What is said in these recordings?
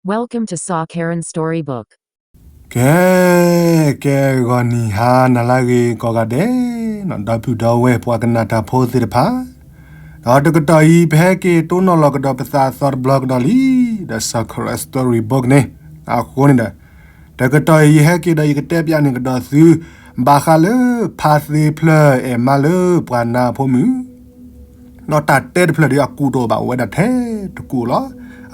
Welcome to Sa Karen Storybook. ကဲ, ကဲဂီၤနံၤဟါနၤလၢအဂ့ၤကိးဂၤဒဲး, ဒီပုၢ်ဒီဝဲၢ်ပှၤကနၣ်တၢ်ဖိသ့ၣ်တဖၣ်, ဒီးတကတီၢ်အံၤ ပဟဲက့ၤတိၢ်နီၣ်လီၤကဒီးပသးအသီတဘျီကဒီးလံ, ဒီး Sa Karen Storybook န့ၣ်, အဃိန့ၣ်ဒီး, တကတီၢ်အံၤ ယဟဲက့ၤဒီးယကတဲပျးန့ၢ်ကဒီးသု ဘၣ်ဃးလၢဖါသ့ဖျၢၣ်အဲၣ်မါလၢပှၤနါအဖိမုၣ် ဒီးတၢ်တဲတဖျၢၣ်ဒီးအကူးတအိၣ်ဘၣ် အိၣ်ဝဲဒၣ်ထဲတကူးလီၤ.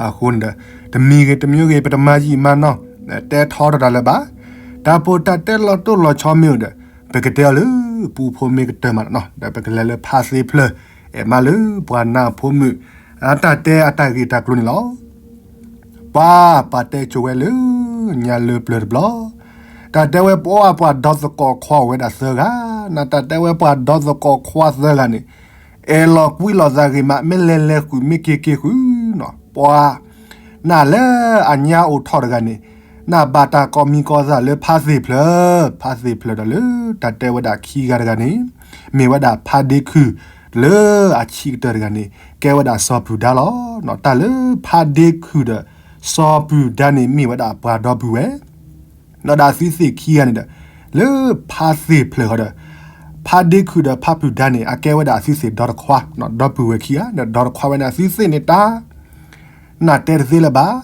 အဃိန့ၣ်ဒီး တမံၤဂ့ၤတမံၤဂ့ၤ ပတမၤယံာ်မၤနီၢ် တဲထီထီၣ်တၢ်လၢၤဘၣ်. တၢ်ပီးတၢ်တဲလီၤတိၢ်လီၤဆီမ့ၢ်အိၣ်ဒီး ပကတဲအီၤလၢပူဖိမ့ၢ်ကတၢၢ်မးနီၤ ဒီးပကလဲၤလၢဖါသ့ဖျၢၣ် အဲၣ်မါလၢပှၤနါအဖိမုၣ် အတၢ်တဲအတၢ်ဂ့ၢ်တၢ်ကျိၤန့ၣ်လီၤ. ပှၤပာ်တဲကိၤဝဲလၢညါလၢပျၢၤတဘျီ, တၢ်တဲဝဲပှၤပှၤဒီသကိးခွါအိၣ်ဝဲဒၣ်သၢဂၤ, နတၢ်တဲဝဲပှၤဒီသကိးခွါသၢဂၤန့ၣ် အဲၣ်လီၤကွံလီၤသးဂ့ၤမး မ့ၢ်လဲၤလဲၤဃုာ် မ့ၢ်က့ၤက့ၤဃုာ်နီၤ ပှၤနၢ်လၢအညါအိၣ်ထီၣ်တဂၤန့ၣ် နၢ်ဘၣ်တၢ်ကိးမံၤကိးသးလၢဖါသ့ၣ်ဖျၢၣ်, ဖါသ့ၣ်ဖျၢၣ်ဒီးလၢတၢ်တဲဝဲဒၣ်ခံဂၤတဂၤန့ၣ် မ့ၢ်ဝဲဒၣ်ဖါဒ့ခုၣ် လၢအဆံးကတၢၢ်တဂၤန့ၣ် ကဲဝဲဒၣ်စီၤပုၢ်ဒါလီၤ. တၢ်လၢဖါဒ့ခုၣ်ဒီးစီၤပုၢ်ဒါန့ၣ် မ့ၢ်ဝဲဒၣ်ပှၤဒီပုၢ်ဝဲၢ် ဒီးဒၣ်သုသ့ၣ်ခံဂၤန့ၣ်ဒီး လၢဖါသ့ၣ်ဖျၢၣ်ဃီဒီး ဖါဒ့ခုၣ်ဒီးဖါပုၢ်ဒါန့ၣ် အကဲဝဲဒၣ်အသုသ့ၣ်ဒီတခွါ, ဒီပုၢ်ဝဲၢ်ခံဂၤ ဒီးဒီတခွါဝဲန့ၣ် အသုသ့ၣ်န့ၣ်တၢ် နၢ်တဲတသ့လၢၤဘၣ်,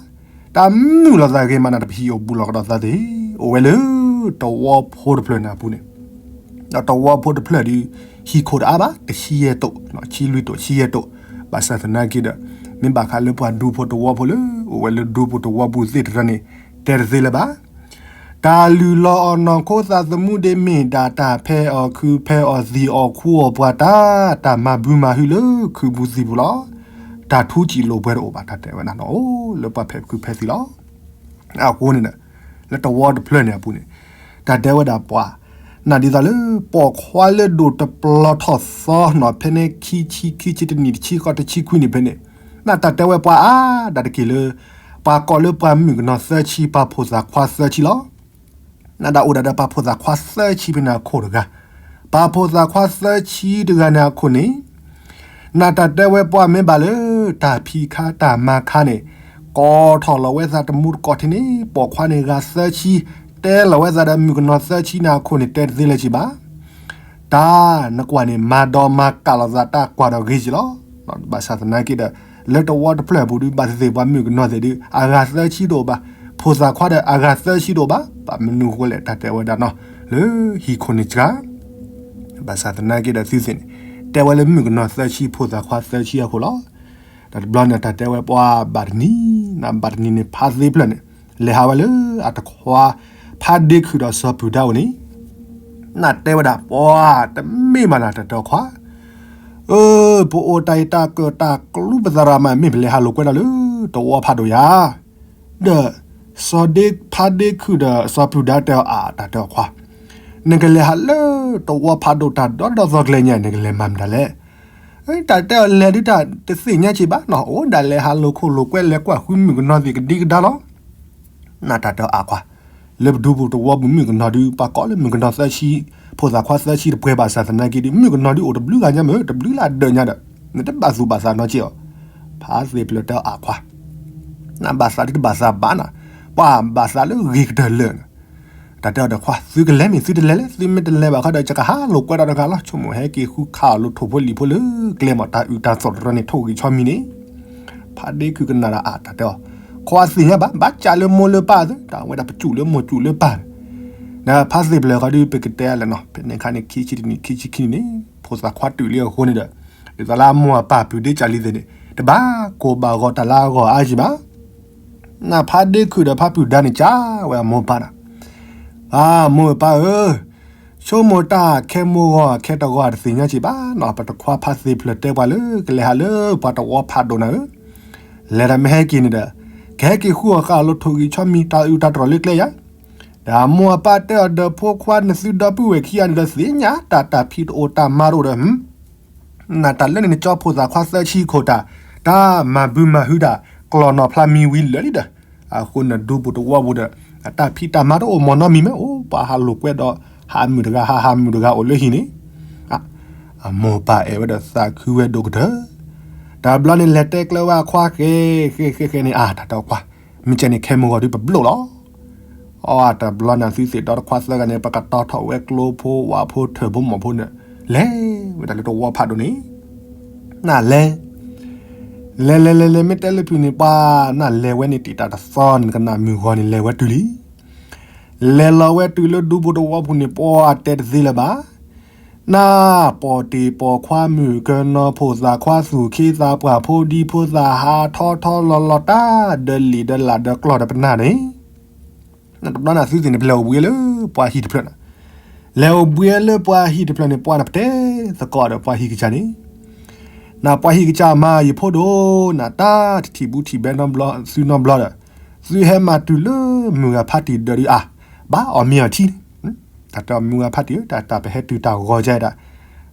တၢ်မုာ်လီၤသးဂ့ၤမးနၤ တပဟံၣ်အိၣ်ဘူးလီၤကဒီးသးသ့ၣ်, အိၣ်ဝဲလၢတဝီဖိတဖျၢၣ်န့ၣ်အပူၤန့ၣ် ဒီးတဝီဖိတဖျၢၣ်ဒီး ဟံၣ်ခိၣ်တအါဘၣ် တဆံယဲၢ်တိၣ်, ဆံလွံၢ်တိၣ် ဆံယဲၢ်တိၣ်, ဘၣ်ဆၣ်သနာ်က့ဒီး မ့ၢ်ဘၣ်ဃးလၢပှၤဒူဖိတဝီဖိလၢ အိၣ်ဝဲလၢဒူပူၤတဝီပူၤသ့ၣ်တဖၣ်န့ၣ် တဲတသ့လၢၤဘၣ်. တၢ်လုၢ်လီၤအီၤနီၢ်ခိသးသမူဒ့မ့ၢ်ဒၣ် တၢ်ဖဲအီၣ်ခုဖဲအီၣ်သံၣ်အီၣ်ခူအီၣ်ပှၤတၢ်, တၢ်မၤဘုမၤဟုလၢခုးပူၤသံၣ်ပူၤလီၤ. တၢ်ထူစံာ်လိာ်ပှဲၤတအိၣ်ဘၣ် တၢ်တဲဝဲဒၣ်နီၤ အိၣ်လၢပှၤဖဲခုးဖဲသံၣ်လီၤ. အဃိန့ၣ်ဒီး လၢတဝီတဖျၢၣ်န့ၣ်အပူၤန့ၣ် တၢ်တဲဝဲဒၣ်ပှၤ နၢ်ဒ်သိးလၢ ပိာ်ခွါလၢဒိၣ်တပျီထီၣ်သီနီၤ ဖဲန့ၣ်ခံဆံ ခံဆံတနံၣ် တဆံဃီး တဆံခွံန့ၣ်ဖဲန့ၣ် နၢ်တၢ်တဲဝဲပှၤအါဒၣ်တက့ၢ်လၢ ပှၤကိးလၢပှၤမုၣ်ကနီၤသၢဆံ ပှၤဖိသၣ်ခွါသၢဆံလီၤ. နၢ်ဒၣ်အိၣ်ဒၣ်ဒီးပှၤဖိသၣ်ခွါသၢဆံဖဲန့ၣ်အခိၣ်တဂၤ, ပှၤဖိသၣ်ခွါသၢဆံတဂၤန့ၣ်အခိၣ်န့ၣ် နၢ်တၢ်တဲဝဲပှၤမ့ၢ်ဘၣ်လၢ တၢ်ဖံးခါတၢ်မၤခါန့ၣ် ကိးထီၣ်လီၤဝဲသးတမူတကိးထဲန့ၣ် ပိာ်ခွါန့ၣ်ဂၤသၢဆံ, တဲလီၤဝဲသးဒီးမုၣ်ကနီၤသၢဆံန့ၣ်အခိၣ်န့ၣ် တဲတသ့လၢၤဘၣ်. တၢ်နကွၢ်န့ၣ် မၤဒီးမၤကၢ်လိာ်သးတၢ်ကွၢ်ဒီးဂ့ၤက့ၤလီၤ. ဘၣ်ဆၣ်သနာ်က့ဒီး လၢတဝီတဖျၢၣ်အပူၤဒုး ဘၣ်သ့ၣ်သ့ၣ်ပှၤမုၣ်ကနီၤသ့ၣ်ဒုး အဂၤသၢဆံတအိၣ်ဘၣ်, ဖိသၣ်ခွါဒီးအဂၤသၢဆံတအိၣ်ဘၣ်, ဘၣ်မနုၤဃိလဲၣ် တၢ်တဲဝဲဒၣ်နီၤ လၢဟံၣ်ခိၣ်န့ၣ်စှၤ ဘၣ်ဆၣ်သနာ်က့ဒီးသုသ့ၣ်န့ၣ် တဲဝဲလၢမုၣ်ကနီၤသၢဆံ ဖိသၣ်ခွါသၢဆံအဃိလီၤ. တၢ်တဘျီန့ၣ် တၢ်တဲဝဲပှၤဘၣ်တနံၤ, နဘၣ်တနံၤန့ၣ် ဖါသ့ဖျၢၣ်န့ၣ် လဲၤဟးဝဲလၢအတခွါ ဖါဒ့ခုၣ်ဒီးစီၤပုၢ်ဒါအိၣ်န့ၣ် နၢ်တဲဝဲဒၣ်ပှၤ တမ့ၢ်ဘၣ်နၤ တၢ်တဲအီၤခွါ, အၢ ပအိၣ်တၢ်အံၤတၢ်ကၢၣ်တၢ်ကျူပသရၣ်မး မ့ၢ်ပလဲၤဟးလိာ်ကွဲဒီးလၢတဝီဖးဒိၣ်ယၤ ဒီး စီၤဒ့ ဖါဒ့ခုၣ်ဒီးစီၤပုၢ်ဒါတဲအီၤ အါ တၢ်တဲအီၤခွါ, နကလဲၤဟးလၢတဝီဖးဒိၣ်တၢ်ဒီဒီသီကျဲညါ နကလဲၤမၤမတၤလဲၣ်. တၢ်တဲအီၤလဲၤဒုးတၢ်တသ့ၣ်ညါက့ၤဘၣ်နီၤ အိၣ်ဒၣ်လဲၤဟးလိာ်ခိၣ်လိာ်ကွဲလဲၤကွၢ်ဃုမုၣ်ကနီၤသ့ၣ်ကဒံကဒါလီၤ. နတၢ်တဲအီၤအါခွါ, လၢပဒူပူၤတဝီပူၤမုၣ်ကနီၤဒုး ပှၤကိးလၢမုၣ်ကနီၤသၢဆံ ဖိသၣ်ခွါသၢဆံတပှဲၤဘၣ်ဆၣ်သနာ်က့ဒုး မုၣ်ကနီၤဒုးအိၣ်တဘျုးဂၤညါမ့ၢ် တဘျုးလၢအဒၢးညါဒီး နတဘၣ်သူၣ်ဘၣ်သးနီတစဲးအီၤ. ဖါသ့ၣ်ဖျၢၣ်တဲအီၤအါခွါ, နဘၣ်သးဒုးတဘၣ်သးဘၣ်နၤ, ပှၤဘၣ်သးလၢဂ့ၤကတၢၢ်လၢာ်န့ၣ် တၢ်တဲအီၤဒီးခွါ သုကလဲၤမ့ၢ် သုတလဲၤလဲၣ်, သုမ့ၢ်တလဲၤဘၣ်ခီဒီး ယကဟးလိာ်ကွဲဒီးတဂၤလီၤ. ဆိကမိၣ်ဟဲက့ၤဃုခးအီၤလိာ်ထိၣ်ဖိလံၣ်ဖိလၢကျဲမး တၢ်အုၣ်တၢ်သီၣ်တရၢန့ၣ် ထိၣ်ဂံၢ်ဆီမံၤန့ၣ် ဖါဒ့ခုၣ်ကနၣ်ဒီးအါ တၢ်တဲအီၤ, ခွါသ့ၣ်ညါဘၣ်, ဘၣ်ကးလၢမိၢ်လၢပၢ်သ့ၣ်, တၢ်ဝဲဒၣ်ပစူၣ်လၢမိၢ်စူၣ်လၢပၢ်န့ၣ်, ဒီးဖါသ့ၣ်ဖျၢၣ်ဃီဒုး ပကတဲလဲၣ်နီၤ, ဖဲန့ၣ်ခါန့ၣ် ခံဆံတနံၣ် ခံဆံခံနံၣ်န့ၣ် ဖိသၣ်ခွါတုၤလံအဃိန့ၣ်ဒီး ဒ်သိးလၢအမိၢ်အပၢ်ပုၢ်ဒ့ကၢ်လံသ့ၣ်န့ၣ် တဘၣ်ကိၢ်ဘၣ်ဂီၤတၢ်လၢအဂီၢ်အါယံၤဘၣ် နဖါဒ့ခုၣ်ဒီးဖါပုၢ်ဒါန့ၣ် ကးဝဲအမိၢ်ပၢ်နၤ, အမိၢ်ပၢ်ဧၢ, ဆိကမိၣ်တၢ်ခဲမိၢ်ဂီၤခဲတဂီၤတသ့ၣ်ညါက့ၤဘၣ်နီၤ, ပတခွါဖါသ့ၣ်ဖျၢၣ်တဲပှၤလၢ ကလဲၤဟးလၢပှၤတဝီဖးဒိၣ်နၤဧၢ, လဲၤတၢ်မ့ၢ်ဟဲက့ၤန့ၣ်ဒီး ကဟဲက့ၤဃုအီၣ်ဃာ်အီၤလိာ်ထိၣ်ဂံၢ်ဆီမံၤ တၢ်အုၣ်တၢ်တြီၢ်လၢကျဲယၤ, ဒီးအမိၢ်အပၢ်တဲအီၤဒီးဖိခွါနသုဒီပုၢ်ဝဲၢ်ခံဂၤန့ၣ်ဒီးသ့ၣ်ညါတၢ် တၢ်ဖံးတအိၣ်တၢ်မၤတအိၣ်ဒီး နတၢ်လၢန့ၣ်နကၠီဖိသၣ်ခွါသၢဆံခိၣ်တၢ်, တၢ်မၤဘုမၤဟုတၢ် ကျီၢ်နီၣ်ဖျါမံၤဝံၤလၢာ်လံဒီး, အဃိန့ၣ်ဒူပူၤတဝီပူၤဒီး အတၢ်ဖံးတၢ်မၤတအိၣ်မီၢ်နီတမံၤမ့ၢ်အိၣ် ပှၤဟးလိာ်ကွဲဒီးဟးမုၣ်တဂၤ ဟးဟးမုၣ်တဂၤအိၣ်လၢဟံၣ်န့ၣ်, အမိၢ်ပၢ်အဲၣ်ဝဲဒီးသးခုဝဲဒိၣ်ကတၢၢ်, တဘျီန့ၣ်လဲၤတဲကျၢၤဝဲအခွါဃဲ ဃဲ ဃဲ ဃဲန့ၣ် အါ တၢ်တဲအီၤခွါ, မ့ၢ်ကဲန့ၣ် ခဲမုၢ်ဂီၤဒုးပဘျိၣ်လီၤ. အတဘျီန့ၣ် သုသ့ၣ်ဒီတခွါသၢဂၤန့ၣ် ပကတီထီၣ်ဝဲကျိဖိဝၣ်ဖိထၢၣ်ဖိမီၢ်ဖိန့ၣ် လဲၤဝဲဒၣ်လၢတဝီဖးဒိၣ်န့ၣ် နလဲၤ လဲၤလဲၤလဲၤလဲၤ မ့ၢ်တဲလၢဖုးန့ၣ် ပှၤနလဲၤဝဲန့ၣ် တံာ်တာ်တသီန့ၣ် ကနၣ်မုၢ်ဂီၤန့ၣ် လဲၤဝဲတုၤလံ. လဲၤလီၤဝဲတုၤလၢဒူဖိတဝီပူၤန့ၣ် ပှၤတဲတသ့လၢၤဘၣ်. နပီၢ်တ့ၢ်ပီၢ်ခွါမုၣ်ကနီၤ ဖိသၣ်ခွါသူၣ်ခ့သးပှၢ် ဖိဒံဖိသၣ်ဟးထီထီလီၤလီၤ တၢ်ဒီးလံာ်ဒီးလးဒီးကျီၢ်ဒီးပနၢ်န့ၣ် နတဘျီန့ၣ် သုသ့ၣ်န့ၣ် ပလဲၤအိၣ်ဘှံးလၢပှၤဟံၣ်တဖျၢၣ်န့ၣ်, လဲၤအိၣ်ဘှံးလၢပှၤဟံၣ်တဖျၢၣ်န့ၣ် ပှၤန့ၣ်ပတဲသကိးဒီးပှၤဟံၣ်ကစၢ်န့ၣ်, နပှၤဟံၣ်ကစၢ်မၤယဖိဒိၣ် နတၢ်တထံၣ်ဘူးထံၣ်ဘဲနီတဘျီ သုနီတဘျီဒီး, သုဟဲမၤတုၤလၢမုၢ်ဂၤဖးတံၢ်ဒၢးဒုးအါ, ဘၣ်အီၣ်မ့ၤအီထံန့ၣ်, တၢ်တဲအီၤမုၢ်ဂၤဖးတံၢ်ဧၢ တၢ်တၢ်ပဟဲတုၤတၢ်ဂီၤကဲဒၣ်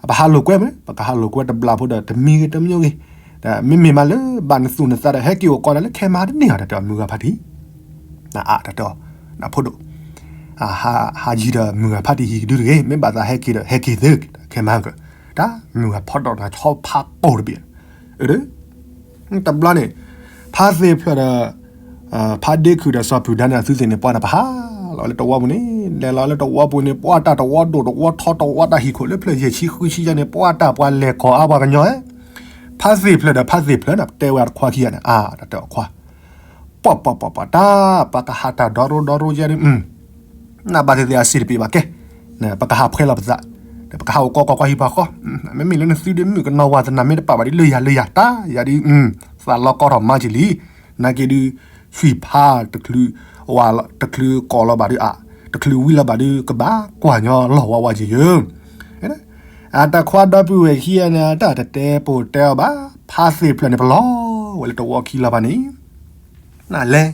ပဟးလိာ်ကွဲမ့ၢ် ပကဟးလိာ်ကွဲတဘျီဖိဒီး တမံၤဂ့ၤတမံၤဂ့ၤ, ဒီးမ့မ့ၢ်မးလၢဘၣ်နသူၣ်နသးဒီး ဟဲက့ၤအိၣ်ကီးနၤလၢခဲမၤတန့ၢ်ဧါ တၢ်တဲအီၤမုၢ်ဂၤဖးတံၢ်, နအါတၢ်တဲအီၤ, နဖိဒိၣ်, ဟးယံၤဒီးမုၢ်ဂၤဖးတံၢ်ဟံၣ်ကဒုတဂ့ၤ မ့ၢ်ဘၣ်သးဟဲက့ၤဒီး ဟဲက့ၤသ့ ခဲမၤက, တၢ်မုၢ်ဂၤဖီဒီးနၤဆီဖးကိၢ်တဘ့ၣ်, တဘျီန့ၣ်, ဖါသ့ၣ်ဖျၢၣ်ဒီး ဖါဒ့ခုၣ်ဒီးစီၤဖုၣ်ဒါန့ၣ် အသုသ့ၣ်န့ၣ် ပှၤန့ၣ် ပဟးလီၤလၢတဝီပူၤန့ၣ် လဲၤလီၤလၢတဝီပူၤန့ၣ် ပှၤတၢ်တဝီဒိၣ်တဝီထီတဝီတၢ်ဟံၣ်ခိၣ်လၢဖျၢၣ်ယဲၢ်ဆံဃုဆံယါန့ၣ် ပှၤတၢ်ပှၤလဲၤခီၣ်အါပှၤကညီဧၢ, ဖါသ့ၣ်ဖျၢၣ်ဒီးဖါသ့ၣ်ဖျၢၣ်န့ၣ် ပတဲဝဲတခွါခံဂၤန့ၣ် အါ တၢ်တဲအီၤခွါ, ပှၤပှၤပှၤပှၤ တၢ်ပှၤကဟးတၢ်ဒီရိဒီရိယဲန့ၣ် နဘၣ်သ့ၣ်သ့ၣ်အစ့ၣ်တပ့ၢ်ဘၣ်ကဲ, ပကဟးဖှဲလီၤပသး, ပကဟးအိၣ်ကီးကီးကွၢ်ဟံၣ်ပှၤဃီ, မ့မ့ၢ်လၢနသုဒုးမုၣ်ကနီၤဝါသနာ်မ့ၢ်တပာ်ဘၣ်ဒ်လၢယၤလၢယၤ တၢ်ယၤဒုး, သးလီကီထီၣ်မၤက့ၤလံ, နာ်က့ဒုး, ဆွံၣ်ဖးတချုး, တချုးကိးလီၤဘၣ်ဒုးအါ, တချုးဝံလီၤဘၣ်ဒုး ကဘၣ်ကွၢ်ညီလီၢ်ဝါဝါယဲယဲ, အတၢ်ခွါဒီပုၢ်ဝဲၢ်ခံဂၤန့ၣ် တၢ်တတဲပိာ်တဲအီၤဘၣ်, ဖါသ့ၣ်ဖျၢၣ်န့ၣ် ပလီၤဝဲလၢတဝီခံလီၤဘၣ်န့ၣ် နလဲၤ,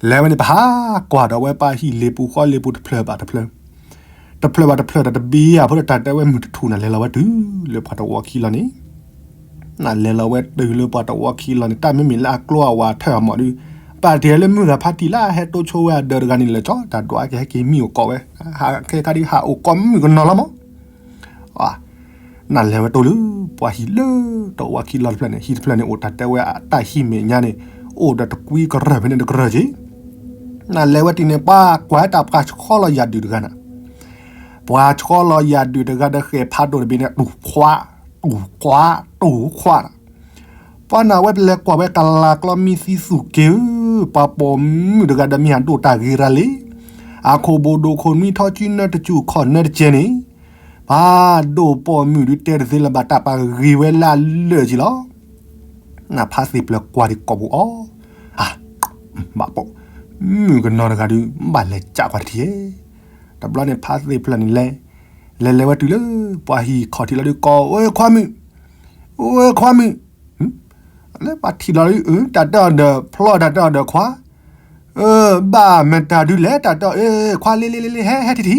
လဲၤဝဲန့ၣ် ပဟးကွၢ်ဒီးဝဲပှၤဟံၣ်လ့ၤပူၤဃီလ့ၤပူၤတဖျၢၣ်ဘၣ်တဖျၢၣ်, တဖျၢၣ်ဘၣ်တဖျၢၣ်ဒီးတဘံယၤဖိဒီးတၢ်တဲဝဲမုၢ်တထူၣ်န့ၣ် လဲၤလီၤဝဲတုၤလၢပှၤတဝီခံလီၤန့ၣ်, နလဲၤလီၤဝဲတုၤလၢပှၤတဝီခံလီၤန့ၣ် တၢ်မ့မ့ၢ်လၢအကျိအဝၤထၢၣ်အမီၢ်ဒုး, ပာ်တ့ၢ်လၢမုၢ်ဂၤဖးတံၢ်လၢအဟဲတိဆိဝဲအဒၢးတဂၤန့ၣ်လၢာ်ကၠီ တၢ်ဒွးက့ၤဟဲက့ၤမံအိၣ်ကိးဝဲ, ဟးခဲခါဒုးဟးအိၣ်ကိးမုၣ်ကနီၤလီၤမး နလဲၤဝဲတိၢ်လၢ ပှၤဟံၣ်လၢတဝီခံလီၤတဖျၢၣ်န့ၣ် ဟံၣ်တဖျၢၣ်န့ၣ် အိၣ်တၢ်တဲဝဲအတၢ်ဟံၣ်မဲာ်ညါန့ၣ် အိၣ်ဒီးတကွံကရၢၢ်ဖဲန့ၣ်တကရၢၢ်က့ၤ, နလဲၤဝဲတုၤန့ၣ် ပှၤကွၢ်တၢ်ပှၤဆီလီၤယၤဒုးတဂၤန့ၣ်, ပှၤဆီလီၤယၤဒုးတဂၤဒီးဃဲၤဖးဒိၣ်တဘ့ၣ်န့ၣ် တူၢ်ခွး, တူၢ်ခွး, တူၢ်ခွး ပှၤနၢ်ဝဲပလဲၤကွၢ်ဝဲကလၤကျီမံသံသူၣ်က့ၤဧၢ, ပှၤပိာ်မုၣ်တဂၤဒီးမ့ၢ်အဒိၣ်တၢ်ဂ့ၤရၤလံ, အခိၣ်ဘိၣ်ဒိၣ်ခိၣ်နွံထီၣ်စုနၢတစူၣ်ခီၣ်နၢတကဲန့ၣ်, ပှၤဒိၣ်ပိာ်မုၣ်ဒုးတဲတသ့လၢၤဘၣ် တၢ်ပှၤဂ့ၤဝဲလၢအလၢာ်က့ၤလီၤ. နဖါသ့ၣ်ဖျၢၣ်ကွၢ်ဒံးကိာ်ပူၤအီၤ, အါ, ဘၣ်ပိာ်, မုၣ်ကနီၤတဂၤဒုး ဘၣ်လဲၤကးကွၢ်တထံၣ်ဧဲ, တဘျီန့ၣ်ဖါသ့ၣ်ဖျၢၣ်န့ၣ်လဲၤ, လဲၤလဲၤဝဲတုၤလၢ ပှၤဟံၣ်ခီၣ်ထံးလီၤဒုးကိး, အိခွါမုၣ်, အိခွါမုၣ်, လၢပှၤထံၣ်လီၤဒုး တၢ်တဲအီၤဒီးဖျီ တၢ်တဲအီၤဒီးခွါ, ဘၣ်မတၤဒုးလဲၣ် တၢ်တဲအီၤ ခွါလ့လ့လ့လ့ ဟဲဟဲထံထံ,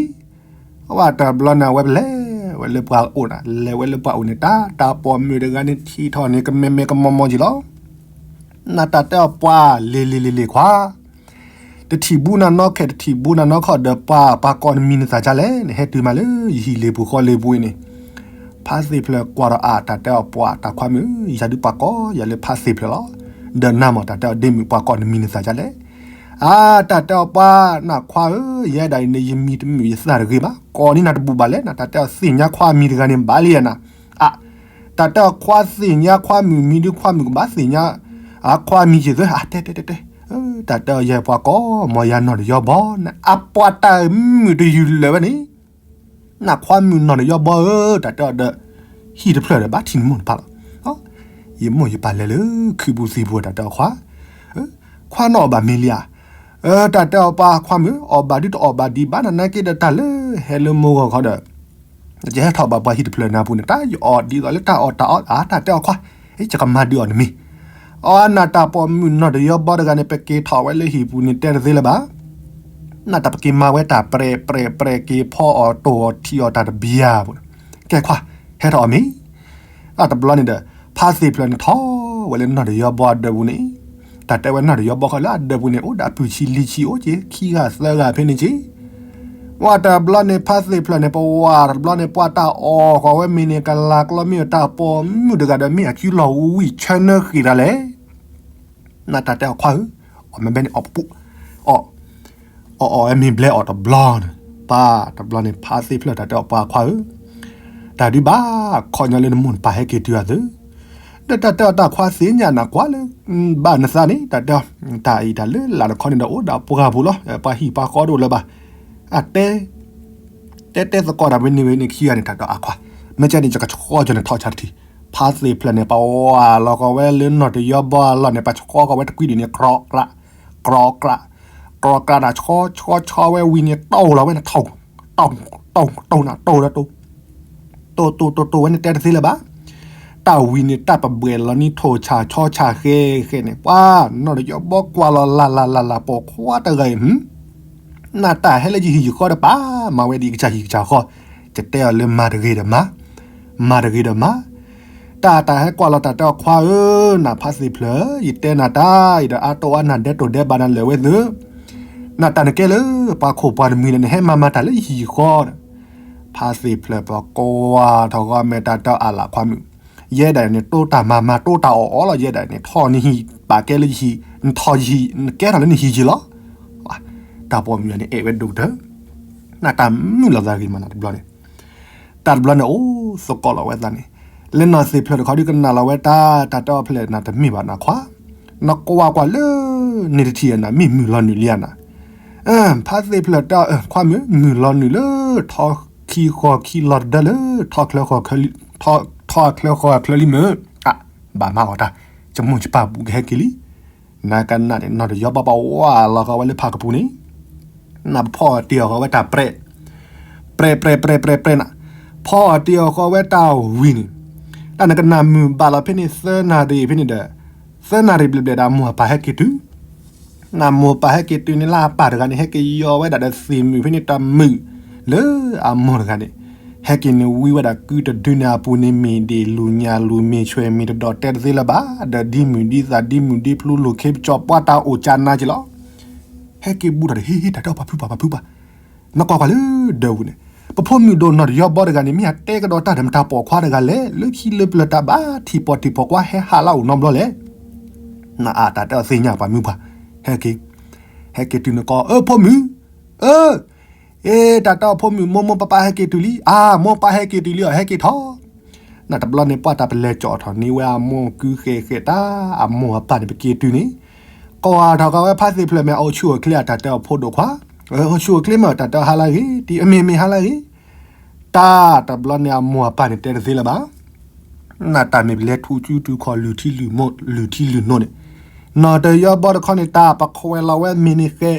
အဝဲတဘျီန့ၣ် အဝဲပလဲၤဝဲလၢပှၤအိၣ်န့ၣ် လဲၤဝဲလၢပှၤအိၣ်န့ၣ် တၢ်တၢ်ပိာ်မုၣ်တဂၤန့ၣ် ထံၣ်ထီၣ်န့ၣ် ကမဲမဲကမီၤမီၤက့ၤလီၤ. နတၢ်တဲအီၤပှၤလ့လ့လ့လ့ခွါ, တထံၣ်ဘူးနၤနီခဲ တထံၣ်ဘူးနၤနီခီၣ်ဒီးပှၤ ပှၤကိးနမံၤနသးဒ်လဲၣ်န့ၣ် ဟဲတုၤမးလၢယဟံၣ်လ့ပူၤဃီလ့ပူၤအံၤန့ၣ်, ဖါသ့ၣ်ဖျၢၣ်ကွၢ်ဒီးအါ တၢ်တဲအီၤပှၤ တၢ်ခွါမုၣ်ဧၢ ယၤဒုးပှၤကိးယၤလၢဖါသ့ၣ်ဖျၢၣ်လီၤ. ဒီးနၤမ့ၢ်တၢ်တဲအီၤဒ့မုၣ် ပှၤကိးနမံၤနသးဒ်လဲၣ်. အါ တၢ်တဲအီၤပှၤ နခွါဧၢ ယဲဒၣ်အံၤန့ၣ် ယမံၤတမုာ်ယသးတဂ့ၤဘၣ် ကိးန့ၢ်နၤတဘူၣ်ဘၣ်လဲၣ် နတၢ်တဲအီၤသ့ၣ်ညါခွါမံၤတဂၤန့ၣ် ဘၣ်လံယၤနၤ. အါ တၢ်တဲအီၤခွါသ့ၣ်ညါခွါမုၣ်မံၤဒုး ခွါမုၣ်ကဘၣ်သ့ၣ်ညါ အခွါမံၤက့ၤသၢ အါ တဲတဲတဲတဲ တၢ်တဲအီၤယဲပှၤကိး မ်ယၤနီၢ်တယီဘီ နအါပှၤတၢ်မုာ်တယုၢ်လၢာ်ဝဲန့ၣ် နခွါမုၣ်နီၢ်တယီဘီဧၢ တၢ်တဲအီၤဒီး ဟံၣ်တဖျၢၣ်ဒီးဘၣ်ထံၣ်နမိၢ်နပၢ်လီၤ. ယမိၢ်ယပၢ်လဲၤလၢခုးပူၤသံၣ်ပူၤ တၢ်တဲအီၤခွါ ခွါနီၢ်အီၣ်ဘၣ်မ့ၤလံဧါ. တၢ်တဲအီၤပှၤခွါမုၣ် အီၣ်ဘၣ်ဒုးတအီၣ်ဘၣ်ဒံးဘၣ် နနာ်က့ဒီးတၢ်လၢဟဲလၢမိၢ်ဂီၢ်ခီဒီး ယဟဲထီၣ်ဘၣ်ပှၤဟံၣ်တဖျၢၣ်နၤပူၤန့ၣ် တၢ်ယအီၣ်ဒ်သိးလၢတၢ်အီၣ်တၢ်အီ အါ တၢ်တဲအီၤခွါ ယကမၤဒုးအီၣ်နမ့ၤ အီနၤတၢ်ပိာ်မုၣ်နီၢ်တယီဘီတဂၤန့ၣ် ပက့ၤထီၣ်ဝဲလၢဟံၣ်ပူၤန့ၣ် တဲတသ့လၢၤဘၣ်. နတၢ်ပက့ၤမၤဝဲတၢ်ပြဲးပြဲးပြဲးက့ၤဖီအီၣ်တိၢ်အီၣ်ထံးအီၣ်တၢ်တဘျီပူၤ ကဲခွါ ဟဲထီၣ်အီၣ်မ့ၤ. အတဘျီန့ၣ်ဒီး ဖါသ့ၣ်ဖျၢၣ်န့ၣ်ထီၣ်ဝဲလၢနီၢ်တယီဘီအဒၢးပူၤန့ၣ် တၢ်တဲဝဲနီၢ်တယီဘီခီလၢအဒၢးပူၤန့ၣ် အိၣ်ဒီးအပုၢ်ဆံးလံၤဆံးအိၣ်က့ၤ ခံဂၤသၢဂၤဖဲန့ၣ်က့ၤ ဝဲတဘျီန့ၣ် ဖါသ့ၣ်ဖျၢၣ်န့ၣ် ပဝဲတဘျီန့ၣ် ပှၤတၢ်အီၣ်ဃီၤဝဲမ့ၤန့ၣ် ကလၤကျီမ့ၢ်တၢ်ပိာ်မုၣ်တဂၤဒီး မ့ၢ်အစုလီၢ်ဝံၣ်ဆၢနၢဃ့ၢ်တၢ်လဲၣ်. နတၢ်တဲအီၤခွါဧၢ, မ့ၢ်ဘဲန့ၣ်အီၣ်ပူၤ အီၣ် အီၣ်အီၣ်ဝဲမ့ၤဘျဲအီၣ်တဘျီန့ၣ် ပၢ်တဘျီန့ၣ် ဖါသ့ၣ်ဖျၢၣ်တၢ်တဲအီၤ ပှၤခွါဧၢ, တၢ်ဒုးဘၣ်ခီညီလၢနမိၢ်နပၢ်ဟဲက့ၤတုၤအသု, ဒီးတၢ်တဲအီၤတၢ်ခွါသ့ၣ်ညါနၤကွၢ်လၢ ဘၣ်နသးန့ၣ် တၢ်တဲအီၤ တၢ်အံၤတၢ်လၢလၢ်တခီန့ၣ်ဒီးအိၣ်ဒီးပှၢ်ပူၤလီၤ, ပှၤဟံၣ်ပှၤဃီတအိၣ်လၢၤဘၣ်, အတဲ တဲတဲသကိးတၢ်ဝဲန့ၣ်ဝဲန့ၣ်ခံဂၤန့ၣ် တၢ်တဲအီၤအခွါ, မ့ၢ်ကဲန့ၣ် ယကဆှီကၠီၤနထီၣ်ဆါတထံၣ်, ဖါသ့ၣ်ဖျၢၣ်န့ၣ် ပဝဲလီၤကီးဝဲလၢနီၢ်တယီဘီအလီၢ်န့ၣ် ပှၤဆှီကီးဝဲတကွံဒံးန့ၣ် ကြီကြး ကြီကြး ကြီကြးနၤ ဆှီဆှီဆှီဝဲဝံၤန့ၣ် တိၢ်လီၤဝဲန့ၣ် ထိၣ် တိၢ် တိၢ် တိၢ်နၤ တိၢ်ဒီးတိၢ် တိၢ်တိၢ်တိၢ်တိၢ်ဝဲန့ၣ် တဲတသ့လၢၤဘၣ်, တၢ်ဝံၤန့ၣ် တၢ်ပဘှဲးလီၤန့ၣ် ထိၣ်ဆၣ်ဆီဆၣ်ဃဲဃဲန့ၣ် ပှၤနီၢ်တယီဘီကွၢ်လီၤလၢ်လၢ်လၢ်လၢ် ပိာ်ခွါတဂၤအံၤ နတၢ်ဟဲလၢယဟံၣ်ယဃီဒီးပၢ်, မၤဝဲဒ်အံၤကစၢ်ဟံၣ်ကစၢ်ဃီ, ယတဲအီၤလၢမၤတဂ့ၤဒီးမၤ, မၤတဂ့ၤဒီးမၤ, တၢ်တၢ်ဟဲကွၢ်လီၤတၢ်တဲအီၤခွါဧၢ, နဖါသ့ၣ်ဖျၢၣ်, ယတဲနၤတၢ်အံၤဒီး အါတိၢ်အါနၢ်ဒဲးတိၢ်ဒဲးဘၣ်နၤလၢာ်ဝဲသု, နတၢ်နကဲလၢ ပှၤခိၣ်ပှၤနမံၤဒီး နဟဲမၤမၤတၢ်လၢယဟံၣ်ယဃီဒီး, ဖါသ့ၣ်ဖျၢၣ်ပကိးဝါထီၣ်ဂီၤမဲာ်တၢ်တဲအီၤအလၣ်ခွါမုၣ်, ယဲဒၣ်န့ၣ် တိၢ်တၢ်မၤမၤ တိၢ်တၢ်အီၣ်အီလီၤ, ယဲဒၣ်န့ၣ် ထီၣ်နဟံၣ်ပာ်ကဲလၢယဟံၣ်, နထီၣ်ယဟံၣ် နကဲထီၣ်လၢနဟံၣ်ယံၤလီၤ, တၢ်ပိာ်မုၣ်န့ၣ် အဲၣ်ဝဲဒိၣ်ကတၢၢ်, နတၢ်မုာ်လီၤသးဂ့ၤမးနတဘျီန့ၣ် တၢ်တဘျီန့ၣ်အိၣ်သကိးလီၤဝဲသးန့ၣ်, လၢနီၢ်သ့ၣ်ဖျၢၣ်တခီဒုကနၣ်လီၤဝဲတၢ်, တၢ်တဲအီၤဖျဲၣ်နၤတမ့ၢ်ဘၣ်နၤခွါ, နကွၢ်ကွၢ်လၢ န့ၣ်တထံၣ်နၤ မ့ၢ်မုၢ်လီၤနုာ်လံဧါနၤ, ဖါသ့ၣ်ဖျၢၣ်တဲအီၤ ခွါမုၣ် မုၢ်လီၤနုာ်လၢ ထီခံဃီခံလီၤတဒၢလၢ ထီချၢဃီ ထီချၢဃီချၢလံမုၢ်, ဘၣ်မၤအီၤတၢ်, ယမိၢ်ယပၢ်ဘူးကဟဲက့ၤလံ, နကနၣ်န့ၣ် နီၢ်တယီဘီဘၣ်ဝါလီၤဃီဝဲလၢဖးကပူၤန့ၣ် နဖီၣ်တ့ၢ်အီၤဃီဝဲတၢ်ပြဲး, ပြဲးပြဲးပြဲးပြဲးပြဲးနၤ, ဖီၣ်တ့ၢ်အီၤဃီဝဲတၢ်ဝံၤန့ၣ်, တၢ်နကနၣ်မုၢ်ဘၣ်လီၤဖဲန့ၣ် သၢနၣ်ရံၣ်ဖဲန့ၣ်ဒီး, သၢနၣ်ရံၣ်ဘျဲၣ်ဘျဲၣ်ဒီးအမိၢ်အပၢ်ဟဲက့ၤတုၤ, နမိၢ်ပၢ်ဟဲက့ၤတုၤန့ၣ်လၢအပၢ်တဂၤန့ၣ် ဟဲက့ၤယီၤဝဲဒၣ်ဒီးသ့ၣ်မုၣ်ဖဲန့ၣ်တၢ်မုာ်, လၢအမိၢ်တဂၤန့ၣ်, ဟဲက့ၤန့ၣ်ဝံဝဲဒၣ်ကုတဒုန့ၣ်အပူၤန့ၣ် မ့ၢ်ဒ့ၣ်လူၤညၣ်လူၤမ့ၢ်ဆွဲၣ်မ့ၢ်တဒီးတဲတသ့လၢၤဘၣ်, ဒီးဒ်မုၢ်ဒ်သၣ်ဒ်မုၢ်ဒ်ဖျိလိာ်ခ့ပကၠီပှၤတၢ်အိၣ်ကၢနၤက့ၤလီၤ ဟဲက့ၤဘူးထီၣ်ဒီး ဟ့ ဟ့ တၢ်တဲအီၤပာ်ဖုပာ် ပာ်ဖုပာ်, နကွၢ်ကွၢ်လၢဒၢးပူၤန့ၣ်, ပဖိမုၣ်ဒိၣ်နီၢ်တယီဘီတဂၤန့ၣ် မ့ၢ်အတဲကဒီးတၢ်ဒီးမတၤပိာ်ခွါတဂၤလဲၣ်, လၢခံလၢပျၢၤတၢ်ဘၣ်ထံၣ်ပိာ်ထံၣ်ပိာ်ခွါဟဲဟးလၢအအိၣ်နီတဘျီလဲၣ်, နအါတၢ်တဲအီၤသ့ၣ်ညါပှၤမုၢ်ပှၢ်, ဟဲက့ၤ, ဟဲက့ၤတုၤနကီၢ် အၢ ဖိမုၣ်, အၢ အ့ တၢ်တဲအီၤဖိမုၣ် မိၢ်မိၢ်ပၢ်ပၢ်ဟဲက့ၤတုၤလံ, အါ မိၢ်ပၢ်ဟဲက့ၤတုၤလံအီၤ ဟဲက့ၤထီၣ် နတဘျီန့ၣ် ပှၤတၢ်ပလဲၤကၠီၣ်ထီၣ်န့ၢ်ဝဲအမိၢ်ကုဃဲၤဃဲၤတၢ်, အမိၢ်အပၢ်န့ၣ် ပက့ၤတုၤန့ၣ်, ကိးဂၤထီၣ်ကီးဝဲဖါသ့ၣ်ဖျၢၣ်မ့ၢ်အိၣ်ဆူၣ်အိၣ်ချ့အတၢ်တဲအီၤဖိဒိၣ်ခွါ, အိၣ်ဆူၣ်အိၣ်ချ့မ့ၢ်တၢ်တဲအီၤဟါလၢအဂ့ၤ, တမ့ၢ်မ့ၢ်ဟါလၢအဂ့ၤ, တၢ်တဘျီန့ၣ်အမိၢ်အပၢ်န့ၣ်တဲတသ့လၢၤဘၣ် နတၢ်မ့ၢ်ပလဲၤထူၣ်စုထူၣ်ခီၣ် လုၢ်ထံလုၢ်နိန့ၣ်, နီၢ်တယီဘီတခီန့ၣ် တၢ်ပခွဲးလီၤဝဲမ့ၤန့ၣ်ဃဲ,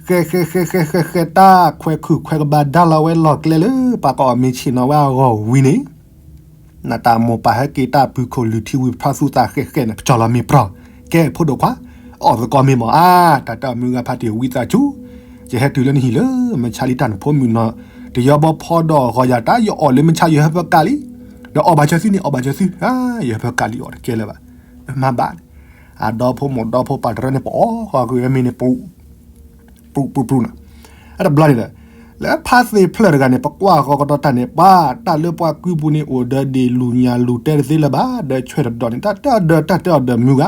ဃဲဃဲဃဲဃဲဃဲဃဲဃဲ တၢ်ခွဲးခုၣ်ခွဲးကဘၣ်ဒါလီၤဝဲလီၢ်ကျဲလၢ ပှၤကအီၣ်မ့ၤဆ့ၣ်နီၤဝဲအဂီၢ်ဝံၤန့ၣ်, နတၢ်မိၢ်ပၢ်ဟဲက့ၤတၢ်ပုၢ်ခိၣ်လုၢ်ထံဝံၤ ဖျီသူၣ်သးဃဲဃဲန့ၣ် ကၠီလီၤမ့ၤပြီ, ကဲဖိဒိၣ်ခွါ, အီၣ်သကိးမ့ၤမး အါ တၢ်တဲအီၤမုၢ်ဂၤဖါတံၢ်ဝံသးစူၤ, ယဟဲတုၤလၢနဟံၣ်လၢ မဆါလံတၢ်နဖိမုၣ်နီၢ်တယီဘီဖီဒီးဂီၤယၤတၢ် ယအီၣ်လၢမဆါယဟၢဖၢကးလံ, ဒီးအီၣ်ဘၣ်စၢၤသုန့ၣ် အီၣ်ဘၣ်စၢၤသု, ယဟၢဖၢကးလံအီၣ်တကဲလၢၤဘၣ်, မၤဘၣ်န့ၣ်, အဒီဖိမိၢ်ဒီဖိပၢ်တရၢန့ၣ် ပအီၣ်ဃီကွံာ်ဝဲမ့ၤန့ၣ် ပူၤ ပူၤပူၤပူၤနီၤ, အတဘျီန့ၣ်ဒီး, လၢဖါသ့ၣ်ဖျၢၣ်တဂၤန့ၣ် ပကွၢ်ဃီကဒီးတၢ်န့ၣ် ပှၤတၢ်လၢပှၤကုပူၤန့ၣ် အိၣ်ဒီးဒ့ၣ်လူၤညၣ်လူၤတဲတသ့လၢၤဘၣ် ဒီးဆွဲတဒီးန့ၣ် တၢ်တဲအီၤဒီးတၢ်တဲအီၤဒီးမုၢ်ဂၤ,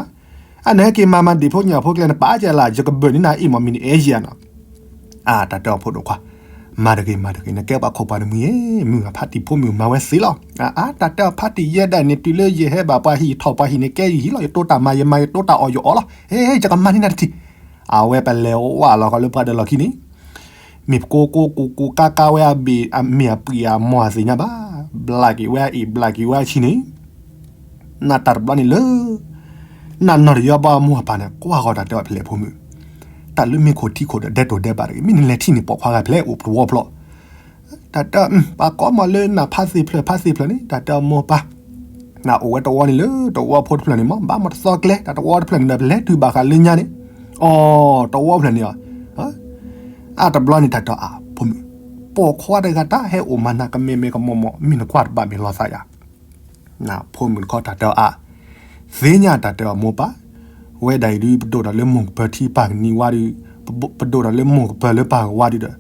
အန့ၣ်ဟဲက့ၤမၤမၤဒ့ၣ်ဖိညၣ်ဖိကျဲန့ၣ် ပာ်ကဲလၢ ယကဘၢၣ်န့ၢ်နၤအ့ၣ်မးမံၤန့ၣ်အဲၣ်ယၤနီၤ အါ တၢ်တဲအီၤဖိဒိၣ်ခွါ, မၤတဂ့ၤမၤတဂ့ၤ နကဲပှၤခိၣ်ပှၤနမှံၤဧၢ, မုၢ်ဂၤဖါတံၢ်ဖိမုၣ်မၤဝဲသ့လီၤ, အါ တၢ်တဲအီၤဖါတံၢ်ယဲဒၣ်န့ၣ် တုၤလၢယဟဲဘၣ်ပှၤဟံၣ်ထီၣ်ပှၤဟံၣ်န့ၣ် ကဲယဟံၣ်လီၤ ယတိတၢ်မၤယမၤ ယတိတၢ်အီၣ်ယအီလီၤ, ဟ့ ယကမၤန့ၢ်နၤတထံၣ်, အဝဲပလဲၤဝဲလီၤဃီလၢပှၤဒီးလီၢ်ခံန့ၣ် မ့ၢ်ပကိကိကိကိကါကါဝဲအဘ့ၣ်အမ့ၢ်အပှ့ၤအမီၢ်အသ့ၣ်ညါဘၣ်, ဘျးက့ၤဝဲအအ့ၣ်ဘျးက့ၤဝဲအဆံန့ၣ်, နတၢ်တဘျီန့ၣ်လၢ နနီၢ်တယီဘီအမိၢ်အပၢ်န့ၣ် ကွၢ်ဃီတၢ်တဲအီၤဖဲလဲၣ်ဖိမုၣ်, တၢ်လၢမ့ၢ်ခိၣ်ထံခိၣ်ဒီးဒဲတိၢ်ဒဲးဘးတဂ့ၤ မ့ၢ်နလဲၤထံၣ်န့ၣ်ပိာ်ခွါဂၤဖဲလဲၣ်အိၣ်တဝီဖျီၣ်, တၢ်တဲ ပှၤကိးမးလၢနဖါသ့ၣ်ဖျၢၣ်ဖါသ့ၣ်ဖျၢၣ်န့ၣ် တၢ်တဲအမိၢ်ပၢ် နအိၣ်ဝဲတဝီန့ၣ်လၢတဝီဖိတဖျၢၣ်န့ၣ်မး ဘၣ်မတသီကျဲ တၢ်တဝီတဖျၢၣ်န့ၣ်ဒီး ပလဲၤတုၤဘၣ်ဃးလၢညါန့ၣ်, အိ တဝီဖျၢၣ်န့ၣ်, အါတဘျီန့ၣ်တၢ်တဲအီၤ ဖိမုၣ်, ပိာ်ခွါတဂၤတၢ်ဟဲအိၣ်မၤနၤကမဲာ်မဲာ်ကမီၤမီၤ မ့ၢ်နကွၢ်တဘၣ်မ့ၢ်လီၤသးယၤ, နဖိမုၣ်တခီတၢ်တဲအီၤအါ, သ့ၣ်ညါတၢ်တဲအီၤမိၢ်ပၢ်, ဝဲဒၣ်အံၤဒုး ပဒိၣ်ဒီးလၢမိၢ်ကပၢၤထံပၢ်ကနံၤဝါဒုး, ပဒိၣ်ဒီးလၢမိၢ်ကပၢၤလၢပၢ်ကဝါဒုးဒီး,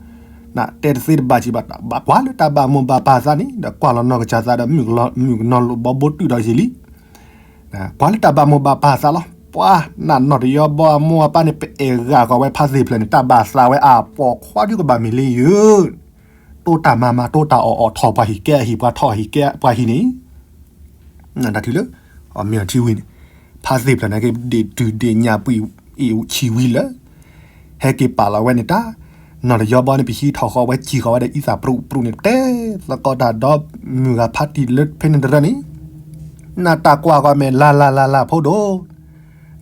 နတဲတသ့တဘၣ်စံးဘၣ် ဘၣ်ကွၢ်လၢတၢ်ဘၣ်မိၢ်ဘၣ်ပၢ်သးန့ၣ် ဒီးကွၢ်လီၤနီၢ်ကစၢ်သးဒီး မုၣ်ကနီၤလိာ်ဘီဘိတုာ်ဒီးယံာ်လံ, ကွၢ်လၢတၢ်ဘၣ်မိၢ်ဘၣ်ပၢ်သးလီၤ, ပှၤနနီၢ်တယီဘီအမိၢ်အပၢ်န့ၣ် ပအဲၣ်ဂၤဃီၤဝဲဖါသ့ၣ်ဖျၢၣ်န့ၣ် တၢ်ဘၣ်သးဝဲအပိာ်ခွါဒုကဘၣ်မ့ၢ်လံယိၤ တိၢ်တၢ်မၤမၤ တိၢ်တၢ်အီၣ်အီၣ် ထီၣ်ပှၤဟံၣ်ကဲအဟံၣ် ပှၤထီၣ်ဟံၣ်ကဲပှၤဟံၣ်န့ၣ် နတၢ်ထံၣ်လၢ အမ့ၢ်အထံဝံၤန့ၣ် ဖါသ့ၣ်ဖျၢၣ်န့ၣ်က့ၤ ဒ့ၣ်တုၤဒ့ၣ်ညၣ်ပှံၤအ့ၣ်ဆံးဝံၤလၢ ဟဲက့ၤပာ်လီၤဝဲန့ၣ်တၢ် နီၢ်တယီဘီန့ၣ် ပဟံးထီၣ်ဃီဝဲစံၣ်ဃီဝဲဒီးအံသၣ်ပြူးပြူးန့ၣ် တဲသကိးတၢ်ဒီးမုၢ်ဂၤဖါတံၢ်လၢဖဲန့ၣ်တရၢန့ၣ် နတၢ်ကွၢ်ဃီမ့ၢ်လၢ်လၢ်လၢ်လၢ်ဖိဒိၣ်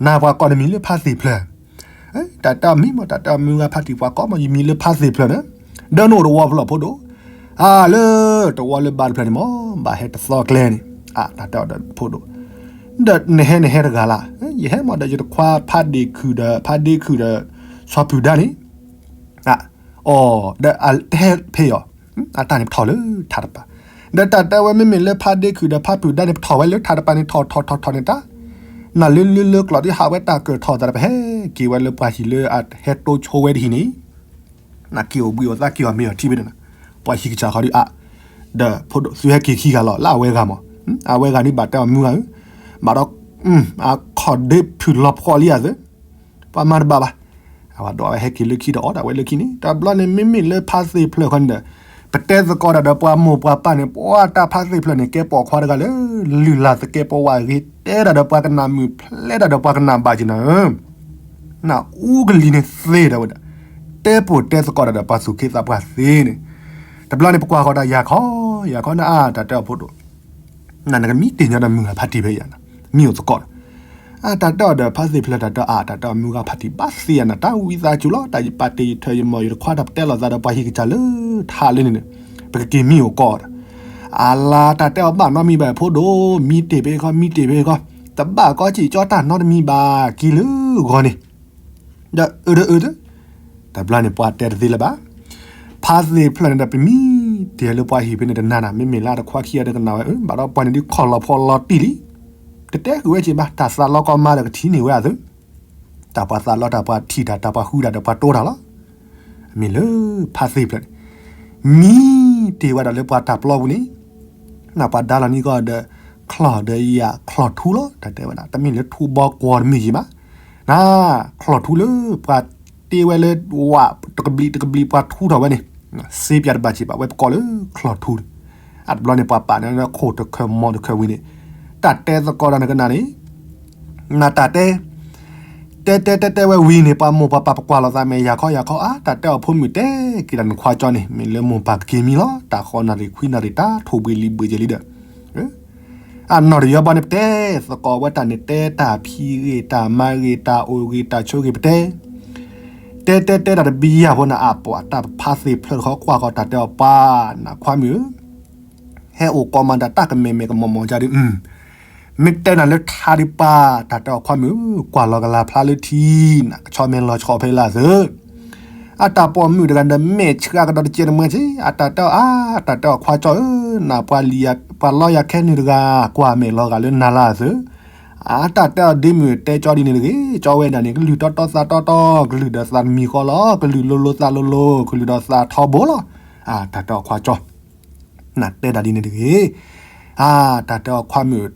နပှၤကိးနမံၤလၢဖါသ့ၣ်ဖျၢၣ် တၢ်တဲအီၤမံၤမး တၢ်တဲအီၤမုၢ်ဂၤဖါတံၢ်ပှၤကိးမး ယမံၤလၢဖါသ့ၣ်ဖျၢၣ်န့ၣ် ဒီးနအိၣ်တဝီဖျၢၣ်ဖိဒိၣ် အလၢတဝီလၢဘါတဖျၢၣ်န့ၣ်မး ဘၣ်ဟဲတသီကျဲန့ၣ် တၢ်တဲအီၤဒီးဖိဒိၣ် ဒီးနဟဲနဟဲတဂၤလၢ် ယဟဲမးဒီးယတခွါဖါဒ့ၣ်ခုၣ်ဒီး ဖါဒ့ၣ်ခုၣ်ဒီး ဆီဖုၣ်ဒါန့ၣ် အီၤ ဒီးတဟဲဖဲအီၤ အတၢ်န့ၣ်ပထီၣ်လၢထးတပၤ ဒီးတၢ်တဲဝဲမ့မ့ၢ်လၢဖါဒ့ၣ်ခုၣ်ဒီးဖါဖုၣ်ဒါန့ၣ် ပထီၣ်ဝဲလၢထးတပၤန့ၣ် ထီၣ်ထီၣ်ထီၣ်ထီၣ်န့ၣ်တၢ် နလၢလၢလၢကျိးဒ်ဟးဝဲတၢ်ကၢၢ်ထီၣ်သးတပၤ ဟဲက့ၤဝဲလၢပှၤဟံၣ်လၢအဟဲတိဆိဝဲတဟံၣ်န့ၣ် နက့ၤအိၣ်ဘှံးအိၣ်သါက့ၤအီၤမ့ၢ်အီၤထံၣ်ဝဲန့ၣ် ပှၤဟံၣ်ကစၢ်ဃီဒုးအါ ဒီးဖိဒိၣ်သုဟဲက့ၤခံဂၤလီၤ လၢအဝဲဂၤမး အဝဲဂၤန့ၣ်ဘၣ်တဲအီၤမုၢ်ဂၤဧၢ ဘၣ်ဒီး အခီၣ်ဒ့ဖုၣ်လီၤဖှီၣ်လံဧါသု ပှၤမၤတဘၣ်ဘၣ် အဝဲဒိးဝဲဟဲက့ၤလၢခံဒီးအီၣ်ဒၣ်ဝဲလၢခံန့ၣ် တဘျီန့ၣ် မ့မ့ၢ်လၢဖါသ့ၣ်ဖျၢၣ်ဃီန့ၣ်ဒီး ပတဲသကိးတၢ်ဒီးပှၤမိၢ်ပှၤပၢ်န့ၣ် ပှၤတၢ်ဖါသ့ၣ်ဖျၢၣ်န့ၣ် ကဲပိာ်ခွါတဂၤလၢ လုၢ်လၢ်သကဲးပဝးအဂ့ၤ တဲတၢ်ဒီးပှၤကနၣ်မုာ်ဖျဲးတၢ်ဒီးပှၤကနၣ်ဘၣ်က့ၤနၤဧၢ နအူကလံၤန့ၣ်သ့ဒီးဝဲဒၣ် တဲပိာ်တဲသကိးတၢ်ဒီးပှၤသူၣ်က့သးပှၢ်သ့န့ၣ် တဘျီန့ၣ် ပကွၢ်ဃီၤတၢ်ယၤခီ ယၤခီန့ၣ် အါ တၢ်တဲအီၤဖိဒိၣ် နနကမံတ့ၢ်ညီဒီးမုၢ်ဂၤဖါတံၢ်ဖဲယၤနၤ မံအိၣ်သကိးဒီး အတၢ်တဲအီၤဒီးဖါသ့ၣ်ဖျၢၣ်တၢ်တဲအီၤ အတၢ်တဲအီၤမုၢ်ဂၤဖါတံၢ်ဘၣ်သ့ယၤနၤ တၢ်ဝံသးစူၤလီၤ တၢ်ယပာ်တ့ၢ်ယထၢၣ်ယမီၢ်ယတခွါတၢ်ပတဲလိာ်သးဒီးပှၤဟံၣ်ကစၢ်လၢထးလၢန့ၣ်န့ၣ် ပကက့ၤမံအိၣ်ကီးဒီး အလါတၢ်တဲအီၤဘၣ်နီတမံၤဘၣ်ဖိဒိၣ် မံတ့ၢ်ဖဲခီ မံတ့ၢ်ဖဲခီ တဘၣ်ကီစံၣ်ကၠီတၢ်နီတမံၤဘၣ်က့ၤလၢဂီၤန့ၣ် ဒီးအၢဒီးအၢ တဘျီန့ၣ်ပှၤတဲတသ့လၢၤဘၣ်. ဖါသ့ၣ်ဖျၢၣ်န့ၣ်ဒီးပမံတ့ၢ်လၢပှၤဟံၣ်ဖဲန့ၣ်တနၤနၤ မ့မ့ၢ်လၢတခွါခံဂၤဒီးကနၣ်ဝဲ ဘၣ်ဒီးပှၤန့ၣ်ဒုးခီၣ်လီၤဖီလီၤတံၢ်လံ. တတဲဃုာ်ဝဲက့ၤဘၣ် တၢ်သးလီကီမါဒီးကထံၣ်န့ၢ်ဝဲအသု တၢ်ပှၤသးလီတၢ်ပှၤထံၣ်တၢ် တၢ်ပှၤဃုတၢ်ဒီးပှၤတိၤတၢ်လီၤ. မ့ၢ်လၢဖါသ့ၣ်ဖျၢၣ်န့ၣ် မံတ့ၢ်ဝဲဒၣ်လၢပှၤတၢ်ပျီပူၤန့ၣ် နပှၤဒါလီၤနံၣ်ကီၢ်ဒီး ချီၣ်ဒီးယၤချီၣ်ထူလီၤ တၢ်တဲဝဲဒၣ် တမ့ၢ်လၢထူဘီကွီၤတမ့ၢ်ယံၤဘၣ် န ချီၣ်ထူလၢပှၤတ့ဝဲလၢဝးတကဘျံးတကဘျံးပှၤထူထီၣ်ဝဲန့ၣ် စ့ပၠးတဘၣ်စ့ၢ်ဘၣ် ဝဲပကိးလၢချီၣ်ထူန့ၣ် အတဘျီန့ၣ် ပှၤပာ်န့ၣ်လၢခိၣ်တခၢၣ်မီၤတခၢၣ်ဝံၤန့ၣ် တၢ်တဲသကိးဒီးနကနၣ်န့ၣ် နတၢ်တဲ တဲတဲတဲတဲဝဲဝံၤန့ၣ် ပှၤမိၢ်ပှၤပၢ်ပကွၢ်လိာ်သးမ့ၢ်ယၤခီယၤခီ အါ တၢ်တဲအီၤဖိမုၣ်တဲက့ၤဒီးနခွါကၠီန့ၣ် မ့ၢ်လၢမိၢ်ပၢ်ကက့ၤမံလီၤ တၢ်ဃီနၣ်ရံၣ်ခွံနၣ်ရံၣ်တၢ်ထိၣ်ဘှံးလံၤဘှံးကဲလံဒီး အနီၢ်တယီဘီန့ၣ် ပတဲသကိးဝဲတၢ်န့ၣ် တဲတၢ်ဖံးဂ့ၤ တၢ်မၤဂ့ၤ တၢ်အိၣ်ဂ့ၤ တၢ်ဆိဂ့ၤ ပတဲ တဲတဲတဲတၢ်တဘံယၤဖိန့ၣ် အပှၤတၢ်ဖါသ့ၣ်ဖျၢၣ်တခီ ကွၢ်ဃီၤတၢ်တဲအီၤပှၤ နခွါမုၣ်ဧၢ ဟဲအိၣ်ကိးမၤတၢ်တၢ်ကမဲာ်မဲာ်ကမီၤမီၤကဒု မ့ၢ်တဲနၤလၢထါဒုးပှၤ တၢ်တဲအီၤခွါမုၣ်ဧၢ ကွၢ်လီၤကလၤဖျါလၢထံ နကဆီမဲာ်လီၤဆီဖဲလၢ်သၢ အတၢ်ပိာ်မုၣ်တဂၤဒီးမဲာ်ဆှးကဒီးတကဲတမှဲဆ့ အတၢ်တဲအီၤ အါ တၢ်တဲအီၤခွါကၠီဧၢ နပှၤလီယၤခဲနုာ်တဂၤ ကွၢ်မဲာ်လီၤဂာ်လၢနၤလၢ်သၢ အတၢ်တဲအီၤဒ့မုၣ်တဲကၠီဒ်န့ၣ်တဂ့ၤ ကၠီဝဲဒၣ်န့ၣ် ကလုၢ်တီတီသးတီတီ ကလုၢ်ဒီးသးတမံၤဃီလီၤ ကလုၢ်လိၤလိၤသးလိၤလိၤ ကလုၢ်ဒီးသးထီဘိလီၤ အတၢ်တဲအီၤခွါကၠီ နတဲဒၣ်ဒ်န့ၣ်တဂ့ၤ အတၢ်တဲအီၤခွါမုၣ်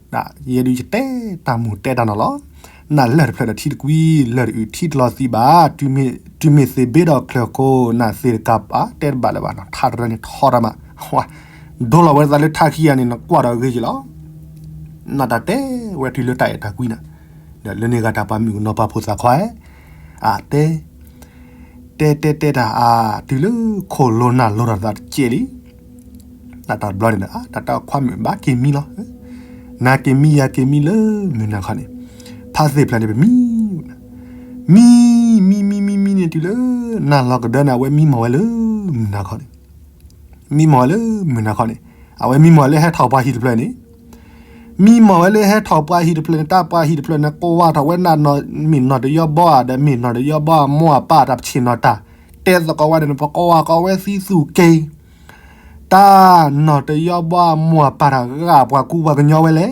ယဲဒုးယတဲတၢ်မူးတဲတၢ်နီၢ်လီၤ နလၢၢ်တဖျၢၣ်ဒီးထံတကွံ လၢၢ်တအုၣ်ထံတလီၤသံဘၣ် တုၤမ့ၢ်သ့ၣ်ဘ့ဒီးချၢၣ်ခိၣ် နသ့ၣ်တကးပာ် တဲတဘၣ်လၢၤဘၣ်နီၤ ထါတရၢန့ၣ်ထီတၢ်မး ဒိလီၤဝဲသးလၢထါခံဂၤန့ၣ် နကွၢ်ဒီးအဂ့ၤက့ၤလီၤ နတၢ်တဲဝဲတုၤလၢတၢ်အဲၣ်တၢ်ကွံနၤ ဒီးလၢန့ၣ်ဂၤတၢ်ပှၤမုၣ်ကနီၤပှၤဖိသၣ်ခွါ အတဲ တဲတဲတဲတၢ်အါ တုၤလၢခိၣ်လိနၢ်လိတၢ်သးတကဲလံ တၢ်တဘျီန့ၣ်ဒီး တၢ်တဲအီၤခွါမုၣ်ဘၣ်က့ၤမံလီၤ နက့ၤမံယၤက့ၤမံလၢမုၢ်နၤခီန့ၣ် ဖါသ့ၣ်ဖျၢၣ်န့ၣ်ပမံ မံ မံ မံ မံ မံန့ၣ်တုၤလၢ နၢ်လီၤကဒၢန့ၣ် အဝဲမံမီၢ်ဝဲလၢမုၢ်နၤခီန့ၣ် မံမီၢ်ဝဲလၢမုၢ်နၤခီန့ၣ် အဝဲမံမီၢ်ဝဲလၢဟဲထီၣ်ပှၤဟံၣ်တဖျၢၣ်န့ၣ် မံမီၢ်ဝဲလၢဟဲထီၣ်ပှၤဟံၣ်တဖျၢၣ်န့ၣ် တၢ်ပှၤဟံၣ်တဖျၢၣ်န့ၣ် ကိးဝါထီၣ်ဝဲနနီၢ် မ့ၢ်နီၢ်တယီဘီဧါ ဒီးမ့ၢ်နီၢ်တယီဘီအမိၢ်အပၢ်တၢ်ပဆ့ၣ်နီၤတၢ် တဲသကိးဝဲန့ၣ် ပကိးဝါကိးဝဲသံသူၣ်က့ တၢ်နီၢ်တယီဘီအမိၢ်အပၢ်တၢ် ဂာ်ပှၤကူပှၤကညီဝဲလဲၣ်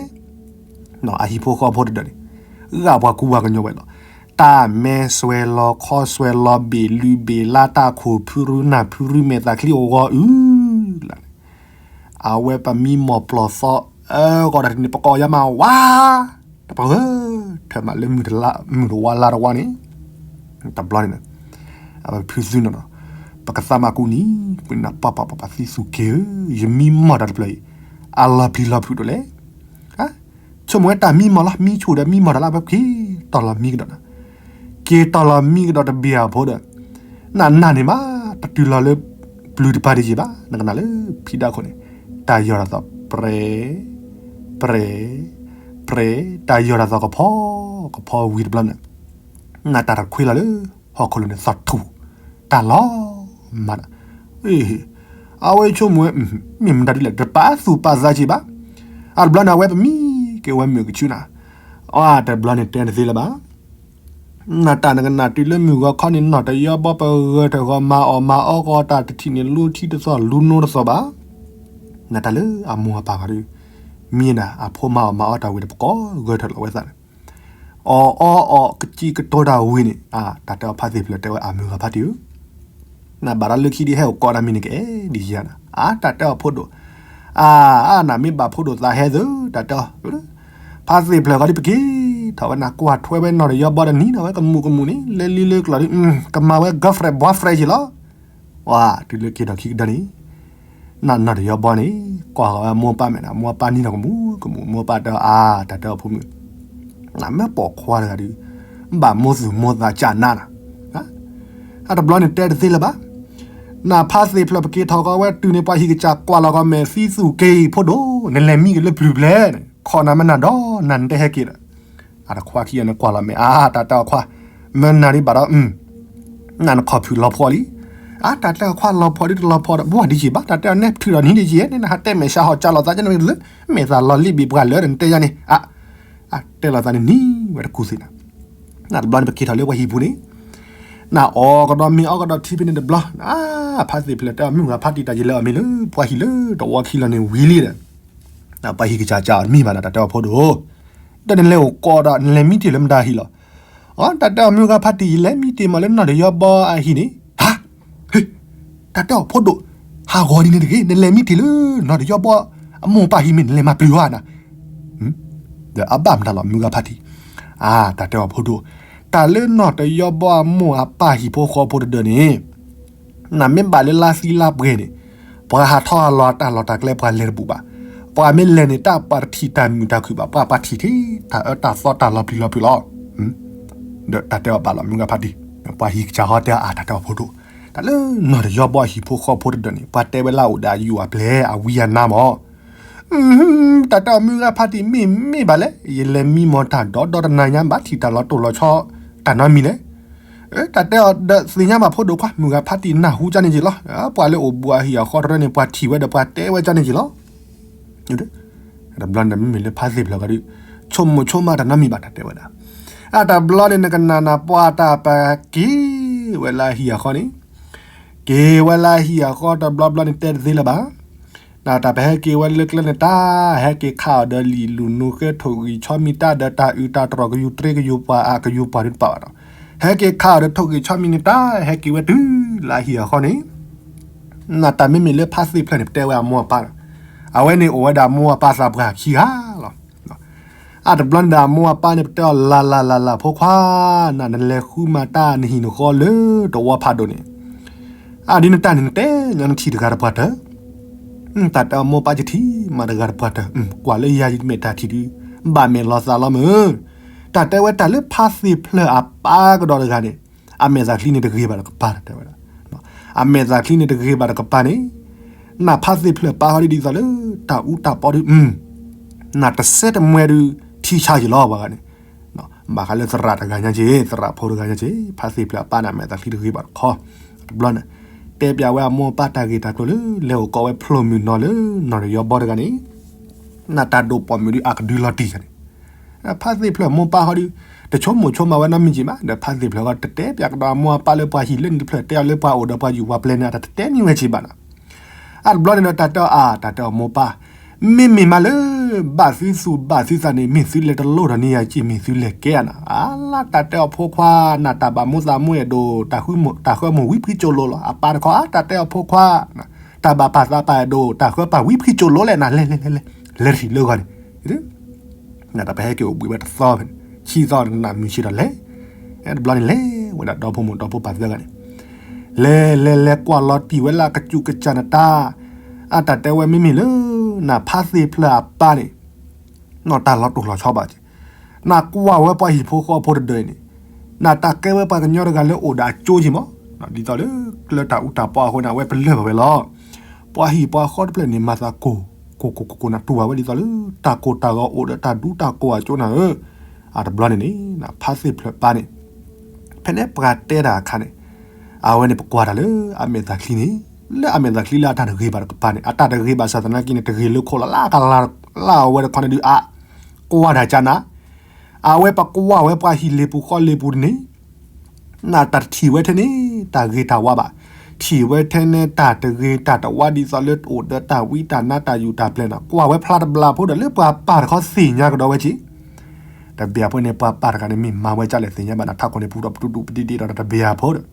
အဟံၣ်ဖိဃီဖိတဒၢးန့ၣ် ဂာ်ပှၤကူပှၤကညီဝဲလီၤ. တၢ်မဲဆွဲလီၤခီဆွဲလီၤဘ့ၣ်လုၢ်ဘ့ၣ်လါ တၢ်ခိၣ်ဖုရူနၢ်ဖုရူမဲာ်သၣ်ချံအိၣ်ဂီၤအုၣ်လၢ်န့ၣ် အဝဲပမံမီၢ်ပျီၢ်သီ အၢ ဂီၤတၢ်တနံၤ ပကိးယါမးဝါ ပှၤဧၢ, ထၢမးလၢမုၢ်တဝါလါတဝါန့ၣ်, တဘျီန့ၣ် အဝဲဖုသုနီၤနီၤ, ပကသးမးကူနံၤ, ကွံနၤပှၤပှၤပှၤပှၤသံသူက့ၤဧၢ, ယမံမီၢ်တၢ်တဖျၢၣ်အံၤ, အလီၤပျံၤလီၤဖုးဒိၣ်လဲၣ်. ဆိကမိၣ်ဝဲတၢ်မံမီၢ်လီၤ, မံဆူၣ်ဒီးမံမီၢ်တၢ်လၢပက့ၤတီၤလီၤမံကဒီးနီၤ, က့ၤတီၤလီၤမံကဒီးတဘ့ၣ်အဖိဒီး နနၤန့ၣ်မး တတုၤလီၤလၢ ပျုၤတပၤဒံးက့ၤဘၣ်, နကနၣ်လၢဖံဒၣ်ခိၣ်န့ၣ်, တၢ်ယီၤတၢ်သီၣ်ပြဲၤ ပြဲၤ ပြဲၤ, တၢ်ယီၤတၢ်သီၣ်ကဖီ ကဖီဝံၤတဘျီန့ၣ်, နတၢ်တခွ့လီၤလၢ ဟီၣ်ခိၣ်လိၤန့ၣ်သီၣ်ထူၣ်, တၢ်လီၤမးဒီး, အဝဲဆိကမိၣ်ဝဲ, မ့ၢ်မတၤဒ်လဲၣ် တပာ်သူၣ်ပာ်သးက့ၤဘၣ်, အတဘျီန့ၣ် အဝဲပမံက့ၤဝဲမုၢ်ကဆူနၤ, အတဘျီန့ၣ်တဲတသ့လၢၤဘၣ် နတၢ်နကနၣ်တုၤလၢမုၢ်ဂီၤခီန့ၣ် နီၢ်တယီဘီပဂၢၢ်ထၢၣ်ဂီၤမၤအီၣ်မၤအီကီးတၢ်တထံၣ်န့ၣ် လူထံတသီၣ် လူနိတသီၣ်ဘၣ်, နတၢ်လၢအမိၢ်အပၢ်ဂီၤဒီး, မံနၤ အဖိမၤအီၣ်မၤအီတၢ်ဝံၤဒီးပကိးဂၢၢ်ထၢၣ်လီၤဝဲသးန့ၣ်, အီၣ်အီအီၣ်ကစံးကတိၤတၢ်ဝံၤန့ၣ်, တၢ်တဲအီၤဖါသ့ၣ်ဖျၢၣ်တဲဝဲအမုၢ်ဂၤဖါတံၢ်ဧၢ နဘၣ်ဒီးလၢခံဒ်ဟဲအိၣ်ကိးတၢ်မံၤန့ၣ်ကအဲၣ်ဒ်ယၤနၤ, အတၢ်တဲအီၤဖိဒိၣ်, အါ နမ့ၢ်ဘၣ်ဖိဒိၣ်သးဟဲသု တၢ်တဲအီၤ, ဖါသ့ၣ်ဖျၢၣ်ဂီၤဒီးပက့ၤထီၣ်ဝဲနၤ ကွၢ်ထွဲဝဲနီၢ်တယီဘီဒီးနံၤဒီးဝဲကမူးကမူးန့ၣ် လၢလံလၢကျီၤဒီး, ကမၤဝဲ girlfriend boyfriend က့ၤလီၤ, ဝါ တုၤလၢက့ၤထီၣ်ခံကဒီးန့ၣ် နနီၢ်တယီဘီန့ၣ် ကွၢ်ဃီၤဝဲမိၢ်ပၢ်မဲာ်နၤ မိၢ်ပၢ်နံၤဒီးကမူးကမူး မိၢ်ပၢ်တဲအီၤ အါ တၢ်တဲအီၤဖိမုၣ်, နမ့ၢ်ပိာ်ခွါတဂၤဒီး, ဘၣ်မိၢ်သူၣ်မိၢ်သးကၢ်နါနၤ, အတဘျီန့ၣ်တဲတသ့လၢၤဘၣ်, နဖါသ့ၣ်ဖျၢၣ်ပက့ၤထီၣ်ဃီဝဲတုၤန့ၣ် ပှၤဟံၣ်ကစၢ်ကွၢ်လီၤကီးမဲာ်သံသူက့ၤဖိဒိၣ် နလဲၤမံက့ၤလၢပျုၤပျဲၢ်န့ၣ် ခိးနၤမ့ၢ်နၤဒီး နနတဲဟဲက့ၤဒီး, အတခွါခံဂၤန့ၣ်ကွၢ်လီၤမဲာ် အါ တၢ်တဲအီၤခွါ, မ့ၢ်နၤဒ်ဘၣ်ဒီး နနခီၣ်ဖုၣ်လီၤဖှီၣ်လံ, အါ တၢ်တဲအီၤခွါလီၤဖှီၣ်ဒ်တလီၤဖှီၣ်ဒီး ဘၣ်ဒ်က့ၤဘၣ် တၢ်တဲအီၤနဲၣ်ထုးဒီးနံၤဒ်က့ၤန့ၣ် နဟးတဲမဲာ်ဆှးဟီၣ်ကၢ်လိာ်သးကန့ၣ်လၢ, မ့ၢ်သးလီၤလံၣ်ဘံၣ်ပှၤလၢဒီးနတဲယါန့ၣ်, အတဲလိာ်သးန့ၣ်နံၤဝဲတကူၣ်သ့ၣ်နၤ, နတဘျီန့ၣ်ပက့ၤထီၣ်လၢပှၤဟံၣ်ပူၤန့ၣ်, နအီၣ်ကဒီးမ့ၤအီကဒီးထံဖဲန့ၣ်တဘျီ, ဖါသ့ၣ်ဖျၢၣ်တဲအီၤမုၢ်ဂၤဖါတံၢ်တၢ်ယလဲၤအီၣ်မ့ၤလၢ ပှၤဟံၣ်လၢတဝီခံလီၤန့ၣ်ဝံၤလံဒီး ပှၤဟံၣ်ကစၢ်ကၢ်အီၤတမံၤဘၣ်ဒီး တၢ်တဲအီၤဖိဒိၣ်, ဒီးနလဲၤအိၣ်ကိးဒီး နလဲၤမံတ့ၢ်လၢမတၤဟံၣ်လီၤ, အတၢ်တဲအီၤမုၢ်ဂၤဖါတံၢ် ယလဲၤမံတ့ၢ်မးလၢနီၢ်တယီဘီအဟံၣ်န့ၣ်, ဟါ, ဟ့, တၢ်တဲအီၤဖိဒိၣ်, ဟးဂီၤဒ်န့ၣ်တဂ့ၤ နလဲၤမံတ့ၢ်လၢ နီၢ်တယီဘီအမိၢ်ပၢ်ဟံၣ်မ့ၢ်နလဲၤမၤပျုၤဧါနၤ, ဒီးအဘၣ်မတၤလီၤ မုၢ်ဂၤဖါတံၢ်, အါ တၢ်တဲအီၤဖိဒိၣ်, တၢ်လၢနီၢ်တယီဘီအမိၢ်အပၢ်ဟံၣ်ဖိဃီဖိတဒၢးန့ၣ် နမ့ၢ်ဘၣ်လၢလါသံလါပှဲၤန့ၣ်, ပှၤဟးထီၣ်ဟးလီၤတၢ်လီၢ်တၢ်ကျဲပှၤလဲၤတဘူၣ်ဘၣ်, ပှၤမ့ၢ်လဲၤန့ၣ် တၢ်ပှၤတထံၣ်တၢ်မုာ်တၢ်ခုၣ်ဘၣ် ပှၤပှၤထံၣ်ထဲတၢ်အၢတၢ်သီတၢ်လီၤပျံၤလီၤဖုးလီၤ, ဒီးတၢ်တဲအီၤဘၣ်လီၤ မုၢ်ဂၤဖါတံၢ်, ပှၤဟံၣ်ကစၢ်ဟီတဲအီၤ အါ တၢ်တဲအီၤဖိဒိၣ်, တၢ်လၢနီၢ်တယီဘီအဟံၣ်ဖိဃီဖိတဒၢးန့ၣ် ပှၤတဲဝဲလၢအအိၣ်ဒီးအယုၢ်အပျဲၢ်အဝံအနါမး တၢ်တဲအီၤမုၢ်ဂၤဖါတံၢ် မ့ၢ်မ့ၢ်ဘၣ်လဲၣ် ယလဲၤမံမီၢ်တၢ်ဒီဒီတနၤညါ ဘၣ်ထံၣ်တၢ်လီၤတိၢ်လီၤဆီတၢ်နီတမံၤလဲၣ်, တၢ်တဲအီၤဒီးသ့ၣ်ညါဘၣ်ဖိဒိၣ်ခွါ မုၢ်ဂၤဖါတံၢ်နၢ်ဟူကၢ်န့ၣ်က့ၤလီၤ, ပှၤလၢအိၣ်ဘူးအဟံၣ်အဃီတရၢန့ၣ် ပှၤထံၣ်ဝဲဒီးပှၤတဲဝဲကၢ်န့ၣ်က့ၤလီၤ, တဘျီန့ၣ်မ့မ့ၢ်လၢဖါသ့ၣ်ဖျၢၣ်ဂီၤဒီး ဆိကမိၣ်ဆိကမးတၢ်နီတမံၤဘၣ် တၢ်တဲဝဲဒၣ်, အတဘျီန့ၣ် နကနၣ်နၤပှၤတၢ်ပက့ၤ ဝဲလၢအဟံၣ်အဃီန့ၣ် က့ၤဝဲလၢအဟံၣ်အဃီတဘျီဘျီန့ၣ် တဲတသ့လၢၤဘၣ်, နတၢ်ပဟဲက့ၤဝဲလၢကျဲန့ၣ်တၢ် ဟဲက့ၤခးအီၤဒီးလံာ်လူၤနူၤဃဲ ထိၣ်ဂံၢ်ဆီမံၤတၢ်ဒီးတၢ်အုးတၢ်တြီၢ်ကယူၤတြ့ကယူၤပှၤအကယူၤပှၤဒုတပာ်ဘၣ်ဒီး ဟဲက့ၤခးအီၤဒီးထိၣ်ဂံၢ်ဆီမံၤန့ၣ်တၢ် ဟဲက့ၤဝဲတုၤလၢအဟံၣ်အဃီန့ၣ်, နတၢ်မ့မ့ၢ်လၢဖါသ့ၣ်ဖျၢၣ်န့ၣ် ပတဲဝဲအမိၢ်အပၢ်, အဝဲန့ၣ်အိၣ်ဝဲဒၣ်အမိၢ်အပၢ်သးပှၢ်ခံဂၤလီၤ. အါတဘျီန့ၣ်ဒီးအမိၢ်အပၢ်န့ၣ် ပတဲအီၤလၢ်လၢ်လၢ်လၢ်ဖိခွါ, နနလဲၤဃုမၤတၢ်နဟံၣ်နဃီလၢတဝီဖးဒိၣ်န့ၣ်, အါဒ်နတၢ်န့ၣ် နတဲညီနထံၣ်တဂၤတပှၢ်တၢၢ်, တၢ်တဲအီၤမိၢ်ပၢ်ယထံၣ်မးတဂၤတပှၢ်တၢၢ်, ကွၢ်လၢယၤယမဲာ်တၢ်ထံၣ်ဒုး ဘၣ်မဲာ်လီၤသးလီၤမုၢ်, တၢ်တဲဝဲတၢ်လၢဖါသ့ၣ်ဖျၢၣ်အပၢ်ကဒီးတဂၤန့ၣ်, အမဲာ်သးချံန့ၣ်တဂ့ၤဘၣ်တကပၤ တၢ်တဲဝဲဒၣ်, အမဲာ်သးချံန့ၣ်တဂ့ၤဘၣ်တကပၤန့ၣ်, နဖါသ့ၣ်ဖျၢၣ်ပၢ်ဃီဒ်သိးလၢ တၢ်အူတၢ်ပီဒုး, နတစဲတမှဲဒုး ထံဆါယလီၤပှၤဂၤန့ၣ်, ဘၣ်ဃးလၢသရၣ်တဂၤညါက့ၤ သရၣ်ဖိတဂၤညါက့ၤ ဖါသ့ၣ်ဖျၢၣ်အပၢ်န့ၣ် အမဲာ်သးချံတဂ့ၤဘၣ်တခီ, တဘျီန့ၣ်, တဲပျးဝဲအမိၢ်အပၢ်တၢ်ဂ့ၢ်တၢ်ကျိၤလၢ လဲၤအိၣ်ကိးဝဲဖျိမုၢ်နီၤလၢ နီၢ်တယီဘီတဂၤန့ၣ်, နတၢ်ဒိၣ်ပိာ်မုၣ်ဒုးအကဒုလီၤတံၢ်ယၤန့ၣ်, ဖါသ့ၣ်ဖျၢၣ်မိၢ်ပၢ်ဃီဒုး, တဆိကမိၣ်ဆိကမးဝဲနီတမံၤက့ၤဘၣ်, ဒီးဖါသ့ၣ်ဖျၢၣ်ဃီတတဲပျးကဒီးအမိၢ်အပၢ်လၢပှၤဟံၣ်လၢန့ၣ်တဖျၢၣ် တဲအီၤလၢပှၤအိၣ်ဒီးပှၤယူၢ်ပှၤပျဲၢ်န့ၣ် အတတဲန့ၢ်ဝဲက့ၤဘၣ်နီၤ, အါတဘျီန့ၣ်ဒီးတၢ်တဲအီၤအါ တၢ်တဲအီၤမိၢ်ပၢ်, မ့မ့ၢ်မးလၢ ဘၣ်သုသူၣ်ဘၣ်သုသးန့ၣ် မ့ၢ်သုလဲၤတလိၣ်ဒီးန့ၢ်ယၤက့ၤ မ့ၢ်သုလဲၤကဲဧါနီၤ, အါလၢတၢ်တဲအီၤဖိခွါ, နတၢ်ဘၣ်မိၢ်သးမိၢ်အဲၣ်ဒိး, တၢ်ဃၢမိၢ်ဝံဖှံကၠိလိၤလီၤ, အပၢ်တခီ အါ တၢ်တဲအီၤဖိခွါ, တၢ်ဘၣ်ပာ်သးပာ်အဲၣ်ဒိး, တၢ်ဃၢပာ်ဝံဖှံကၠိလိၤလဲၣ်နၤ လဲၤလဲၤလဲၤလဲၤ, လဲၤတထံၣ်လၢဂီၤန့ၣ် နတၢ်ပဟဲက့ၤအိၣ်ဘှံးဝဲတသီဖဲန့ၣ် ဆံသီနနၢ်မုာ်ဆံးဒီးလဲၤ, တဘျီန့ၣ်လဲၤဝဲဒၣ်ဒီဖိမိၢ်ဒီဖိပၢ်သၢဂၤန့ၣ် လဲၤလဲၤလဲၤကွၢ်လီၤတံၢ်ဝဲလၢအကစူၢ်ကစၢ်နတၢ်, အတၢ်တဲဝဲမ့မ့ၢ်လၢ နဖါသ့ၣ်ဖျၢၣ်အပၢ်န့ၣ် နီၢ်တၢ်လီၤတိၢ်လီၤဆီဘၣ်က့ၤ, နကွၢ်ဝဲပှၤဟံၣ်ဖိဃီဖိတဒၢးအံၤန့ၣ်, နတၢ်ကဲဝဲပှၤကညီတဂၤလၢအိၣ်ဒီးအကၠိက့ၤမး, ဒ်သိးလၢကျၢၤတၢ်အူတၢ်ပီအဃိန့ၣ် အဝဲပလၢၢ်ဘၣ်ဝဲလီၤ. ပှၤဟံၣ်ပှၤဃီတဖျၢၣ်န့ၣ် မၤသးကိၢ်, ကိၢ်ကိၢ်ကိၢ်ကိၢ်နတူၢ်ဘၣ်ဝဲဒ်သိးလၢ တၢ်ကိၢ်တၢ်ဂီၤအိၣ်ဒီးတၢ်ဒူတၢ်ကိၢ်အကၠိနၤဧၢ, အတဘျီန့ၣ်န့ၣ် နဖါသ့ၣ်ဖျၢၣ်ပၢ်န့ၣ် ဖဲန့ၣ်ပှၤတဲတၢ်အခါန့ၣ်, အဝဲန့ၣ်ပကွၢ်တၢ်လၢအမဲာ်သးချံန့ၣ်, လၢအမဲာ်သးချံလၢအတၢ်တဂ့ၤဘၣ်တကပၤန့ၣ် အတၢ်တဂ့ၤဘၣ်ဆၣ်သနာ်က့န့ၣ် တဂ့ၤလၢခိၣ်လၢ်လၢ်ကလါလၢအဝဲတခီန့ၣ်ဒုးအါ, ကွၢ်တၢ်ကနၤ, အဝဲပကွၢ်ဝဲပှၤဟံၣ်လ့ၤပူၤဃီလ့ၤပူၤတန့ၣ် နတၢ်တထံၣ်ဝဲထဲန့ၣ် တၢ်ဂ့ၤတၢ်ဝါဘၣ်, ထံၣ်ဝဲထဲန့ၣ်တၢ်တဂ့ၤတၢ်တဝါဒ်သိးလၢအိၣ်ဒီးတၢ်ဝံတၢ်နါတၢ်ယူၢ်တၢ်ပျဲၢ်န့ၣ် ကွၢ်ဝဲဖျါတဘျီဖိဒီးလၢပှၤပၢ်တခီသ့ၣ်ညါကဒီးဝဲက့ၤ, တဘျီဖိန့ၣ် ပှၤပၢ်တဂၤန့ၣ် မ့ၢ်မၤဝဲကၢ်လဲၣ်သ့ၣ်ညါဘၣ်နၤ ထးခိၣ်န့ၣ် ပူၤထီၣ်ပတူၢ်တူၢ်ပဒံးဒံးဒီးတဘျီဖိဒီး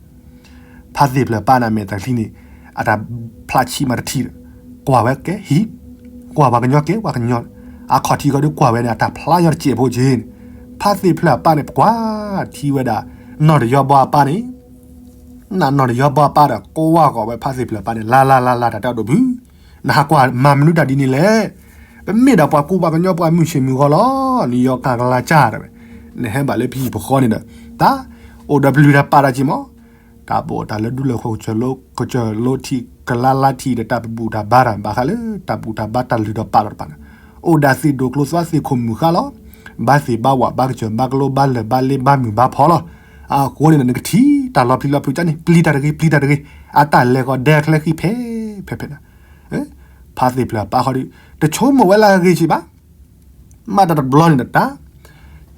ဖါသ့ၣ်ဖျၢၣ်ပၢ်န့ၣ် အမဲာ်သးချံန့ၣ် အတၢ်ဖျါဆံးမးတထံၣ်ဒီး ကွၢ်ဝဲကဲဟံၣ်, ကွၢ်ပှၤကညီကဲပှၤကညီ, အခီၣ်ထံးဃီဒီးကွၢ်ဝဲန့ၣ် အတၢ်ဖျါညီတစဲးဖိက့ၤန့ၣ်, ဖါသ့ၣ်ဖျၢၣ်အပၢ်န့ၣ် ပကွၢ်ထံဝဲဒၣ် နီၢ်တယီဘီအပၢ်န့ၣ် နနီၢ်တယီဘီအပၢ်ဒီး ကွၢ်ဂီၤဝဲဖါသ့ၣ်ဖျၢၣ်အပၢ်န့ၣ် လါလါလါလါ တၢ်တဲအဒိၣ်ဖု, နဟးကွၢ်မၤမနုၤတၢ်ဒ်န့ၣ်လဲၣ်, ပမ့ၢ်ဒၣ်ပှၤကူပှၤကညီပှၤမုၢ်ဆ့ၣ်မုၢ်ဂီၤလီၤ, နယီကၤကလါကၢ်တဝဲ, နဟဲဘၣ်လၢပဟံၣ်ပဃီန့ၣ်ဒီး တၢ်အိၣ်ဒီးပလုၢ်တၢ်ပာ်တၢ်က့ၤမး, တၢ်ပအိၣ်တၢ်လၢဒူလၢၢ်ဃီ ကစၢၢ်လိထံး ကလါလါထံးဒီး တၢ်ပဘူၣ်တၢ်ဘါတၢ် ဘၣ်ဃးလၢတၢ်ဘူၣ်တၢ်ဘါတၢ်လုၢ်ဒီးပာ်လီၤတဖၣ်န့ၣ်, အိၣ်ဒၣ်သ့ၣ်ဒိၣ်ကျိၤသွါသ့ၣ်ခိၣ်မုၣ်ဃါလီၤ, ဘါသ့ၣ်ဘါဝၣ်ဘါကစၢၢ်ဘါကလိဘါလၢၢ်ဘါလ့ဘါမုၢ်ဘါဖီလီၤ, အဃိန့ၣ် နကထံၣ်တၢ်လီၤပျံၤလီၤဖုးကန့ၣ် ပျံၤတၢ်တဂ့ၤ ပျံၤတၢ်တဂ့ၤ, အတၢ်လဲၤကီၢ်ဒဲချဲဃံဖဲ ဖဲဖဲန့ၣ်, ဖါသ့ၣ်ဖျၢၣ်အပၢ်ဃီဒီး တဆိကမိၣ်ဝဲလၢအဂ့ၤက့ၤဘၣ် မ့ၢ်တၢ်တဘျီန့ၣ်ဒီးတၢ်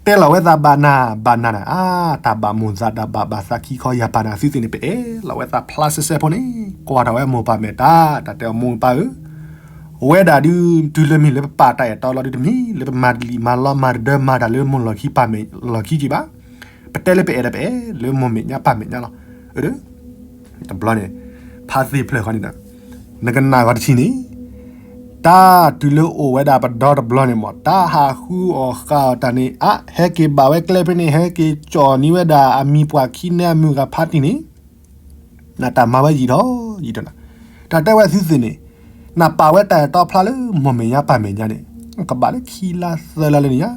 တဲလီၤဝဲသးဘၣ်နၤဘၣ်နၤန့ၣ် အါ တၢ်ဘၣ်မိၢ်သးတၢ်ဘၣ်ဘၣ်သးခံခီယၤပၢ်န့ၣ် အသုသ့ၣ်န့ၣ် ပအဲၣ်လီၤဝဲသးဖျါစဲစဲဖိန့ၣ် ကွၢ်ထီၣ်ဝဲမိၢ်ပၢ်မဲာ်တၢ် တၢ်တဲအီၤမိၢ်ပၢ်ဧၢ, ဝဲဒၣ်ဒုး တုၤလၢမ့ၢ်လၢပပာ်တၢ်အဲၣ်တီလီၤဒုးတမ့ၢ်လၢပမၤလံာ်မၤလီမၤတဒၢမၤတၢ်လၢမိၢ်လီၢ်ခံပၢ်မဲာ်လီၢ်ခံက့ၤဘၣ်, ပတဲလၢပအဲၣ်ဒီးပအဲၣ် လၢမိၢ်မဲာ်ညါပၢ်မဲာ်ညါလီၤ, တဘျီန့ၣ် ဖါသ့ၣ်ဖျၢၣ်ဃီန့ၣ်ဒီး နကနၣ်ဂီၤတထံၣ်န့ၣ် တၢ်တုၤလၢအိၣ်ဝဲဒၣ်ပဒီတဘျီန့ၣ်မး တၢ်ဟးဃုအီၣ်ဃုအီၣ်တၢ်န့ၣ် အါ ဟဲက့ၤဘၣ်ဝဲကျဲဖဲန့ၣ် ဟဲက့ၤကၠီၣ်န့ၢ်ဝဲဒၣ်အမံၤပှၢ်ခံန့ၣ်အမုၢ်ဂၤဖါတံၢ်န့ၣ် နတၢ်မၤဝဲယံာ်ထီၣ်ယံာ်ထီၣ်နၤ, တၢ်တဲဝဲသုသ့ၣ်န့ၣ် နပာ်ဝဲတၢ်အဲၣ်တီဖျါလၢမိၢ်မဲာ်ညါပၢ်မဲာ်ညါန့ၣ် ကဘၣ်လၢခံလါသၢလါလၢန့ၣ်ညါ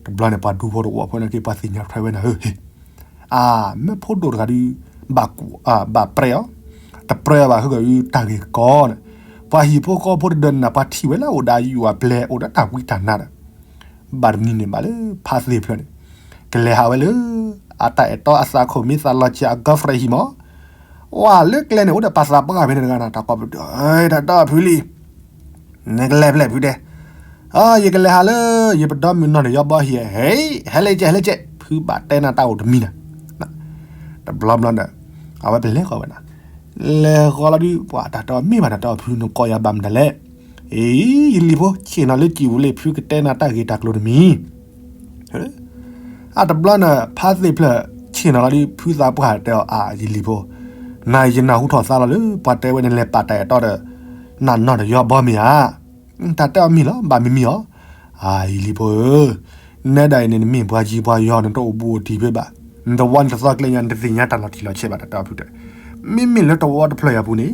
တဘျီန့ၣ် ပှၤဒူဖိတဝီဖိန့ၣ်က့ၤ ပှၤသ့ၣ်ညါထွဲဝဲနၤဧၢ, အါ မ့ၢ်ဖိဒိၣ်တဂၤဒုး ဘၣ်ကူၣ် ဘၣ်ပြဲအီၤ, တပြဲအီၤဘၣ် ဟုကီၢ်ဒုးတၢ်ဂ့ၢ်ကီန့ၣ်, ပှၤဟံၣ်ဖိဃီဖိတဒၢးန့ၣ် ပှၤထံၣ်ဝဲလၢအအိၣ်ဒီးအယူၢ်အပျဲၢ် အိၣ်ဒီးတၢ်ဝံတၢ်နါဒီး ဘၣ်တနံၤန့ၣ်ဘၣ်လၢဖါသ့ၣ်ဖျၢၣ်န့ၣ် ကလဲၤဟးဝဲလၢ အတၢ်အဲၣ်တီအသးခိၣ်မ့ၢ်သးလီၤစှၤအ girlfriend ဟံၣ်မး, ဝဲလၢကျဲန့ၣ် အိၣ်ဒီးပှၤသးပှၢ်ဖဲန့ၣ်တဂၤနၤ တၢ်ကိးပဒိၣ် တၢ်တီဖုလံ နကလဲၤဖဲလဲၣ်ဖုတဲ, ယကလဲၤဟးလၢ ယပဒီမုၢ်နီၢ်တယီဘီဟံၣ်, ဟဲလၢကဲ ဟဲလၢကဲ ဖုဘၣ်တဲနၤတၢ်အိၣ်တမံၤနၤ, တဘျီဘျီဒီး အဝဲပလဲၤဃီၤဝဲနၤ, လဲၤဃီၤလီၤဒုး ပှၤတၢ်တီမ့ၢ်ဘၣ်တၢ်တီဖု နကိးယၤဘၣ်မတၤလဲၣ်, အံၤ ယလံၤဖိ ဆ့ၣ်နီၤလၢကံၢ်ပူၤလံ ဖုကတဲနၤတၢ်ဂ့ၢ်တၢ်ကျိၤတမံၤ အတဘျီန့ၣ် ဖါသ့ၣ်ဖျၢၣ်ဆ့ၣ်နီၤလီၤဒုး ဖုသးပှၢ်တဲအီၤ အါ ယလံၤဖိ, နၤယနၢ်ဟူထီၣ်သါလီၤလၢ ပှၤတဲဝဲန့ၣ်လဲၤပာ်တၢ်အဲၣ်တီဒီး နနီၢ်တယီဘီမ့ၢ်ဧါ, တၢ်တဲအီၤမ့ၢ်လီၤ ဘၣ်မံၤမံၤအီၤ, အါ ယလံၤဖိဧၢ, နဲဒၣ်အံၤန့ၣ် နမ့ၢ်ပှၤယံၤပှၤယီၤ နတအိၣ်ဘူးအိၣ်တံၢ်ဖဲဘၣ်, နတဝီနတသီကျဲညါ နတသ့ၣ်ညါတၢ်လီၤတံၢ်လီၤဆဲးဘၣ် တၢ်တဲအီၤဖုတဲ, မ့မ့ၢ်လၢတဝီတဖျၢၣ်အံၤအပူၤန့ၣ်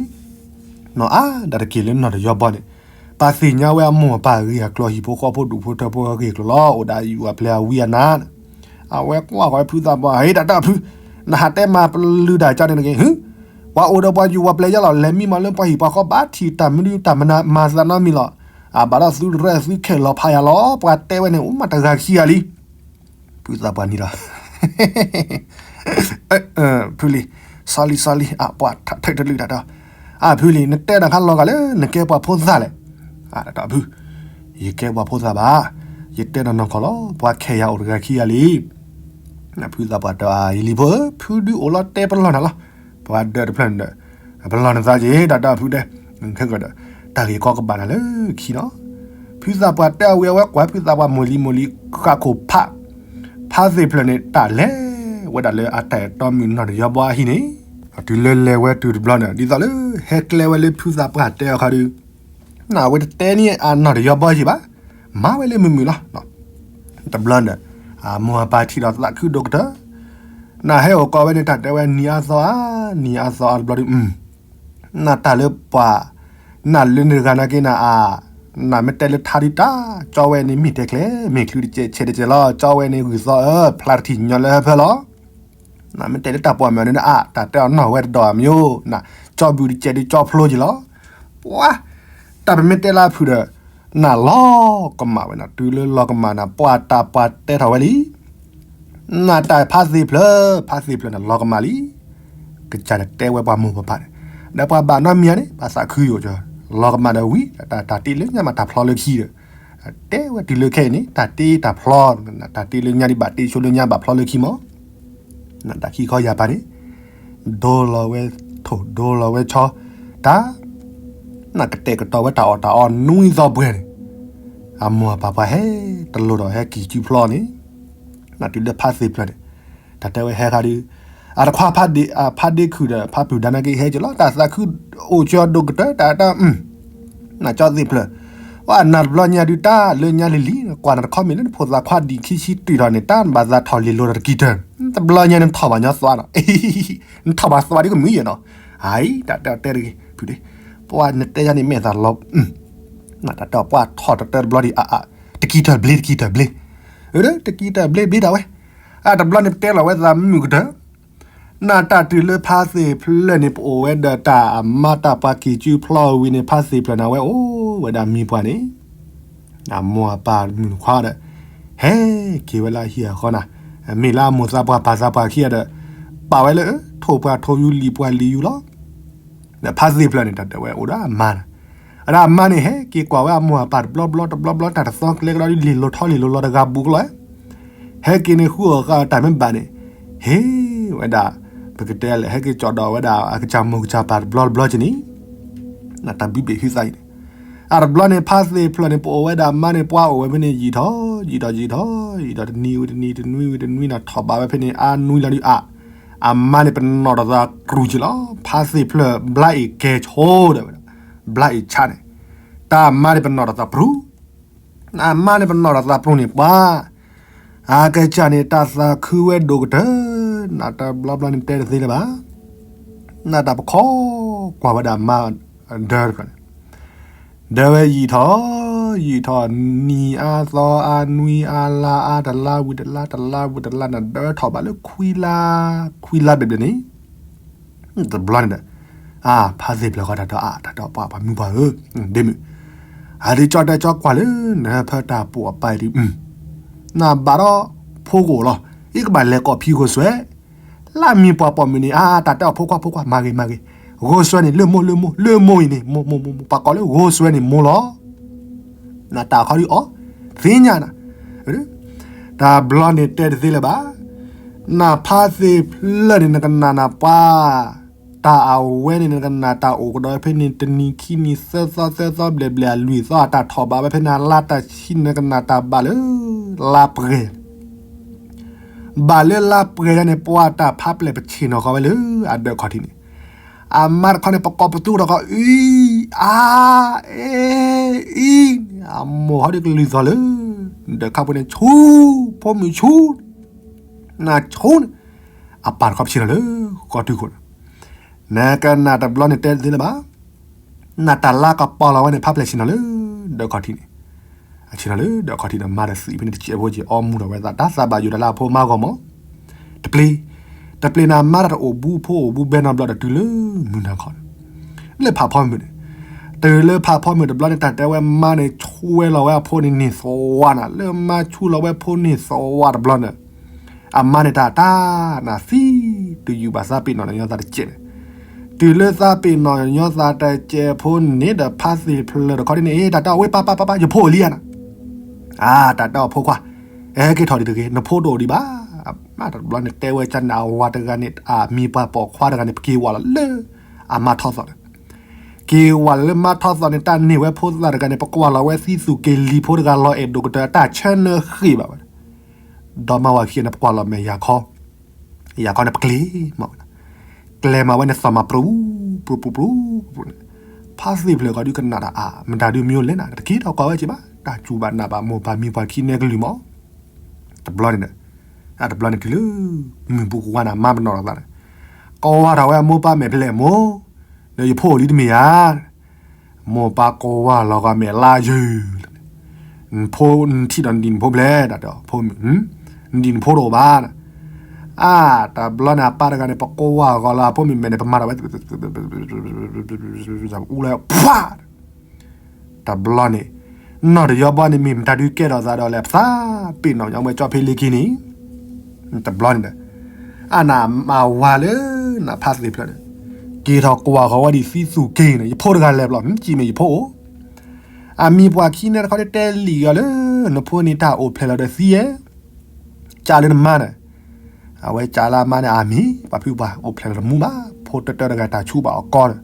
နီၢ်အါ ဒၣ်တက့ၢ်လၢနီၢ်တယီဘီန့ၣ် ပှၤသ့ၣ်ညါဝဲအမိၢ်အပၢ်အဂ့ၢ်အကျိၤ ဟံၣ်ဖိဃီဖိဒူၣ်ဖိထၢဖိအဂ့ၢ်အကျိၤလီၤ အိၣ်ဒၣ်ယူၢ်အပျဲၢ်အဝံအနါ, အဝဲကွၢ်ဃီဖုသးပှၢ် ဟ့ၣ် တၢ်တဲအီၤဖု, နဟးတဲမၤပလုၢ်တၢ်ကၢန့ၣ်တဂ့ၤ, ပှၤအိၣ်ဒီးပှၤယူၢ်ပှၤပျဲၢ်ယါလီၤ လဲၤမံမီၤလၢပှၤဟံၣ်ပှၤဃီဘၣ်ထံၣ်တၢ်မနုၤတၢ်မနုၤမၤသးနီတမံၤလီၤ, အဘၣ်ဒီးသုရဲၣ်သုခဲလီၤဖးယၤလီၤ ပှၤတဲဝဲန့ၣ် အိၣ်မးတဂၤခံဂၤလံ ဖုသးပှၢ်နံၤဒီး ဖုလံ, sorry sorry အပှၤထးထၢၣ်တလုၢ်တၢ်ဒီး, အဖုလံ နတဲတၢ်ခါလီၤဂာ်လၢ နကဲပှၤဖိသၣ်လဲၣ်, တၢ်ဖု, ယကဲပှၤဖိသၣ်ဘၣ်, ယတဲတၢ်နီၢ်ကီၢ်လီၤ ပှၤခဲယၤအိၣ်တဂၤခံဂၤလံ ဖုသးပှၢ်တဲအီၤ ယလံၤဖိဧၢ, ဖုဒုးအိၣ်လီၤတဲပလီၢ်နၤလီၤ, ပှၤဒၢးတဖျၢၣ်န့ၣ်ဒီး, ပလီၢ်နသးက့ၤ တၢ်တဲအီၤဖုတဲ, ခဲကဒီး, တၢ်ဂ့ၢ်ကီကဘၣ်နၤလၢခံလီၤ, ဖုသးပှၢ်တဲအီၤဝံၤအဝဲကွၢ်ဖုသးပှၢ်မိၢ်လံၤမိၢ်လံၤဃၣ်ခိၣ်ဖး, ဖါသ့ၣ်ဖျၢၣ်န့ၣ် တၢ်လဲၤဝဲဒၣ်လၢအတၢ်အဲၣ်တီမုၢ်နီၢ်တယီဘီအဟံၣ်န့ၣ်, တုၤလၢလဲၤဝဲတုၤတဘျီန့ၣ် ဒ်သိးလၢဟဲကျဲဝဲလၢဖုသးပှၢ်တဲအီၤခါဒုး, နဝဲတတဲန့ၢ်အနီၢ်တယီဘီယံၤဘၣ်, မၤဝဲလၢမုာ်မုာ်လီၤ. တဘျီန့ၣ် အမိၢ်အပၢ်ထံၣ်ဒီးသးခုဒိၣ်ကတၢၢ်, နဟဲအိၣ်ကိးဝဲန့ၣ် တၢ်တဲဝဲနံၤအါသီအါ, နံၤအါသီအါတဘျီဒီး နတၢ်လၢပှၤ နလၢန့ၣ်တဂၤနာ်က့နၤအါ, နမ့ၢ်တဲလၢထါဒုးတၢ်, ကၠီဝဲန့ၣ်မ့ၢ်တဲကျဲ, မ့ၢ်ချုးတကဲးဆဲးတကဲးလီၤ, ကၠီဝဲန့ၣ်ဂုၢ်သီအၢ ဖျါတထံၣ်ညီလၢဟၢဖၢလီၤ. နမ့ၢ်တဲလၢတၢ်ပိာ်မုၣ်န့ၣ်နအါ, တၢ်တဲအီၤနီၢ်ဝဲတဒီးအမံၤအိၣ်, နကၠီဘုတကဲးဒုးကၠီဖျိက့ၤလီၤ. ပှၤ တၢ်ပမ့ၢ်တဲလၢအဖုၣ်ဒီး နလီၤကမၣ်ဝဲနၤ, တုၤလၢလီၤကမၣ်နၤ ပှၤတၢ်ပှၤတဲထီၣ်ဝဲလံ. နတၢ်ဖါသ့ၣ်ဖျၢၣ်, ဖါသ့ၣ်ဖျၢၣ်န့ၣ် လီၤကမၣ်လံ. ကစၢ်န့ၣ်တဲဝဲပှၤမိၢ်ပှၤပၢ်န့ၣ်, ဒီးပှၤဘၣ်နီတမံၤဧါန့ၣ် ပှၤသးခုယိာ်ကီး, လီၤကမၣ်ဒီးဝံၤ တၢ်တ့လၢညါမးတၢ်ဖျီလၢခံဒီး, တဲဝဲတုၤလၢခဲအံၤန့ၣ် တၢ်တ့တၢ်ဖျီ, တၢ်တ့လၢညါဒ်ဘၣ်တ့ဆိလၢညါဘၣ်ဖျီလၢခံမး. နတၢ်ခံခီယၢ်ပၤန့ၣ် ဒိလီၤဝဲထိၣ်ဒိလီၤဝဲဆီ, တၢ် နကတဲာ်ကတီၤဝဲတၢ်အီၣ်တၢ်အီနွံသီပှဲၤန့ၣ်, အမိၢ်အပၢ်ပှၤဟဲတလိၤဒီးဟဲက့ၤစုဖျီန့ၣ်, နတုၤလၢဖါသ့ၣ်ဖျၢၣ်န့ၣ်, တၢ်တဲဝဲဟဲခါဒုး, အတခွါဖါဒ့ခုၣ်ဒီး ဖါပုၢ်ဒါနာ်က့ဟဲက့ၤလီၤ, တၢ်သးခုအိၣ်ကၠီဒိၣ်ကတၢၢ်, တၢ်တၢ် နကၠီသ့ၣ်ဖျၢၣ်, ပှၤနၤတဘျီညါဒုးတၢ်လၢညါလံၤလံၤ, ကွၢ်နတခီမ့ၢ်လၢနဖိသၣ်ခွါဒံၣ်ခံဆံတုၤထီၣ်န့ၣ် တၢ်နဘၣ်သးထီၣ်လ့ၤလိၤဒီးတကံၢ်တၢၢ်, တဘျီညါန့ၣ်နထီၣ်ဘၣ်ညီသွါနီၤ, နထီၣ်ဘၣ်သွါဒ်ကမုာ်ယဲနီၤ, အအံၤ တၢ်တဲတဲတဂ့ၤ ဖုၣ်ဒ့, ပှၤနတဲယါန့ၣ်မ့ၢ်သးလီၤ, တၢ်တဲပှၤထီၣ်တတၢတဘျီဒံးအါအါ, တကံၢ်တၢၢ်ဘျ့တကံၢ်တၢၢ်ဘျ့, တကံၢ်တၢၢ်ဘျ့ဘျ့ဒၣ်ဝဲ, အတဘျီန့ၣ်ပတဲလီၤဝဲသးမုာ်ကတၢၢ် နတၢ်တုၤလၢဖါသ့ၣ်ဖျၢၣ်န့ၣ် ပအိၣ်ဝဲဒီးတၢ်အမါတၢ်ပှၤက့ၤစုဖျီဝံၤန့ၣ် ဖါသ့ၣ်ဖျၢၣ်န့ၣ် အဝဲအိၣ်ဝဲဒၣ်မံၤပှၢ်န့ၣ်, အမိၢ်အပၢ်မုၣ်ခွါဒီး ဟဲက့ၤဝဲလၢအဟံၣ်အဃီနၤ, မ့ၢ်လၢအမိၢ်သးပှၢ်ပၢ်သးပှၢ်ခံဂၤဒီး ပာ်ဝဲလၢထိၣ်ပှၢ်ထိၣ်ယူၤလံၤပှၢ်လံၤယူၤလီၤ. ဒီးဖါသ့ၣ်ဖျၢၣ်န့ၣ် တၢ်တဲဝဲအိၣ်ဒီးအမါနၤ, အဒီးအမါန့ၣ် ဟဲက့ၤကွၢ်ဝဲအမိၢ်အပၢ်တဘျီဘျီတဘျီဘျီ တၢ်တသီကျဲကဒီးဒ်လ့ၤလိၤထီလ့ၤလိၤလီၤတဂၤဘူးကလီၤ ဟဲက့ၤန့ၣ်ဃုအီၣ်ဃာ်တၢ်မ့ၢ်ဘၣ်န့ၣ်, ဟ့ၣ်ဝဲဒၣ်, ပကတဲလဲၣ် ဟဲက့ၤကၠီဒီးဝဲဒၣ်အကစၢ်မိၢ်ကစၢ်ပၢ်တဘျီတဘျီက့ၤန့ၣ်, နတၢ်ဘုဘ့ၣ်ဟုသးအံၤန့ၣ်, အတဘျီန့ၣ် ဖါသ့ၣ်ဖျၢၣ်န့ၣ် ပအိၣ်ဝဲဒၣ်မါန့ၣ် ပှၤအိၣ်ဝဲဖဲန့ၣ် ယံာ်ထီၣ်ယံာ်ထီၣ်ယံာ်ထီၣ်ယံာ်ထီၣ် တနံၤဝံၤတနံၤ တနွံဝံၤတနွံ နထီၣ်ဘးဝဲဖဲန့ၣ် အါနွံလီၤဒုးအါ, အမါန့ၣ်ပနီၣ်ဒီးသးကြူၢ်က့ၤလီၤ. ဖါသ့ၣ်ဖျၢၣ် ဘျါအ့ၣ်ကဲဆိဒီးဝဲဒၣ်, ဘျါအ့ၣ်ဆါန့ၣ်, တၢ်အမါန့ၣ်ပနီၣ်ဒီးသးပြူၤ အမါန့ၣ်ပနီၣ်ဒီးသးပြူၤန့ၣ်ပှၤ, အကစၢ်န့ၣ် တၢ်သးခုဝဲဒိၣ်ကတၢၢ်, နတဘျီဘျီန့ၣ်တဲတသ့လၢၤဘၣ်, နတၢ်ပခီကွၢ်ဝဲဒၣ်မါဒၢတဖျၢၣ်န့ၣ်, ဒၢဝဲယံာ်ထီၣ်, ယံာ်ထီၣ်နံၤအါသီအါနွံအါလါအါတလါဝံၤတလါတလါဝံၤတလါန့ၣ် ဒၢထီၣ်ဘးလၢခွံလါ, ခွံလါဘျဲၣ်ဘျဲၣ်န့ၣ် တဘျီန့ၣ်ဒီး, အါ ဖါသ့ၣ်ဖျၢၣ်ဃီတၢ်ဒီးအါ တၢ်ဒီးပှၤပှၤမုၢ်ပှၢ်ဧၢ, ဒ့မုၣ်, အဒုးကၠီတဲကၠီကွၢ်လၢ နဟၢဖၢတၢ်ပိာ်အပၢ်အံၤဒုး, နဘၣ်ဒီးဖိကအိၣ်လီၤ, အံၤကဘၣ်လဲၤကိးဖံဂိၢ်စွဲ, လၢမံၤပှၢ်ပိာ်မုၣ်န့ၣ် အါ တၢ်တဲအီၤဖိခွါဖိခွါ မၤဂ့ၤမၤဂ့ၤ, ဂိၢ်စွဲန့ၣ် လၢမိၢ်လၢမိၢ် လၢမိၢ်အံၤန့ၣ် မိၢ်မိၢ်မိၢ်မိၢ် ပှၤကိးလၢဂိၢ်စွဲန့ၣ်မိၢ်လီၤ. နတၢ်ခီဒုးအီၤ, သ့ၣ်ညါနၤ, တဘျီန့ၣ်တဲတသ့လၢၤဘၣ်, နဖါသ့ၣ်ဖျၢၣ်န့ၣ် နကနၣ်နပှၤ, တၢ်အဝဲန့ၣ် နကနၣ်တၢ်အိၣ်ကဒီးဖဲန့ၣ် တနံၤခံနံၤသၢသီသၢသီဘျဲၣ်ဘျဲၣ်အလွံၢ်သီ အတၢ်ထီၣ်ဘးဝဲဖဲန့ၣ် အလါတၢ်ဆံ နကနၣ်တၢ်ဘၣ်လၢ လါပှဲၤ ဘၣ်လၢလါပှဲၤယါန့ၣ် ပှၤတၢ်ဖးပျဲၢ်ပဆ့ၣ်နီၤဃီဝဲလၢအဒၢးခီၣ်ထံးန့ၣ်, အမါတခီန့ၣ် ပကိးပသူထီၣ်ဃီ အံၤ အါ အ့ အံၤ, အမိၢ်ဟီဒုးကလုၢ်သီၣ်လၢ ဒၢးခါပူၤန့ၣ် ဆူ ဖိမုၣ်ဆူ နဆိန့ၣ် အပၢ်တခီပဆ့ၣ်နီၤလၢ ကီၢ်တုခိၣ်န့ၣ်, နကနၣ်တဘျီန့ၣ်တဲသ့လၢၤဘၣ်, နတၢ်လါကပီၤလီၤဝဲန့ၣ် ဖးပျဲၢ်ဆ့ၣ်နီၤလၢ ဒၢးခီၣ်ထံးန့ၣ် အဆ့ၣ်နီၤလၢဒၢးခီၣ်ထံးဒီး မါဒီးသံးဖဲန့ၣ်တစဲးဖိက့ၤ အီမူဒီးဝဲသး တၢ်သးဘၣ်ယိၣ်ဒီးလၢအဖိမါဂီၢ်မး, တပျ့ၤ, တပျ့ၤန့ၣ် မါတၢ်တအိၣ်ဘူးဖိအိၣ်ဘူးဘဲနီတဘျီဒီးတုၤလၢမုၢ်နၤခီန့ၣ်, လၢဖးဖီမုၢ်န့ၣ်, တုၤလၢဖးဖီမုၢ်တဘျီန့ၣ် တၢ်တဲဝဲမါန့ၣ် ဆူဝဲလီၤဝဲအဖိန့ၣ်န့ၢ်သဝါနၤ, လၢမါဆူလီၤဝဲဖိန့ၢ်သဝါတဘျီန့ၣ် အမါန့ၣ်တၢ်တၢ်နၤသံ တယူၤဘၣ်သးပ့ၤနီၣ်ညီသးတစဲးန့ၣ်, တုၤလၢသးပ့ၤနီၣ်ညီသးတစဲးဖိန့ၣ်ဒီး ဖးသ့ၣ်ဖျၢၣ်တခီဒ်န့ၣ် အ့ တၢ်တဲအီၤဝဲ ပၢ်ပၢ်ပၢ်ပၢ် ယဖိအိၣ်လံဧါနၤ, အါ တၢ်တဲအီၤဖိခွါ, အဲ က့ၤထီၣ်ဒံးတဂ့ၤ နဖိတအိၣ်ဒံးဘၣ်, မါတဘျီန့ၣ်တဲဝဲကန့ၣ် အဝၤတဂၤန့ၣ် အမံၤပှၢ်ပိာ်ခွါတဂၤန့ၣ် ပက့ၤဝဲလီၤလၢ အမါထီသီၣ်န့ၣ် က့ၤဝဲလၢမါထီသီၣ်န့ၣ် တၢ်န့ၢ်ဝဲဖိသၣ်တဂၤန့ၣ် ပကွၢ်လီၤဝဲသံသူၣ်က့ၤလံၤဖိတဂၤလီၤအဲၣ်ဒိၣ်ကတၢၢ် တၢ်ဆၢနၢဃ့ဘၣ်ဝဲ, ဒီမါဝၤခံဂၤန့ၣ် ပကွၢ်လီၤမဲာ်ယၤခီ, ယၤခီန့ၣ်ပကျဲၤမးဝဲဒၣ်, ကျဲၤမးဝဲန့ၣ်သီၣ်မးပြူၤ, ပြူၤပြူၤပြူၤပြူၤန့ၣ်, ဖါသ့ၣ်ဖျၢၣ်ကီၤဒုကနၣ်တၢ်အါ မတၤဒုမ့ၢ်အိၣ်လဲၣ်နၤ တက့ၤထီၣ်ကွၢ်ဝဲက့ၤဘၣ်, တၢ်စူၢ်ဘၣ်နာ်ဘၣ်မိၢ်ပၢ်မံၤပှၢ်ခံနဲကလုၢ်မး တဘျီန့ၣ်ဒီး အတဘျီန့ၣ်တုၤလၢ မုၢ်ပူၤကွၢ်န့ၣ် အမါပနီၣ်လီၤသးန့ၣ်, ကိးဝါထီၣ်ဝဲအမိၢ်ပၢ်မဲာ်ဖဲလဲၣ်မိၢ်, ဒီးယဖိအိၣ်လံတမ့ၢ်ဧါ. မိၢ်ပၢ်ကိးဝါလီၤဂီၤမဲာ်လါယုၢ်, နဖိနထံၣ်ဒီးနဒံၣ်နဖိဘျဲၣ် တၢ်တဲအီၤဖိမုၣ်, နဒံၣ်နဖိတအိၣ်ဘၣ်. အါ တဘျီန့ၣ်အပၢ်တဂၤန့ၣ် ပကိးဝါဂီၤလီၤအဖိမုၣ်မဲာ်န့ၣ် ပမၤထီၣ်ဝဲ အူလၢ ဖး တဘျီန့ၣ် နီၢ်တယီဘီန့ၣ်မ့ၢ်မတၤဒုးကဲထီၣ်သးဒီးလဲၣ် ပသးပ့ၤနီၣ်ညီဝဲကၠီဖ့လ့က့န့ၣ်, တဘျီန့ၣ်ဒီး အါနမၤဝါလၢ နဖါသ့ၣ်ဖျၢၣ်န့ၣ် က့ၤထီၣ်ကွၢ်ဃီၤဝဲဒ်သံသူၣ်က့ၤန့ၣ် ယဖိတဂၤလဲၤဘျီ မ့ၢ်ကံမ့ၢ်ယဖိအိၣ်, အမံၤပှၤခံနဲတခီဒ်တဲလံာ်အီၤလၢ နဖိန့ၣ်တၢ်အိၣ်ဖျဲၣ်လီၤဒီးသံယဲ ကးလၢနမါန့ၣ်, အဝဲကးလၢအမါန့ၣ် အမ့ၢ် ပှၤဖုပှၤအိၣ်ဖျဲၣ်လီၤတမူဘၣ်, ဖိတၢတၢတဂၤတၢ်ဆူးဘၣ်အီၤကီဒီး,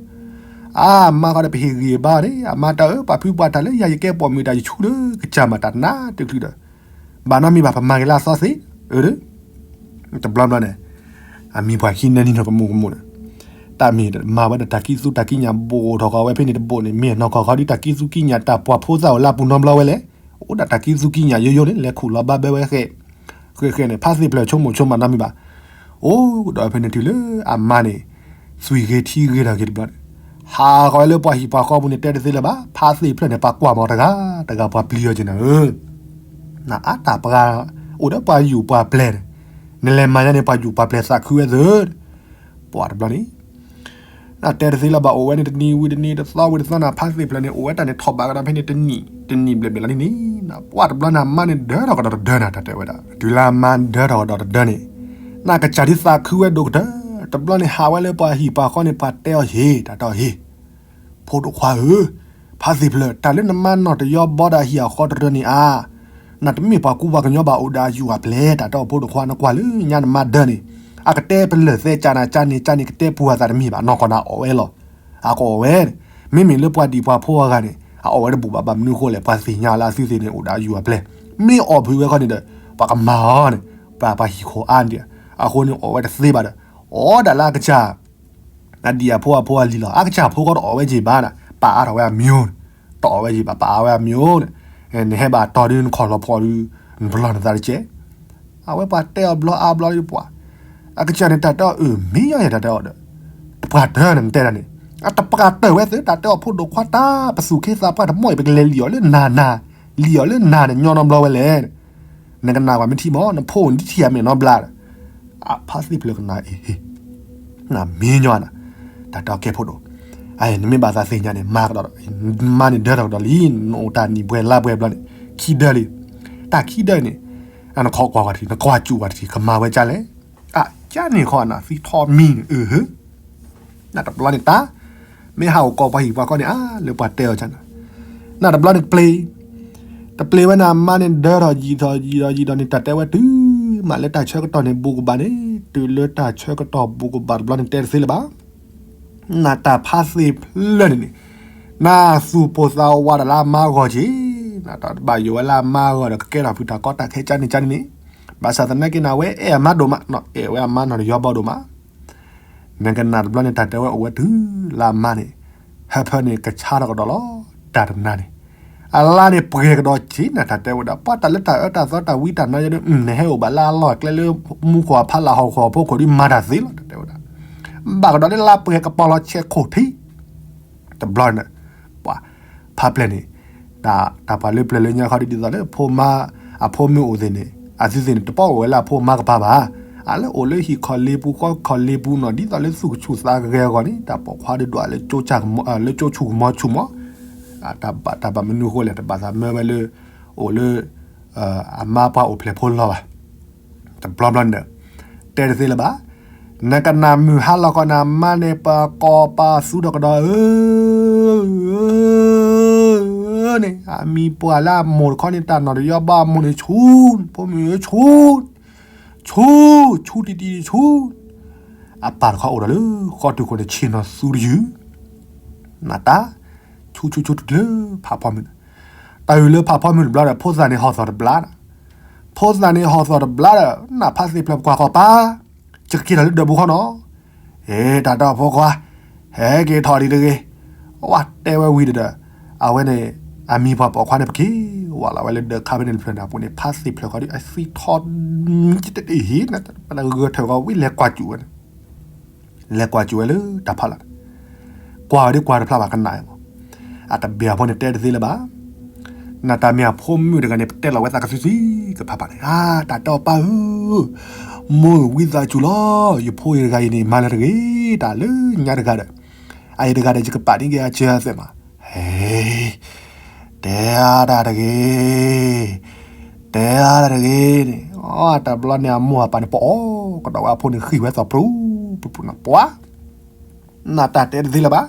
အါ အမါဃီဒီးပဟ့ၣ်ဂံၢ်ဘါအီၤန့ၣ် အမါတၢ်ဧၢ ပှၤဖုပှၤတၢ်လၢယၤယကဲပိာ်မုၣ်တၢ်ယဆူးလၢကစၢ်မၤတၢ်တနါတချုးဒီး, ဘၣ်နီတမံၤဘၣ် ပမၤဂ့ၤလၢအသီသ့, အၢ တဘျီဘျီန့ၣ် အမံၤပှၤခံနဲနံၤနီၤကမူကမူန့ၣ်, တၢ်မ့ၢ်မၤဝဲဒီးတၢ်ကံၣ်သူတၢ်ကံၣ်ညၣ်ဘိၣ်ထီၣ်ဃီဝဲဖဲန့ၣ်တဘိၣ်န့ၣ် မ့ၢ်နီၢ်ကီၢ်ဃီဒ်တၢ်ကံၣ်သူကံၣ်ညၣ်တၢ်ပှၤဖိသၣ်အိၣ်လၢအပူၤနီတဘျီဝဲလဲၣ်, အိၣ်ဒၣ်တၢ်ကံၣ်သူကံၣ်ညၣ်ယိယိန့ၣ် လဲၤခူၣ်လီၤဘၣ်ဘၢဝဲဃဲ, ဃဲဃဲန့ၣ် ဖါသ့ၣ်ဖျၢၣ်ဆိကမိၣ်ဆိကမးနီတမံၤဘၣ်, အိၣ်ဒီးဖဲန့ၣ်တုၤလၢအမါန့ၣ် သွံၣ်ဂ့ၤထံဂ့ၤထီၣ်က့ၤတဘျီန့ၣ်, ဟးဃီၤဝဲလၢပှၤဟံၣ်ပှၤဃီပူၤန့ၣ် တဲတသ့လၢၤဘၣ်, ဖါသ့ၣ်ဖျၢၣ်န့ၣ် ပှၤကွၢ်မီၤတဂၤ တဂၤပှၤပျံၤအီၤက့ၤနၤဧၢ နအါတၢ်ပှၤ အိၣ်ဒီးပှၤယူၢ်ပှၤပျဲၤန့ၣ်, နလဲၤမၤညါန့ၣ် ပှၤယူၢ်ပှၤပျဲၤသးခုဝဲသၢ, ပှၤတဘျီန့ၣ် နတဲတသ့လၢၤဘၣ် အိၣ်ဝဲန့ၣ်တနံၤဝံၤတနံၤ တသီဝံၤတသီန့ၣ် ဖါသ့ၣ်ဖျၢၣ်န့ၣ် အိၣ်ဝဲတၢ်န့ၣ်ထီၣ်ဘးကဒီးဖဲန့ၣ်တနံၣ် တနံၣ်ဘျဲၣ်ဘျဲၣ်လီၤန့ၣ်န့ၣ်, ပှၤတဘျီန့ၣ် အမါန့ၣ်ဒၢထီၣ်ကဒီးတဒၢနၤ တၢ်တဲဝဲဒၣ် တုၤလၢအမါဒၢထီၣ်ကဒီးတဒၢန့ၣ်, နကစၢ်ဒ်သးခုဝဲဒိၣ်ကတၢၢ်, တဘျီန့ၣ်ဟးဝဲလၢပှၤဟံၣ်ပှၤဃီန့ၣ် ပှၤတဲအီၤဟ့ၣ် တၢ်တဲအီၤဟ့ၣ် ဖိဒိၣ်ခွါဧၢ, ဖါသ့ၣ်ဖျၢၣ် တၢ်လၢနမါနီၢ်တယီဘီဒီးအဟံၣ်အဃီတရၢန့ၣ်ဧါ, နတမ့ၢ်ပှၤကူပှၤကညီဘၣ်အိၣ်ဒီးအယူၢ်အပျဲၢ် တၢ်တဲအီၤဖိဒိၣ်ခွါ နကွၢ်လၢညါနမါဒၢန့ၣ်, အကတဲပလၢၢ်သဲကၢ်နၤကၢ်န့ၣ်ကၢ်န့ၣ် ကတဲပူၤအသးတမ့ၢ်ဘၣ် နီၢ်ကီၢ်နၤအီၣ်ဝဲလီၤ, အကအီၣ်ဝဲ, မ့မ့ၢ်လၢပှၤဒံၣ်ပှၤဖိအဂၤန့ၣ် အအီၣ်ဝဲတဘူၣ်ဘၣ် ဘၣ်မနုၤအဃိလဲၣ် ပှၤသ့ၣ်ညါလၢအသုသ့ၣ်န့ၣ် အိၣ်ဒီးအယူၢ်အပျဲၢ်, မ့ၢ်အီၣ်ဖုးဝဲခီန့ၣ်ဒီး ပှၤကမၤအီၤန့ၣ်, ပှၤပှၤဟံၣ်ခိၣ်အါန့ၣ်, အဃိန့ၣ်အီၣ်ဝဲတသ့ဘၣ်ဒီး, အီၣ်ဒၣ်လၢအကစၢ် အဒံၣ်အဖိအဖိအလံၤလီၤ. အကစၢ်ဖိဃီတအီၣ်ဝဲက့ၤဘၣ်ဒီး ပာ်အါထီၣ်ဝဲအမံၤန့ၣ်, တအီၣ်ဝဲက့ၤဘၣ် ပာ်အါဝဲအမံၤန့ၣ်, နဟဲဘၣ်တီၤဒု နခီၣ်လီၤဖီၣ်ဒု နပလီၢ်နသးတကဲး. အဝဲပှၤတဲအီၤဘျီအါဘျီဒ်ပှၤ, အကစၢ်န့ၣ် တၢ်တဲအီၤအၢ မ့ၢ်ယီၤယၤ တၢ်တဲအီၤဒီး, တပှၢ်တၢၢ်န့ၣ် နတဲဒၣ်န့ၣ်, အတပှၢ်တၢၢ်ဝဲသ့ တၢ်တဲအီၤဖိဒိၣ်ခွါ တၢ်ပသူၣ်ခ့သးပှၢ်တမီၢ်အံၤ ပကလဲၤလံၣ်အီၤလၢနၤနၤ, လံၣ်အီၤလၢနၤန့ၣ် ညီနီတဘျီဝဲလဲၣ် နကနၣ်ကွၢ်မ့ၢ်ထံမီၢ် နဖိနထံၣ်အမဲာ်နီတဘျီဒီး, အဖါသ့ၣ်ဖျၢၣ်ကနၣ်အံၤ, နမ့ၢ်ညီနၤ, တၢ်တဲအီၤကဲဖိဒိၣ်, နမ့ၢ်ဘၣ်သးသ့ၣ်ညါန့ၣ် မၤကဒီး, မါန့ၣ်ဒၢထီၣ်ကဒီးလံ, နအိၣ်တၢ်နံၣ်ပှဲၤလါပှဲၤဘျီန့ၣ်, ခံဒၢလံ, တၢ်ခံဒၢန့ၣ်, နခီကွၢ်ဝဲတထံၣ် နကွၢ်စူၣ်ဝဲတထံၣ် ကမၤဝဲကၢ်လဲၣ်, အကၢ်န့ၣ်ခီနသံထီၣ်မံၤန့ၣ် အၢ နတဘျီန့ၣ်တၢ်, မ့ၢ်ဟးအိၣ်ကိးပှၤဟံၣ်ပှၤဃီန့ၣ် အါ လၢပှၤတဲအီၤကၢ်န့ၣ်, နတဘျီန့ၣ်ပျ့ၤ, တပျ့ၤဝဲန့ၣ် အမါန့ၣ်ဒၢထီၣ်ယံာ်ထီၣ်ယံာ်ထီၣ်ယံာ်ထီၣ်န့ၣ် တၢ်တဲဝဲတုၤမးလၢတၢ်ဆၢကတီၢ်န့ၣ် ဘူးကဘၣ်န့ၣ်, တုၤလၢတၢ်ဆၢကတီၢ်ဘူးကဘၣ်တဘျီန့ၣ် တဲတသ့လၢၤဘၣ် နတၢ်ဖါသ့ၣ်ဖျၢၣ်န့ၣ်န့ၣ်, နသူၣ်ပိၢ်သးဝးဒၣ်လၢအမါဂီၢ်က့ၤ, နတၢ်တဘၣ်ယိၣ်ဝဲလၢအမါဂီၢ်ဒီး ကကဲထီၣ်ဖုးတၢ်ကီတၢ်ခဲကၢ်န့ၣ်ကၢ်န့ၣ်န့ၣ်, ဘၣ်ဆၣ်သနာ်က့န့ၣ် အဝဲအဲၣ်အမါဒိၣ်မး, အဲၣ်ဝဲအမါနီၢ်တယီဘီဒိၣ်မး, နကနၣ်တဘျီန့ၣ် တၢ်တဲဝဲအိၣ်ဝဲတုၤလၢအမါန့ၣ်, ဟၢဖၢန့ၣ်ကဆါထီၣ်ကဒီးလီၤ, တၢ်တနါန့ၣ်, အလါန့ၣ်ပှဲၤကဒီးက့ၤ နတၢ်တဲဝဲဒၣ် ပှၤတၢ်လၢတၢ်အၢတၢ်သီတၢ်ဝံတၢ်နါယဲဒၣ် နဟဲအိၣ်ဘၣ်လၢအလီၢ်အကျဲလၢ မူခိၣ်အဖီလာ်ဟီၣ်ခိၣ်အဖီခိၣ်ဒ်မၤတၢ်သ့လီၤ တၢ်တဲဝဲဒၣ်, ဘၣ်ကဒီးလၢလါပှဲၤကပီၤလီၤဆဲးခိၣ်ထံ တဘျီန့ၣ်, ပှၤဖါပျဲၢ်န့ၣ်, တၢ်ပှၤလၢပျဲၢ်လၢညါခီဒ်သိးလၢဖိမါ, အဖိမုၣ်အိၣ်သ့ၣ်န့ၣ် အသုသ့ၣ်န့ၣ် တပီၢ်အိၣ်ဝဲလၢအဖိမါကပၤဘၣ်, အလၢအိၣ်လၢဟံၣ်ခီၣ်လ့ပူၤဃီခီၣ်လ့ပူၤနီၤ ဒ်သိးလၢသူၣ်ကဆူၣ်သးကဂဲၤအဂီၢ်န့ၣ် တၢ်ပိာ်ခွါဒုးဒွးလၢကၠိဆူၣ်ကမီၤဆူၣ်မီၤ, တၢ်ဘၣ်မနုၤအဃိလဲၣ် တဘၣ်သးမၢဝဲလၢ, အိၣ်လၢ, အမါပှၤအိၣ်ဖျဲၣ်ဖိလီၤဘၣ် တဘျီဘျီန့ၣ်ဒီး, တဲတသ့လၢၤဘၣ်, နကနၣ်မုၢ်ဟါလီၤကီးန့ၣ် အမါန့ၣ် ပကိးပသူဒီးကဒီးဧၢ, န့ၣ် အမံၤပှၢ်လၢအမိၢ်တခီန့ၣ် တၢ်နီၢ်တယီဘီအမိၢ်န့ၣ်ဆူၣ်, ဖိမုၣ်ဧၢဆူၣ်, ဆူၣ်, ဆူၣ်တံၢ်တံၢ်ဆူၣ်, အပၢ်တခီအိၣ်ဒီးလၢဃီတုၤခိၣ်န့ၣ် ဆ့ၣ်နီၤသူတယုၢ်, နတၢ်, ဆူၣ်ဆူၣ်ဆူၣ်တုၤလၢဖးဖီမုၢ်န့ၣ်, တၢ်အုၣ်လၢဖးဖီမုၢ်တဘျီဒီး ဖိသၣ်န့ၣ်ဟီၣ်သီၣ်တဘျီဒီး, ဖိသၣ်န့ၣ်ဟီၣ်သီၣ်တဘျီဒီး နဖါသ့ၣ်ဖျၢၣ်ပကွၢ်ဃီၤပၢ်, ယကက့ၤထီၣ်လၢဒၢးပူၤခီနီၤ, ဟဲတၢ်တီၢ်ဖိခွါ, ဟဲက့ၤထီၣ်ဒံးတဂ့ၤ, ဝဲတဲဝဲဝံၤဒီး, အဝဲန့ၣ်, အမံၤပှၢ်ပိာ်ခွါန့ၣ် ပက့ၤ ဝးလီၤဝဲလၢဒၢးခါဖဲန့ၣ်တဖျၢၣ်န့ၣ် အပူၤန့ၣ် ဖါသ့ၣ်ဖျၢၣ်ဃီဒီး အသံထီၣ်မံတတဲတ့ၢ်ဟ့ၣ် ပဂၢၢ်ထၢၣ်ဃီဝံၤ လဲၤကွၢ်စူၣ်ဝဲန့ၣ် လဲၤကွၢ်စူၣ်ဝဲလၢတၢ်ဖီလာ်န့ၣ်, ကွၢ်ဝဲဒ်ကွၢ်တဖျါဘၣ်ကနၣ်မး, အတဘၣ်အဖိန့ၣ်တဲတသ့လၢၤဘၣ်. နတၢ်မ့ၢ်အဖိမုၣ်တဂၤန့ၣ် ပတဲလီၤဝဲသးကသုသံကဖးဖးန့ၣ်, အါ တၢ်တဲအီၤပၢ်ဧၢ, မိၢ်ဧၢ ဝံသးစူၤလီၤ, ယဖိအံၤတဂၤအံၤန့ၣ် မၤလၢတဂ့ၤ, တၢ်လၢညါတဂၤဒီး အအံၤတဂၤဒီး ယကပာ်န့ၢ်က့ၤအစၢၤအသွဲၣ်မး, ဟဲ တဲအါတၢ်တဂ့ၤ, တဲအါတၢ်တဂ့ၤန့ၣ်, အတဘျီန့ၣ် အမိၢ်အပၢ်န့ၣ် ပအီၣ်ကဒီးဝဲအဖိန့ၣ် ဃံၢ်ဝဲသီၣ်ပြူၤပြူၤပြူၤန့ၣ် ပှၤ နတၢ်တဲတသ့လၢၤဘၣ်.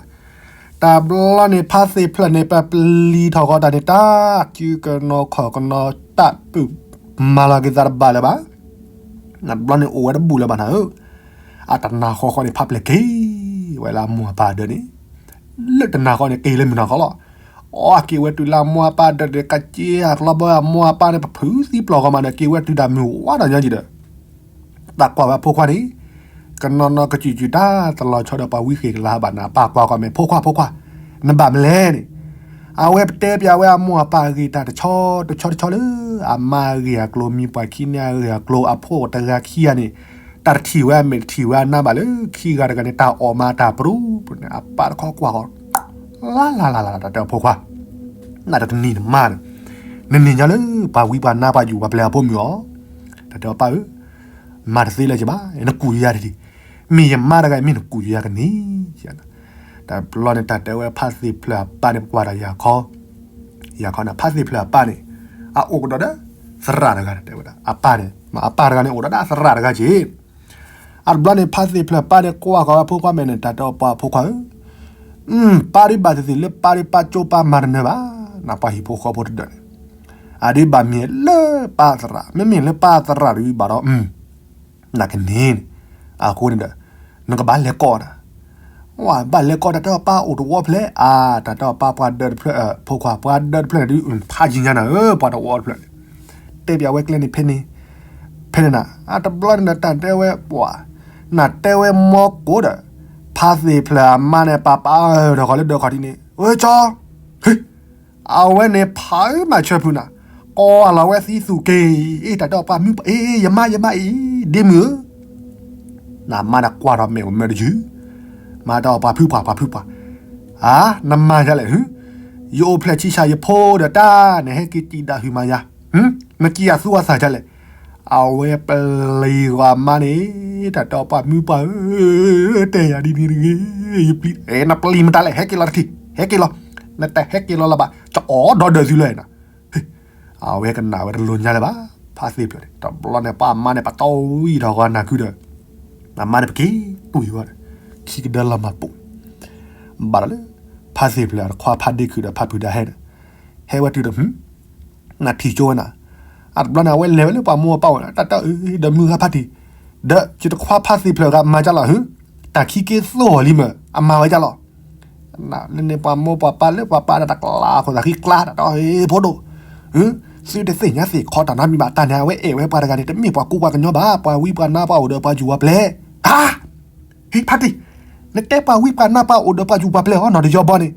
တဘျီန့ၣ် ဖါသ့ၣ်ဖျၢၣ်န့ၣ် ပပျံၤထီၣ်ဃီတၢ်န့ၣ် တၢ်စုကနိၤခီၣ်ကနိၤ တၢ်ပုၢ်မၤလီၤက့ၤသးတဘၣ်လၢၤဘၣ်. နတဘျီန့ၣ် အိၣ်ဝဲတဘူၣ်လၢၤဘၣ်နၤဧၢ, အတနၤဃီဃီန့ၣ် ဖးပျဲၢ်က့ၤဝဲလၢအမိၢ်အပၢ်ဒၢးန့ၣ်, လၢတနၤဃီန့ၣ် က့ၤလၢမုၢ်နၤဃီလီၤ. အီၣ်က့ၤဝဲတုၤလၢအမိၢ်အပၢ်ဒၢးန့ၣ် ကစ့အကျီဘီ အမိၢ်အပၢ်န့ၣ် ပဖုးသံပျီၢ်ဃီမးဒီး က့ၤဝဲတုၤတၢ်မုၢ်ဝါဒီးညီယံၤဒီး တၢ်ကွၢ်ဝဲအဖိခွါန့ၣ် ကနီၤနီၤကစူၣ်စူၣ် တၢ်တလီၤဆီဒီးပှၤဝံဃ့ၢ်ကလါဘၣ်န့ၣ် အပၢ်ကွၢ်ကွၢ်မဲာ် ဖိခွါ ဖိခွါ, နဘၣ်မနုၤလဲၣ်န့ၣ်, အဝဲပတဲပျးဝဲအမိၢ်အပၢ်အဂ့ၢ်တၢ်တဆီတဆီလၢ အမါအဂ့ၢ်အကျိၤ မံၤပှၢ်ခံန့ၣ်အဂ့ၢ်အကျိၤ အဖိတဂၤခံဂၤန့ၣ် တၢ်တထံၣ်ဝဲအမဲာ်တထံၣ်ဝဲအနါဘၣ်လၢခံဂၤတဂၤန့ၣ် တၢ်အီၣ်မၤတၢ်ပြူၤပြူၤန့ၣ် အပၢ်တခီကွၢ်ဃီ လါလါလါလါ တၢ်တဲအီၤဖိခွါ နတနံၤနမါန့ၣ် နန့ၢ်ညါလၢပှၤဝံပှၤနါပှၤယူၢ်ပှၤပျဲၢ်အဖိမုၣ်အီၤ, တၢ်တဲအီၤပၢ်ဧၢ, မၤတသ့လၢၤကဘၣ်, နကူၣ်ယၤတဒံး, မ့ၢ်ယမါတဂၤ မ့ၢ်နကူၣ်ယၤကန့ၢ်, တဘျီန့ၣ် တၢ်တဲဝဲဖါသ့ၣ်ဖျၢၣ်အပၢ်န့ၣ် ပကွၢ်ဒီးယၤခီ, ယၤခီန့ၣ် ဖါသ့ၣ်ဖျၢၣ်အပၢ်န့ၣ် အအိၣ်ကဒီးဒီး သရၣ်တဂၤ တဲဝဲဒၣ် အပၢ်န့ၣ် အပၢ်တဂၤန့ၣ် အိၣ်ဒီးဒၣ်သရၣ်တဂၤက့ၤ အတဘျီန့ၣ် ဖါသ့ၣ်ဖျၢၣ်ပၢ်န့ၣ် ကွၢ်ဃီၤဝဲဖိခွါမဲာ်န့ၣ် တၢ်တဲအီၤပှၤဖိခွါဧၢ, ပၢ်ဒ်ဘၣ်သ့ၣ်သ့ၣ်လၢပၢ်ဒ်ပၢ်ကၠိပၢ်မၤတနၢၤဘၣ်, နပှၤဟံၣ်ဖိဃီဖိတဒၢးန့ၣ်, အဒ်ဘၣ်မ့ၢ်လၢပၢ်သရၣ်, မ့မ့ၢ်လၢပၢ်သရၣ်တဒ်ဘၣ်ဒီး နကန့ၢ်န့ၣ်, အဃိန့ၣ်ဒီး နကဘၣ်လဲၤကိးနၤ, ဝဲဘၣ်လဲၤကိး တၢ်တဲအီၤပၢ်အိၣ်တဝီဖျၢၣ်, အါ တၢ်တဲအီၤပၢ်ပှၤဒၢးတဖျၢၣ်, ဖိခွါ ပှၤဒၢးတဖျၢၣ်န့ၣ်ဒုး ဖးယံၤညါနၤဧၢ, ပှၤတဝီတဖျၢၣ်န့ၣ်, တဲပျးဝဲကျဲန့ၣ်ဖဲန့ၣ်, ဖဲန့ၣ်နၤ, အတဘျီန့ၣ်ဒီး တၢ်တဲဝဲပှၤ, နတဲဝဲမီကိးဒီး, ဖါသ့ၣ်ဖျၢၣ်အမါန့ၣ် ပာ်ပာ်ထီၣ်ဃီၤလၢဒၢးခီၣ်ထံးန့ၣ်, ဝဲကၠီ အဝဲန့ၣ်ဖးမၤဆၢဖုးနၤ, ကိးလီၤဝဲသံသူၣ်က့ၤ, အ့ တၢ်တဲအီၤပှၤမုၣ်ပှၢ်, အ့ ယမါ ယမါအံၤ, ဒ့မုၣ်ဧၢ, နမါန့ၣ်ကွၢ်ထီၣ်မဲာ်အိၣ်မၢတယုၢ်, မၤတၢ်အီၤပှၤဖုပှၢ် ပှၤဖုပှၢ်, အါ နမၤဒ်လဲၣ်, ယအိၣ်ဖျဲၣ်ဆံဆၣ်ယဖိဒီးတၢ် နဟဲက့ၤစံၣ်ဒၣ်ဟုၣ်မၤယၤ, နစံၣ်အသူအသၣ်ဒ်လဲၣ်, အဝဲပျံၤဃီၤအမါန့ၣ်, တၢ်တဲအီၤပှၤမုၣ်ပှၢ်ဧၢ, တဲယၤဒ်န့ၣ်တဂ့ၤ, ယပျံၤ, နပျံၤမတၤလဲၣ်, ဟဲက့ၤလီၤတထံၣ်, ဟဲက့ၤလီၤ, နတဟဲက့ၤလီၤလၢၤဘၣ်, ကအိးဒီဒၢးသုလၢၤနၤ အဝဲကနၣ်ဝဲတလိၤညါလၢၤဘၣ်, ဖါသ့ၣ်ဖျၢၣ်န့ၣ်, တဘျီန့ၣ် ပှၤအမါန့ၣ် ပတီၢ်ဝံၣ်ထီၣ်ဃီၤနၢ်ခုဒီး, အမါန့ၣ်ပက့ၤတွံၢ်ဝဲဒီး, ခံကဒၢလီၤမၤပိာ်, ဘၣ်ဒီးလၢ, ဖါသ့ၣ်ဖျၢၣ်အတခွါဖါဒ့ခုၣ်ဒီးဖါဖုးဒါဟဲန့ၣ်, ဟဲဝဲတုၤဒီး, နထံၣ်ကၠိဝဲနၤ, အတဘျီန့ၣ် အဝဲလဲၤဝဲလၢပှၤမိၢ်ပှၢ်ဝဲန့ၣ် တၢ်တဲအီၤဒီးမုၢ်ဂၤဖါတံၢ်, ဒီးယတခွါဖါသ့ၣ်ဖျၢၣ်ဂၤမၤကၢ်လီၤဧၢ, တၢ်ခံက့သိၣ်အီၤလံမၢ် အမၤဝဲကၢ်လီၤ လၢန့ၣ်ပှၤမိၢ်ပှၤပၢ်လၢပှၤပၢ်ဒီးတၢ်ကျါအခိၣ်သးဃံကျါ တၢ်တဲအီၤ ဖိဒိၣ်, သုတသ့ၣ်ညါသ့ၣ်ခီတၢ်နီတမံၤဘၣ်, တၢ်န့ၣ် အဝဲအဲၣ်ဝဲပှၤတဂၤန့ၣ် တမ့ၢ်ပှၤကူပှၤကညီဘၣ်, ပှၤဝံပှၤနါပှၤအိၣ်ဒီးပှၤယူၢ်ပှၤပျဲၢ်, ဟါ, ဟ့ ဖါတံၢ်, နတဲပှၤဝံပှၤနါပှၤအိၣ်ဒီးပှၤယူၢ်ပှၤပျဲၢ်အီၤနီၤတယီဘီန့ၣ်,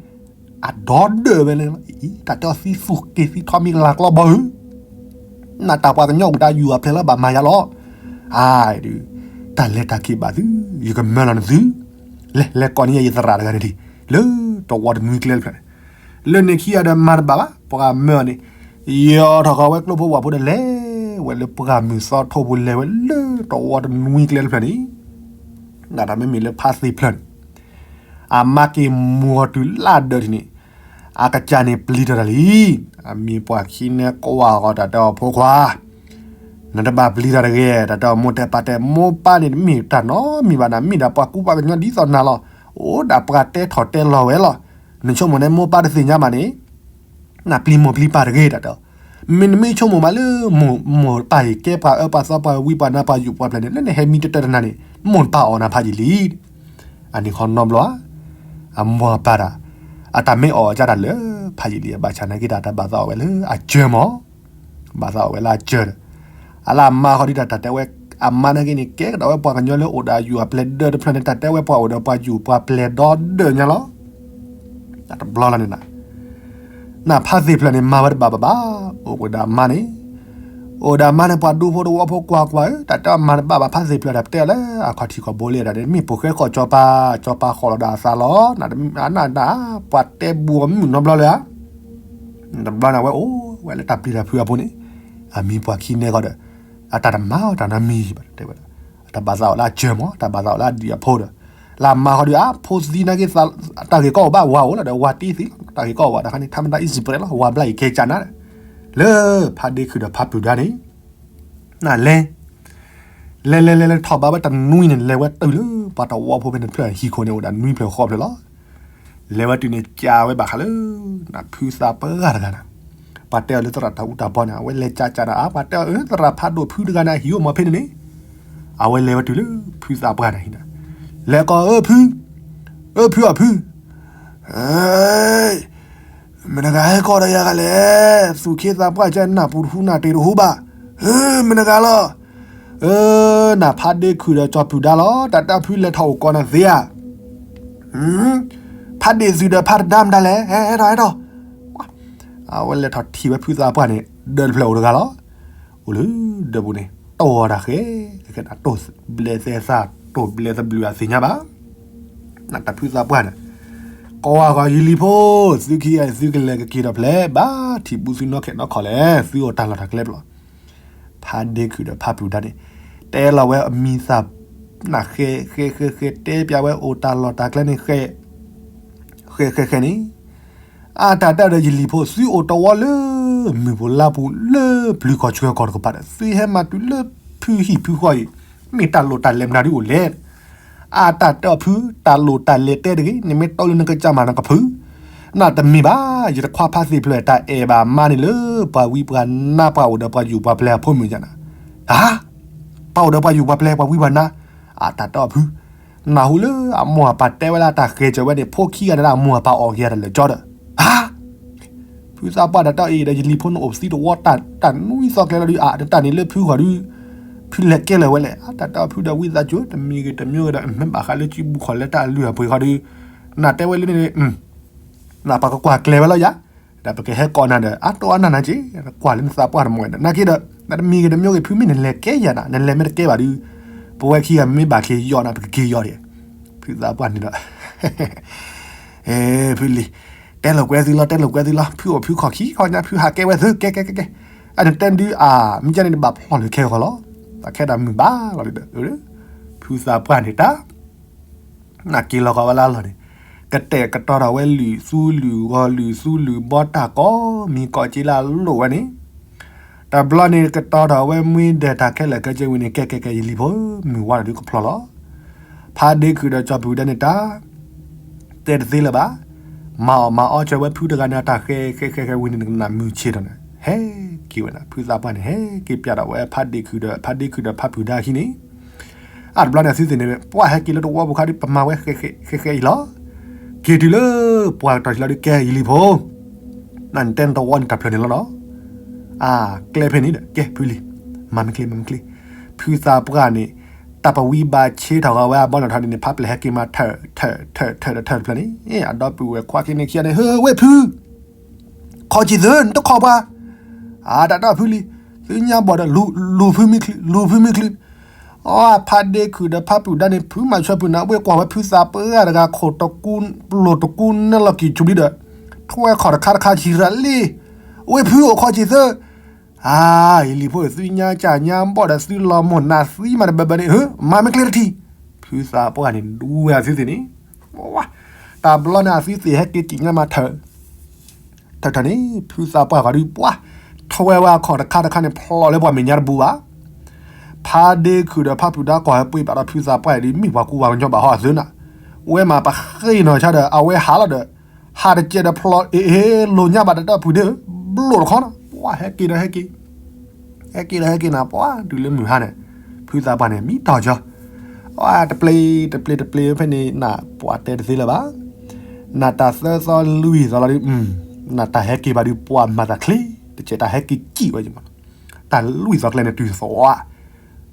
အဒီဒၢးဝဲလဲၣ်, တၢ်တဲအီၤသံသူၣ်က့ၤသံထီမံၤလၤကျီဘီဧၢ နတၢ်ပှၤကညီအိၣ်တၢ်ယူၢ်အပျဲၢ်လၢဘၣ်မၤယၤလီၤ, အါ, တၢ်လဲၤတၢ်က့ၤဘၣ်သု, ယကမၢလီၤနသု, လဲၤလဲၤကိးန့ၢ်ယသရၣ်တဂၤန့ၣ်ဒံး, လၢတဝီတနွံကျဲတဖျၢၣ်န့ၣ်, လၢန့ၣ်ခံဂၤဒီးမၤတဘၣ်ဘၣ်, ပှၤမၢအီၤန့ၣ်, ယီၤထီၣ်ဃီၤဝဲကျိဖိဝၣ်ဖိဒီးလဲၤဝဲလၢပှၢ်မုၢ်သီထိဖိလဲၤဝဲလၢတဝီတနွံကျဲတဖျၢၣ်န့ၣ်, ဒၣ်တၢ်မ့မ့ၢ်လၢဖါသ့ၣ်ဖျၢၣ်န့ၣ် အမါက့ၤမူၤအီၤတုၤလၢဒၢးထံးန့ၣ်, အကစၢ်န့ၣ်ပျံၤတၢ်တၢ်လံ, အမံၤပှၢ်ခံန့ၣ်ကွၢ်ဃီၤတၢ်တဲအီၤဖိခွါ, နတဘၣ်ပျံၤတၢ်တဂ့ၤ, တၢ်တဲအီၤမိၢ်တဲပၢ်တဲ, မိၢ်ပၢ်န့ၣ်တမ့ၢ်တၢ်နီတမံၤဘၣ်, နမ့ၢ်ဒၣ်ပှၤကူပှၤကညီဒ်သိးနၤလီၤ, အိၣ်ဒၣ်ပှၤတဲထီၣ်တဲလီၤဝဲလီၤ, နဆိကမိၣ်န့ၣ်မိၢ်ပၢ်တသ့ၣ်ညါဘၣ်န့ၣ် နပျံၤမိၢ်ပျံၤပၢ်တဂ့ၤ တၢ်တဲအီၤ, မ့ၢ်နမ့ၢ်ဆိကမိၣ်မးလၢမိၢ်ပၢ်အံၤ ကဲပှၤအၢပှၤသီပှၤဝံပှၤနါပှၤယူၢ်ပှၤပျဲၢ်န့ၣ် လၢနဟဲမံတတၢၢ်တနၤန့ၣ် မိၢ်နပၢ်အီၣ်နၤဖးယံာ်လံ, အန့ၣ်ခီနီတဘျီဧါ, အမိၢ်အပၢ်တၢ်, အတၢ်မ့ၢ်အီၣ်အကၢ်တၢ်လၢဖးယံာ်လံ ဘၣ်ဆၣ်နာ်က့တၢ်တၢ်ဘၣ်သးအီၣ်ဝဲလၢအစၢၤမး ဘၣ်သးအီၣ်ဝဲလၢအစၢၤဒီး, အလၢအမါဃီဒ်တၢ်တၢ်တဲဝဲ, အမါနာ်က့န့ၣ် ကဲကဒီးဝဲပှၤကညီလၢအိၣ်ဒီးယူၢ်အပျဲၢ်ဒၢးတဖျၢၣ်န့ၣ် တၢ်တဲဝဲပှၤအိၣ်ဒီးပှၤယူၢ်ပှၤပျဲၢ်ဒီဒၢးညါလီၤ, တဘျီလီၤန့ၣ်နၤ, နဖါသ့ၣ်ဖျၢၣ်န့ၣ် မၤဝဲတဘၣ်ဘၣ်ဘၣ်, အိၣ်ဝဲဒၣ်အမါန့ၣ်, အိၣ်ဝဲဒၣ်အမါန့ၣ် ပှၤဒူဖိတဝီဖိကွၢ်ကွၢ်ဧၢ, တၢ်တဲအီၤမၤတဘၣ်ဘၣ် ဖါသ့ၣ်ဖျၢၣ် တၢ်ပတဲအီၤလၢအခီၣ်ထံးခီၣ်ဘိလံဒီး မ့ၢ်ပိာ်ဃဲဃီၣ်စီၤပၤ, စီၤပၤဃီၣ်လီၤဒီးအသးလီၤ, နအနၢ်ဒၣ်, ပှၤတဲဘူးအီၤမုၣ်နီတဘျီလၢၤဧါ. တဘျီန့ၣ် အဝဲအိၣ်ဝဲလၢတၢ်ပျံၤတၢ်ဖုးအပူၤန့ၣ်, အမံၤပှၢ်ခံန့ၢ်ဃီဒီး, အတၢ်တမၤအီၤတၢ်နီတမံၤဘၣ် တဲဝဲဒၣ်, အတၢ်ဘၣ်သးအိၣ်လၢအစၢၤမး, တၢ်ဘၣ်သးအိၣ်လၢအဒံၣ်အဖိဒီး, လၢအမါဃီဒီး အဖိသံနာ်က့ တၢ်ဂ့ၢ်ကီအိၣ်ဘၣ်ဝၤအိၣ်လီၤဒီး ဝၤတ့သ့လီၤ, တၢ်ဂ့ၢ်ကီအိၣ်ဘၣ်တခါန့ၣ် ထါမတၤအံၤစံးပရဲလီၤ, ဝၤဘျါအံၤကဲကၢ်နၤ, လၢဖါဒ့ခုၣ်ဒီးဖါပုၢ်ဒါန့ၣ် နလဲၤ, လဲၤလဲၤလဲၤလဲၤထီၣ်ဘၣ်ဝဲတနွံန့ၣ် လဲၤဝဲတုၤလၢပှၤတဝီဖိဖဲန့ၣ်တဖျၢၣ်ဟံၣ်ခိၣ်န့ၣ် အိၣ်ဒၣ်နွံဖျၢၣ်ဃိးဖျၢၣ်လီၤ. လဲၤဝဲတုၤန့ၣ် ကးဝဲဘၣ်ဃးလၢ နဖုသးပှၢ်တဂၤန့ၣ်, ပှၤတဲအီၤလၢသရၣ်တၢ်အူတၢ်ဘီန့ၣ် အဝဲလဲၤကးကးဒီး အါ ပှၤတဲအီၤ အၢ သရၣ်ဖးဒိၣ်ဖုတဂၤန့ၣ် ဟံၣ်အိၣ်မီၤဖဲန့ၣ်န့ၣ်, အဝဲလဲၤဝဲတုၤလၢဖုသးပှၢ်န့ၣ်ဟံၣ်န့ၣ်, လဲၤကိးအၢဖု, အၢဖုအီၤဖု မတၤတဂၤဟဲကိးဒီးယၤဂၤလဲၣ်, သူၣ်ခ့သးပှၢ်ကဲနၢ်ပူၤတဟူနၢ်တ့ၢ်တဟူဘၣ်, မတၤတဂၤလီၤ, အၢ နဖါဒ့ခုၣ်ဒီးကၠီၤပုၢ်ဒါလီၤ, တၢ်တၢ်ဖုလဲၤထီၣ်အိၣ်ကိးနၤသ့ဧါ, ဖါဒ့ၣ်သုးဒီးဖါတဒါမတၤလဲၣ်, ဟဲထီၣ်ဟဲထီၣ်, အဝဲလဲၤထီၣ်ထံၣ်ဝဲဖုသးပှၢ်န့ၣ် ဒၢးတဖျၢၣ်အိၣ်တဂၤလီၤ. အိၣ်လၢဒၢးပူၤန့ၣ် တိၢ်အီၤတၢ်ဃဲ, တိၢ်ဘျဲးသဲသၣ် တိၢ်ဘျဲးသဘျုးအသ့ၣ်ညါဘၣ်. နတၢ်ဖုသးပှၢ်န့ၣ် ကိးဂၤဂီၤ ယလံၤဖိ, သုခံဂၤ သုကလဲၤကက့ၤဒီးဖျဲး ဘၣ်ထံၣ်ဘူးသုနီၢ်ခဲနီၢ်ခီၣ်လဲၣ်, သုအိၣ်တၢ်လီၢ်တၢ်ကျဲဘျီ. ဖါဒ့ခုၣ်ဒီးဖါပုၢ်ဒါန့ၣ် တဲလီၤဝဲအမံၤသး နဃဲဃဲဃဲဃဲ တဲပျးဝဲအိၣ်တၢ်လီၢ်တၢ်ကျဲန့ၣ်ဃဲ ဃဲဃဲဃဲန့ၣ်, အတၢ်တဲဒီးယလံၤဖိ သုအိၣ်တဝီလၢ မုၢ်ပူၤလါပူၤလၢပျုၤကီၢ်ဆှၢကီၢ်တကပၤဒီး သုဟဲမၤတုၤလၢဖုဟံၣ်ဖုဃီအံၤ, မ့ၢ်တၢ်လိၣ်တၢ်လဲၤမနုၤဒ်အိၣ်လဲၣ်. အတၢ်တဲအီၤဖု, တၢ်လိၣ်တၢ်လဲၤတဲတဂ့ၤ, နမ့ၢ်တီလၢနကစၢ်မၤနကဖု, နတမ့ၢ်ဘၣ်, ယတခွါဖါသ့ၣ်ဖျၢၣ်တၢ်အဲၣ်ဘၣ်မါန့ၣ်လၢ ပှၤဝံပှၤနါ ပှၤအိၣ်ဒီးပှၤယူၢ်ပှၤပျဲၢ်အဖိမုၣ်ယါနၤ, ဟါ, ပှၤအိၣ်ဒီးပှၤယူၢ်ပှၤပျဲၢ် ပှၤဝံပှၤနါ, အတၢ်တဲအီၤဖု နၢ်ဟူလၢအမိၢ်အပၢ်တဲဝဲလၢအတၢ်ဃဲၤစၢၤဝဲန့ၣ် ဖိခံဂၤန့ၣ်လၢအမိၢ်အပၢ်အီၣ်က့ၤတၢ်လၢာ်ကၠီဒီး, ဟါ, ဖုသးပှၢ်တၢ်တဲအီၤအံၤဒီး ယလံၤဖိနအိၣ်သံတဝီတၢ်နွံသီကျဲလီၤဒုး အါ တတၢ်န့ၣ်လၢဖုဂီၢ်ဒုး, ဖုလဲၤကဲလၢာ်ဝဲလဲၣ်, အတၢ်တဲအီၤဖုဒီးဝံသးစူၤ တမံၤဂ့ၤတမံၤဂ့ၤဒီး မ့ၢ်ဘၣ်ဃးလၢစုပူၤခီၣ်လဲတၢ်အလုၢ်အပှ့ၤဃီဒုး, နတဲဝဲလၢန့ၣ် နပှၤကကွၢ်ကျဲၤဝဲလီၤယၤ, ဒီးပကဟဲကိးနၤဒီး အတိၢ်အနၢ်နၤက့ၤ, ကွၢ်လၢနသးပှၢ်တမံၤဒီး နာ်က့ဒီး နတမံၤဂ့ၤတမံၤဂ့ၤ ဖုမ့ၢ်နလဲၤကဲယၤနၤ နလဲၤမ့ၢ်တကဲဘၣ်ဒုး, ပဝဲခံဂၤမ့ၢ်ဘၣ်ချ့ယီၤနၤ ပကက့ၤယီၤဒံး, ဖုသးပှၢ်န့ၣ်ဒီး ဖုလံၤ, တဲလိာ်ကွဲသုလီၤ တဲလိာ်ကွဲသုလီၤ ဖုအိၣ်ဖုခီၣ်ခံခီညါ ဖုဟးကဲဝဲသု ကဲကဲကဲကဲ, အန့ၣ်တဲဒုးအါ မ့ၢ်ကန့ၣ် တဘၣ်ဖျီၣ်လၢခဲဂီၤလီၤ, တၢ်ခဲဒၣ်မုာ်ဘၣ်လီၤဒီး, ဖုသးပှၢ်န့ၣ်တၢ် နက့ၤလီၤကီးဝဲလၢအလီၢ်န့ၣ်, ကတဲာ်ကတီၤထီၣ်ဝဲလုၢ်သူလုၢ်ဂီၤ လုၢ်သူလုၢ်ဘီတၢ်ကိးမံၤကိးက့လၢအလိၣ်ဝဲန့ၣ်, တဘျီန့ၣ်ကတီၤထီၣ်ဝဲမှံဒဲးတၢ်ခဲလၢာ်ခဲဆ့ဝံၤန့ၣ် ကဲကဲကဲ ယလံၤဖိ မုၢ်ဝါထီၣ်ဒုးကဖျီၣ်လီၤ. ဖါဒ့ခုၣ်ဒီးကၠီၤပုၢ်ဒါန့ၣ်တၢ် တဲတသ့လၢၤဘၣ်, မၤအီၣ်မၤအီစၢၤဝဲဖုတဂၤန့ၣ် အတၢ်ဃဲဃဲဃဲဃဲဝံၤန့ၣ် နကနၣ်မုာ်ဆ့ၣ်ထီၣ်န့ၣ် ဟဲက့ၤဝဲဒၣ် ဖုသးပှၢ်န့ၣ် ဟဲက့ၤပၠးဒီးဝဲဖါဒ့ခုၣ်ဒီး ဖါဒ့ခုၣ်ဒီးဖါပုၢ်ဒါအခံန့ၣ်, အတဘျီန့ၣ်အသုသ့ၣ်န့ၣ် ပှၤဟဲက့ၤလၢတဝီပူၤခါဒုး ပမၤဝဲဃဲဃဲဃဲဃဲအံၤလီၤ. က့ၤတုၤလၢပှၤကတီၢ်ထံလီၤဒုး ကဲယလံၤဖိ နနတဲနတဝီန့ၣ်တၢ်ဖျၢၣ်န့ၣ်လီၤနီၤ. အကျဲဖဲန့ၣ်ဒီး ကဲဖုလံၤ, မၤမ့ၢ်ချ့ မၤမ့ၢ်ချ့, ဖုသးပှၢ်န့ၣ် တၢ်ပဝံဘၣ်ဆ့ထီၣ်ဃီဝဲအဘီနီၣ်ထီၣ်န့ၣ်န့ၣ် ဖးပျဲၢ်ဟဲက့ၤမးထၢၣ်ထၢၣ်ထၢၣ်ထၢၣ်တဖျၢၣ်န့ၣ် အဒီပုၢ်ဝဲၢ်ခွါခံန့ၣ်ခံဂၤန့ၣ် ဟၢဝ့ၢ်ဖု ခီၣ်က့ၤသၢ နတခီၣ်ပှၤ, အတၢ်တဲအီၤဖုလံၤ, သုညါဘီၣ်ဒီး လူၤဖုမ့ၢ်ချ့ လူၤဖုမ့ၢ်ချ့, အဖါဒ့ခုၣ်ဒီးဖါပုၢ်ဒါန့ၣ် ဖုမၤဆၢဖုနၤ ဝ့ၢ်ကွၢ်ဝဲဖုသးပှၢ်တဂၤခိၣ်တကူ ပလိာ်တကူနဲလီၤကံၢ်ဆူၣ်လံဒီး ထွဲခီၣ်တခါတခါဆံးရၤလံ, ဝ့ၢ်ဖုအိၣ်ခီၣ်က့ၤသၢ အါ ယလံၤဖိ သုညါကၢ်ညါဘီၣ်ဒီး သုလီၤမိၢ်နးသံမးတဘၢဘၢန့ၣ် မၤမ့ၢ်ချ့တထံၣ်, ဖုသးပှၢ်န့ၣ် ဒူဝဲအသုသ့ၣ်န့ၣ်, တဘျီန့ၣ် အသုသ့ၣ်ဟဲက့ၤကံၣ်ညါမးထၢၣ် ထၢၣ်ထၢၣ်န့ၣ် ဖုသးပှၢ်ဃီဒုး ပှၤ ထွဲဝဲအခီၣ်တခါတခါန့ၣ် ဖျိးလၢပှၤမဲာ်ညါတဘူးဘၣ်, ဖါဒ့ခုၣ်ဒီးဖါပုၢ်ဒါကွၢ်ဟဲပှ့ၤဘၣ်ဒီးဖုသးပှၢ်အံၤဒုး မ့ၢ်ပှၤကူပှၤကညီဘၣ်ဟီအသုနၤ, ဝဲမၤပဃ့နီၢ်ဆါဒီး အဝဲဟးလီၤဒီး ဟးတကဲးဒီးဖျိးအ့ၣ်အ့ၣ် လိာ်ညါဘၣ်တၢ်တၢ်ဖုဒ့ၣ် ဘျိၣ်တခီနီၤ ပှၤဟဲက့ၤဒီးဟဲက့ၤ ဟဲက့ၤဒီးဟဲက့ၤနၤ ပှၤတုၤလၢမုၢ်ဟါန့ၣ် ဖုသးပှၢ်န့ၣ် မံတီၢ်ကၠီ အတပျ့ၤတပျ့ၤတပျ့ၤဖဲန့ၣ် နပှၤတဲတသ့လၢၤဘၣ်, နတၢ်သၢသီလွံၢ်သီလီၤဒုး နတၢ်ဟဲက့ၤဘၣ်ဒုး ပှၤမၤတၢ်ချ့ တကဲးတၢ်ဟဲက့ၤကံၣ်ဝဲယမး, တၢ်လွံၢ်သီကျဲန့ၣ် တုၤသီ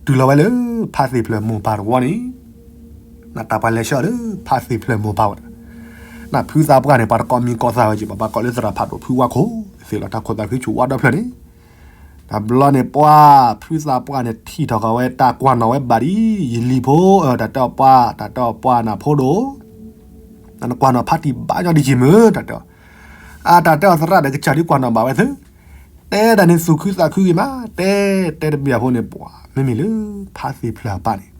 တုၤလီၤဝဲလၢ ဖါသ့ၣ်ဖျၢၣ်မိၢ်ပၢ်တဝီန့ၣ် နတၢ်ပှၤလဲၤဆှၢလၢ ဖါသ့ၣ်ဖျၢၣ်မိၢ်ပၢ်ဝဲဒၣ်, န တၢ်ဖုသးပှၢ်န့ၣ် ပှၤတကိးမံၤကိးသၣ်ဝဲက့ၤ ပှၤဘၣ်ကိးလၢသရၣ်ဖးဒိၣ်ဖုဝါခိၣ်သ့ၣ်လီၤ တၢ်ခိၣ်သးခုဆူၣ်ဝါဒီဖျၢၣ်န့ၣ်, တဘျီန့ၣ် ပှၤဖုသးပှၢ်န့ၣ် ထံၣ်ထီၣ်ဃီၤဝဲတၢ်ကွၢ်နီၣ်ဝဲဘၣ်ဒ် ယလံၤဖိ, တၢ်တဲအီၤပှၤ, တၢ်တဲအီၤပှၤနၢ်ဖိဒိၣ်, နကွၢ်နီၣ်ဖးတံၢ်ဘၣ်ညီဒ်ယံာ်မုၢ် တၢ်တဲအီၤ, အတၢ်တဲအီၤသရၣ်ဒီးကစၢ်ဒုးကွၢ်နီၣ်ဘၣ်ဝဲသု, တဲဒၣ်န့ၣ်သူၣ်ခုသးခုဂ့ၤမး, တဲ, တဲတဘၣ်အဖိန့ၣ် ပှၤမ့မ့ၢ်လၢ ဖးသ့ၣ်ဖျၢၣ်အပၢ်န့ၣ်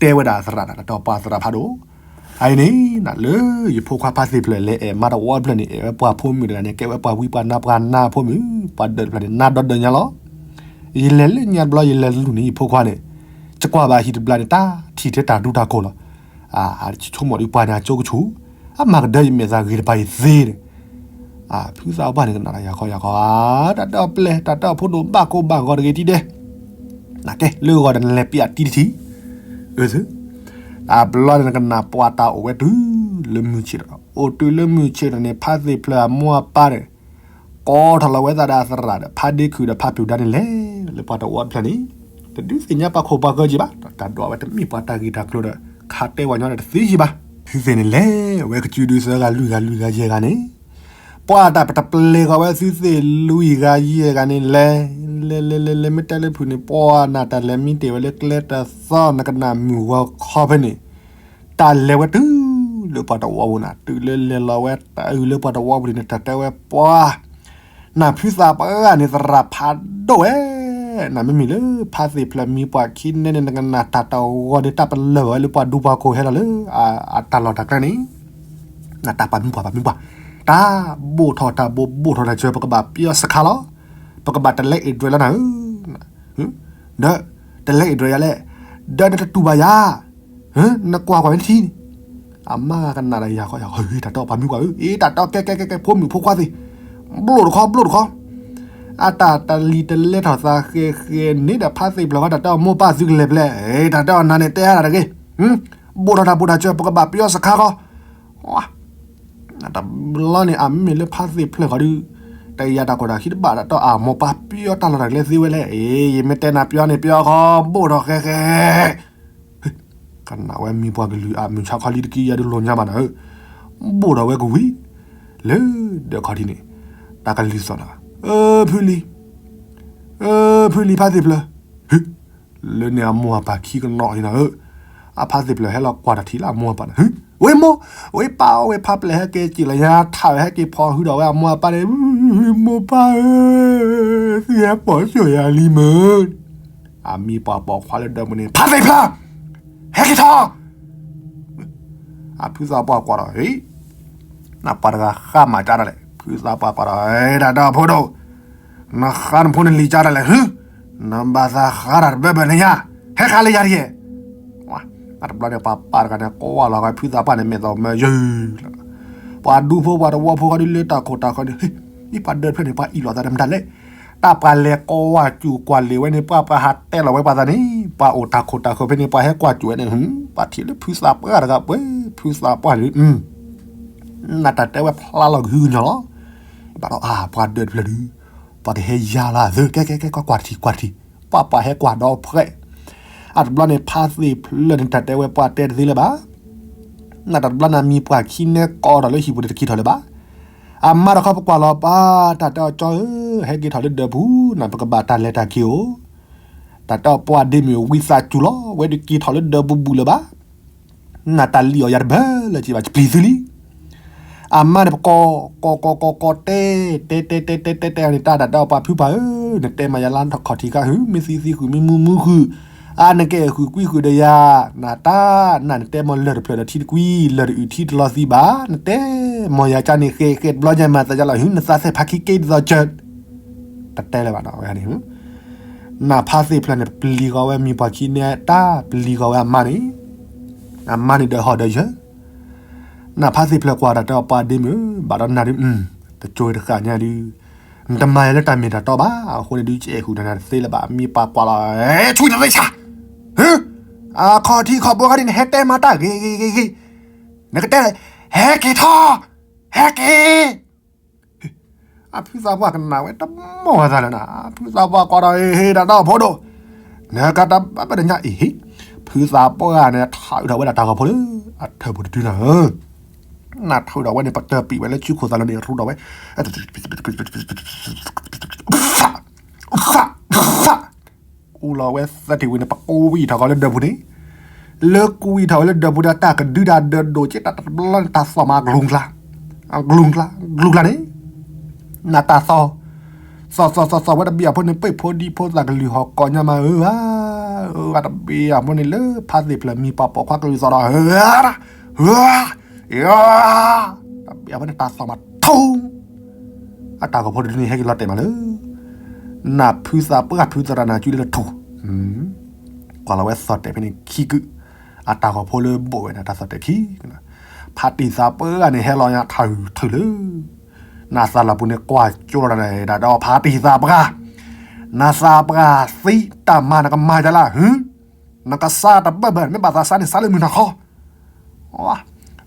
တဲဝဲဒၣ်သရၣ်ဒၣ် တၢ်တဲအီၤပှၤသရၣ်ဖးဒိၣ်, အအံၤန့ၣ် လၢယဖိခွါဖးသ့ၣ်ဖျၢၣ်လဲၤအဲၣ်မါတဝီတဖျၢၣ်န့ၣ် အဲၣ်ဝဲပှၤဖိမုၣ်တဂၤန့ၣ် ကဲဝဲပှၤဝံပှၤနါပှၤနါဖိမုၣ်, ပှၤဒၢးတဖျၢၣ်န့ၣ် နါဒီဒၢးညါလီၤ. ယလဲၤလၢညါတဘျီ ယလဲၤလူၤန့ၣ် ယဖိခွါန့ၣ် ယကွၢ်ဘၣ်ဟံၣ်တဘျီန့ၣ် တၢ်ထံၣ်ထဲတၢ်ဒူတၢ်ကိၢ်လီၤ. အဆိကမိၣ်ဒ်ပှၤန့ၣ် အကၠိကဆူၣ်, အမၤကဒၢယမဲာ်သၣ်ဂ့ၤတပၤအံၤသ့န့ၣ်, ဖုသးပှၢ်န့ၣ် ကနၣ်တၢ်ယၤခီယၤခီ, တၢ်တဲအီၤပျဲၢ် တၢ်တဲအီၤဖိဒိၣ် ဘၣ်ကိၢ်ဘၣ်ဂီၤတဂ့ၤထံဒဲး, နကဲလၢဂီၤဒီးနလဲၤပျးတံၢ်တထံၣ်, အၢ တဘျီန့ၣ် နကနၣ်ပှၤတၢ်အိၣ်ဝဲတုၤလၢမုၢ်ဆ့ၣ်ဒီး, အိၣ်တုၤလၢမုၢ်ဆ့ၣ်ဒီးန့ၣ် ဖးသ့ၣ်ဖျၢၣ်အမိၢ်အပၢ်န့ၣ် ကိးထီၣ်လီၤဝဲသးဒီးအသရၣ်ဒီး ဖးဒ့ခုၣ်ဒီးဖးပျူၤဒါန့ၣ်လဲၤလၢပှၤတဝီတဖျၢၣ်န့ၣ်, တဒုးသ့ၣ်ညါပှၤခိၣ်ပှၤဃၢၤက့ၤဘၣ်, တၢ်ဒွးဝဲတမ့ၢ်ပှၤတၢ်ဂ့ၢ်တၢ်ကျိၤဒီး ခးတဲဝဲညီဒီးတသ့ယံာ်ဘၣ်. သုသ့ၣ်န့ၣ်လဲၤဝဲကစုဒုးသၢဂၤလွံၢ်ဂၤလွံၢ်ဂၤယဲၢ်ဂၤန့ၣ်, ပှၤတၢ်ပတပျဲၤဃီၤဝဲသုသ့ၣ်လွံၢ်ဂၤယဲၢ်ဂၤန့ၣ်လဲၤ, လဲၤလဲၤလဲၤလဲၤ မ့ၢ်တဲလၢဖုၣ်န့ၣ် ပှၤနၢ်တၢ်လဲၤမံတ့ၢ်ဝဲလၢကျဲတသီ နကနၣ်မုၢ်ဂီၤခီဖဲန့ၣ် တၢ်လဲၤဝဲတုၤလၢပှၤတဝီပူၤန့ၣ်, တုၤလၢလဲၤလီၤဝဲတၢ်အုးလၢပှၤတဝီပူၤန့ၣ် တၢ်တဲဝဲပှၤ နၢ်ဖုသးပှၢ်န့ၣ် သရၣ်ဖးဒိၣ်ဝဲ, နၢ်မ့မ့ၢ်လၢဖးသ့ၣ်ဖျၢၣ်မံပှၤခံန့ၣ်န့ၣ် နကနၣ်တၢ်တဂီၤန့ၣ် တၢ်ပလၢၢ်ဝဲလၢပှၤဒူပှၤခိၣ်ဟဲလီၤလၢ အတၢ်လီၢ်တၢ်ကျဲန့ၣ်, နတၢ်ပာ်မူပှၤပာ်မူပှၤ, တၢ်ဘိၣ်ထီၣ်တၢ်ဘိၣ်ဘိၣ်ထီၣ်တၢ်စၢၤ ပကဘၣ်ပယီၤစခါလီၤ, ပကဘၣ်တလဲအ့ၣ်ဒြဲလီၤနၤဧၢ, ဒီး တလဲအ့ၣ်ဒြဲယၤလဲၣ်, ဒီးနတတူၢ်ဘၣ်ယၤ နကွၢ်ကွၢ်မ့ၢ်တထံၣ်န့ၣ်, အမါကနၣ်ဒီးယၤခီယၤခီ တၢ်တဲအီၤပှၤမံပှၤဧၢ, အ့ တၢ်တဲအီၤကဲကဲကဲကဲ ဖိမုၣ်ဖိခွါသ့ၣ်, ဘျိၣ်တခီဘျိၣ်တခီ, အတၢ်တလံၤတလဲထီၣ်သးဃဲၤဃဲၤန့ၣ်ဒီး ဖးသ့ၣ်ဖျၢၣ်ဃီ တၢ်တဲအီၤမိၢ်ပၢ်သုကလဲၤဖဲလဲၣ်, တၢ်တဲအီၤနၤန့ၣ် တဲအါတၢ်တဂ့ၤ, ဘိၣ်ထီၣ်တၢ်ဘိၣ်တၢ်စၢၤ ပကဘၣ်ပယီၤစခါဃီ တဘျီန့ၣ် အမ့မ့ၢ်လၢဖးသ့ၣ်ဖျၢၣ်ဃီဒုး တယၤတၢ်ကီတၢ်ခံတဘၣ် တၢ်တဲအီၤမိၢ်ပၢ်ပယီၤတၢ်လီၢ်တၢ်ကျဲသ့ဝဲလဲၣ်, အ့ ယမ့ၢ်တဲနၤပယီၤန့ၣ် ပယီၤဃီ ဘိၣ်ထီၣ်ဃဲဃဲ ကနၣ်ဝဲမံပှၤကလုာ်အမုၢ်ဆါခီလံတကံၢ်ယၤဒုးလိာ်ညါဘၣ်နၤဧၢ, ဘိၣ်ထီၣ်ဝဲကဝံၤ လၢဒၢးခီၣ်ထံးန့ၣ်, တၢ်ကလုၢ်သီၣ်နၤ, အၢ ဖုလံၤ, အၢ ဖုလံၤဖးသ့ၣ်ဖျၢၣ်, လၢန့ၣ်အမိၢ်အပၢ်ခံကနီၤအံၤနၤဧၢ, အဖးသ့ၣ်ဖျၢၣ်ဟဲလီၤကွၢ်တၢ်ထံၣ်လၢအမိၢ်အပၢ်န့ၣ်, ဝဲမိၢ်, ဝဲပၢ်အီၤဝဲဖးပျဲၢ်ဟဲက့ၤစံၣ်လီၤညါထးဝဲဟဲက့ၤဖီၣ်ဟုဒီးဝဲအမိၢ်အပၢ်န့ၣ်, မိၢ်ပၢ်ဧၢ, သုဟဲပိာ်စိၣ်ယၤလံမုၢ်, အမံပှၤပိာ်ခွါလၢဒၢးပူၤန့ၣ် ဖးသ့ၣ်ဖျၢၣ်, ဟဲက့ၤထီၣ် အဖုသးပှၢ်ကွၢ်ဒီး နပှၤတဂၤဃါမးကါဒၣ်လဲာ်, ဖုသးပှၢ်ကွၢ်ဒီး တၢ်ဒီဖိဒိၣ်, နဃါနဖိနလံၤကါဒၣ်လဲာ်, နဘၣ်သးဃါတၢ်တဘၢဘၢန့ၣ်ညါ, ဟဲဃါလၢယၤတက့ၢ်, တဘျီန့ၣ် ပှၤပၢ်တဂၤန့ၣ် ကွၢ်လီၤဂာ်ဖုသးပှၢ်န့ၣ် မဲာ်သီၣ်မၢယုၢ်လီၤ, ပှၤဒူဖိပှၤတဝီဖိဃီဒုးလၢတၢ်ခိၣ်တၢ်ဃၢၤန့ၣ်, မ့ၢ်ပှၤဒၢးတဖျၢၣ်န့ၣ် ပှၤအံၣ်လိာ်သးဒီးမတၤလဲၣ် တၢ်ပှၤလဲၤကွၢ်စူၣ်ကွၢ်လ့ၤဝဲန့ၣ် ပှၤပှၤဟးတဲလီၤဝဲပှၤသးန့ၣ် ပှၤအိၣ်တၢ်ခိၣ်တၢ်ဃၢၤဖဲန့ၣ် ပှၤဟဲကွၢ်စူၣ်ဝဲန့ၣ်, ပှၤထံၣ်လၢဖုသးပှၢ်တဂၤပှဲၤ ဖုသးပှၢ်န့ၣ်, နတၢ်တဲဝဲဖျါလီၤကဟုကညီၢ်လီၤ, ဘၣ်ဒီးအါ ပှၤဒၢးတဖျၢၣ်ဒုး, ပှၤကဟဲယါလီၤသၢ ကဲကဲကဲ ကွၢ်ကွၢ်တထံၣ်ကွၢ်တထံၣ်, ပှၤပှၤဟဲကွၢ်ဒီးဖှဲး, အတဘျီန့ၣ် ဖးသ့ၣ်ဖျၢၣ်န့ၣ် တၢ်တဲဝဲပှၤတဲတသ့လၢၤဘၣ် နတဘျီနမံၤပှၢ်ခံနဲကိးထီၣ်လၢဟံၣ်ပူၤန့ၣ် တက့ၤထီၣ်လၢၤဘၣ်. အမါတခီပကွၢ်လီၤပၢ် တၢ်တဲအီၤကၠီဧၢ, ဟဲက့ၤထီၣ်လၢဒၢးပူၤ နပကဘၣ်တၢ်လဲၤတၢ်က့ၤဧိၤ. တၢ်တဲအီၤပှၤဒ့မုၣ်ဝံသးစူၤလီၤ, ဝဲတက့ၤထီၣ်လၢဒၢးပူၤဘူၣ်လၢၤဘၣ်. နတၢ်လံၣ်အီၤယၤတဘၢလၢၤ ကဘၣ်ပျံၤသုလံ. အမါန့ၣ်ပကိး, ကိးကိးကိးကိးတဲ, တဲတဲတဲတဲတဲတဲန့ၣ် တၢ်တၢ်တဲအီၤပှၤဖုပၢ်ဧၢ, နတဲမၤယၤလၢခီၣ်ထံးခါဟုၣ်, မ့ၢ်သံသံဃုာ် မ့ၢ်မူမူဃုာ်, အါနကဲဃုာ်ကွံာ်ဃုာ်ဒီးယၤ, နတၢ်နၤနတဲမ့ၢ်လၢၢ်တဖျၢၣ်ဒီးထံတကွံ, လၢၢ်တအုၣ်ထံတလီၤသံဘၣ်, နတဲမ့ၢ်ယၤကၢန့ၣ် ဃဲဃဲတဘျီညါမၤသးယါလီၤဟုၣ်, နသးသဲၣ်ဖးခံက့တသီကၢ တတဲလၢၤဘၣ်နီၤဝဲန့ၣ်. နဖးသ့ၣ်ဖျၢၣ်န့ၣ် ပျံၤဃီၤဝဲမံၤပှၢ်ခံန့ၣ် တၢ်ပျံၤဃီၤဝဲအမါန့ၣ်, အမါန့ၣ်ဒီးဟီၣ်ဒီးယၢၤ. နဖးသ့ၣ်ဖျၢၣ်ကွၢ်တၢ်တဲအီၤပှၤဒ့မုၣ်, ဘၣ်ဒီးနၤဒုး, တကၠိတဃာ်ညါဒုး, နတမၤယၤလၢတၢ်မ့ၢ်တၢ်တီဘၣ်, အဃိန့ၣ်ဒုး ကအဲၣ်ဃုာ်ဒီးနၤတသ့လၢၤဘၣ်, မံၤပှၢ်ကွၢ်လီၤ, ဆွံတသ့ဆၣ်, အခီၣ်ထံးခီၣ်ဘိခါဒ်န့ၣ် ဟဲတဲမၤတၢ်ဂ့ၤဂ့ၤဂ့ၤဂ့ၤ, နကတဲ, ဟဲက့ၤထီၣ်, ဟဲက့ၤ အဖုသးပှၢ်ကနၣ်ဝဲတမီၢ်ဝဲသးလၢနၤ, ဖုသးပှၢ်ကွၢ်ဒီး ဟ့ၣ်ဟ့ၣ်တၢ်ဒီဖိဒိၣ်, နကတၢ်ဘၣ်ဘၣ်တညါအံၤ, ဖုသးပှၢ်န့ၣ် ထးအုးထီၣ်ဝဲဒၣ်တၢ်ဂီၤဖိလၢ အထၢၣ်ပူၤတတုၤနၤဧၢ. နၢ်ထုးဒီးဝဲန့ၣ် ပတၢၢ်ပံာ်ဝဲလၢစုခိၣ်သးလၢန့ၣ် ရူဒီးဝဲ အူလီၤဝဲသၢထံၣ်ဝံၤန့ၣ် ပကူဝံၣ်ထီၣ်ကီးလၢဒၢးပူၤန့ၣ်, လၢကူဝံၣ်ထီၣ်ဝဲလၢဒၢးပူၤဒီး တၢ်ကဒုတၢ်ဒၢးဒိၣ်က့ တၢ်တဘျီန့ၣ် တၢ်သီၣ်မး ကလူၤကျါ, ကလူၤကျါ, ကလူၤကျါန့ၣ်, နတၢ်သီၣ်, သီၣ်သီၣ်သီၣ်သီၣ်ဝဲတဘ့ၣ်အဖိန့ၣ် ပ့ၣ်ဖိဒံဖိသၣ်ကလုၢ်ဟီၣ်ကိးညါမးဧၢဧါ, အၢ ဝဲတဘ့ၣ်အဖိန့ၣ်လၢဖါသ့ၣ်ဖျၢၣ်မံၤပှၤပိာ်ခွါကလုၢ်သီၣ်ဒီး ဧၢ တဘ့ၣ်အဖိန့ၣ်တၢ်သီၣ်မးထူ, အတၢ်ဂီၤဖိတဒုန့ၣ် ဟဲက့ၤလီၤတဲာ်မးလၢ နဖုသးပှၢ်ဖုသရၣ်နၤ ကၠူလၢတထူၣ်, ကွၢ်လီၤဝဲသီၣ်တဲာ်ဖဲန့ၣ်ခံကု, အတၢ်ဂီၤဖိလၢဘိးဝဲန့ၣ် တၢ်သီၣ်တဲာ်ခံ, ဖါတံၢ်သးပှၢ်န့ၣ် ဟဲလီၤညါထၢၣ်ထၢၣ်လၢ နသးလီၤပူၤန့ၣ် ကွၢ်ကၠိလီၤတၢ်န့ၣ် တၢ်ဒီးဖါတံၢ်သးပှၢ်, နသးပှၢ်သံတၢ်မၤနကမၤယါလၢ နကစၢ်တဘၢၣ်ဘၢၣ် မ့ၢ်ဘၣ်သးစၢ်န့ၣ် စၢ်လၢမုၢ်နၤခီ,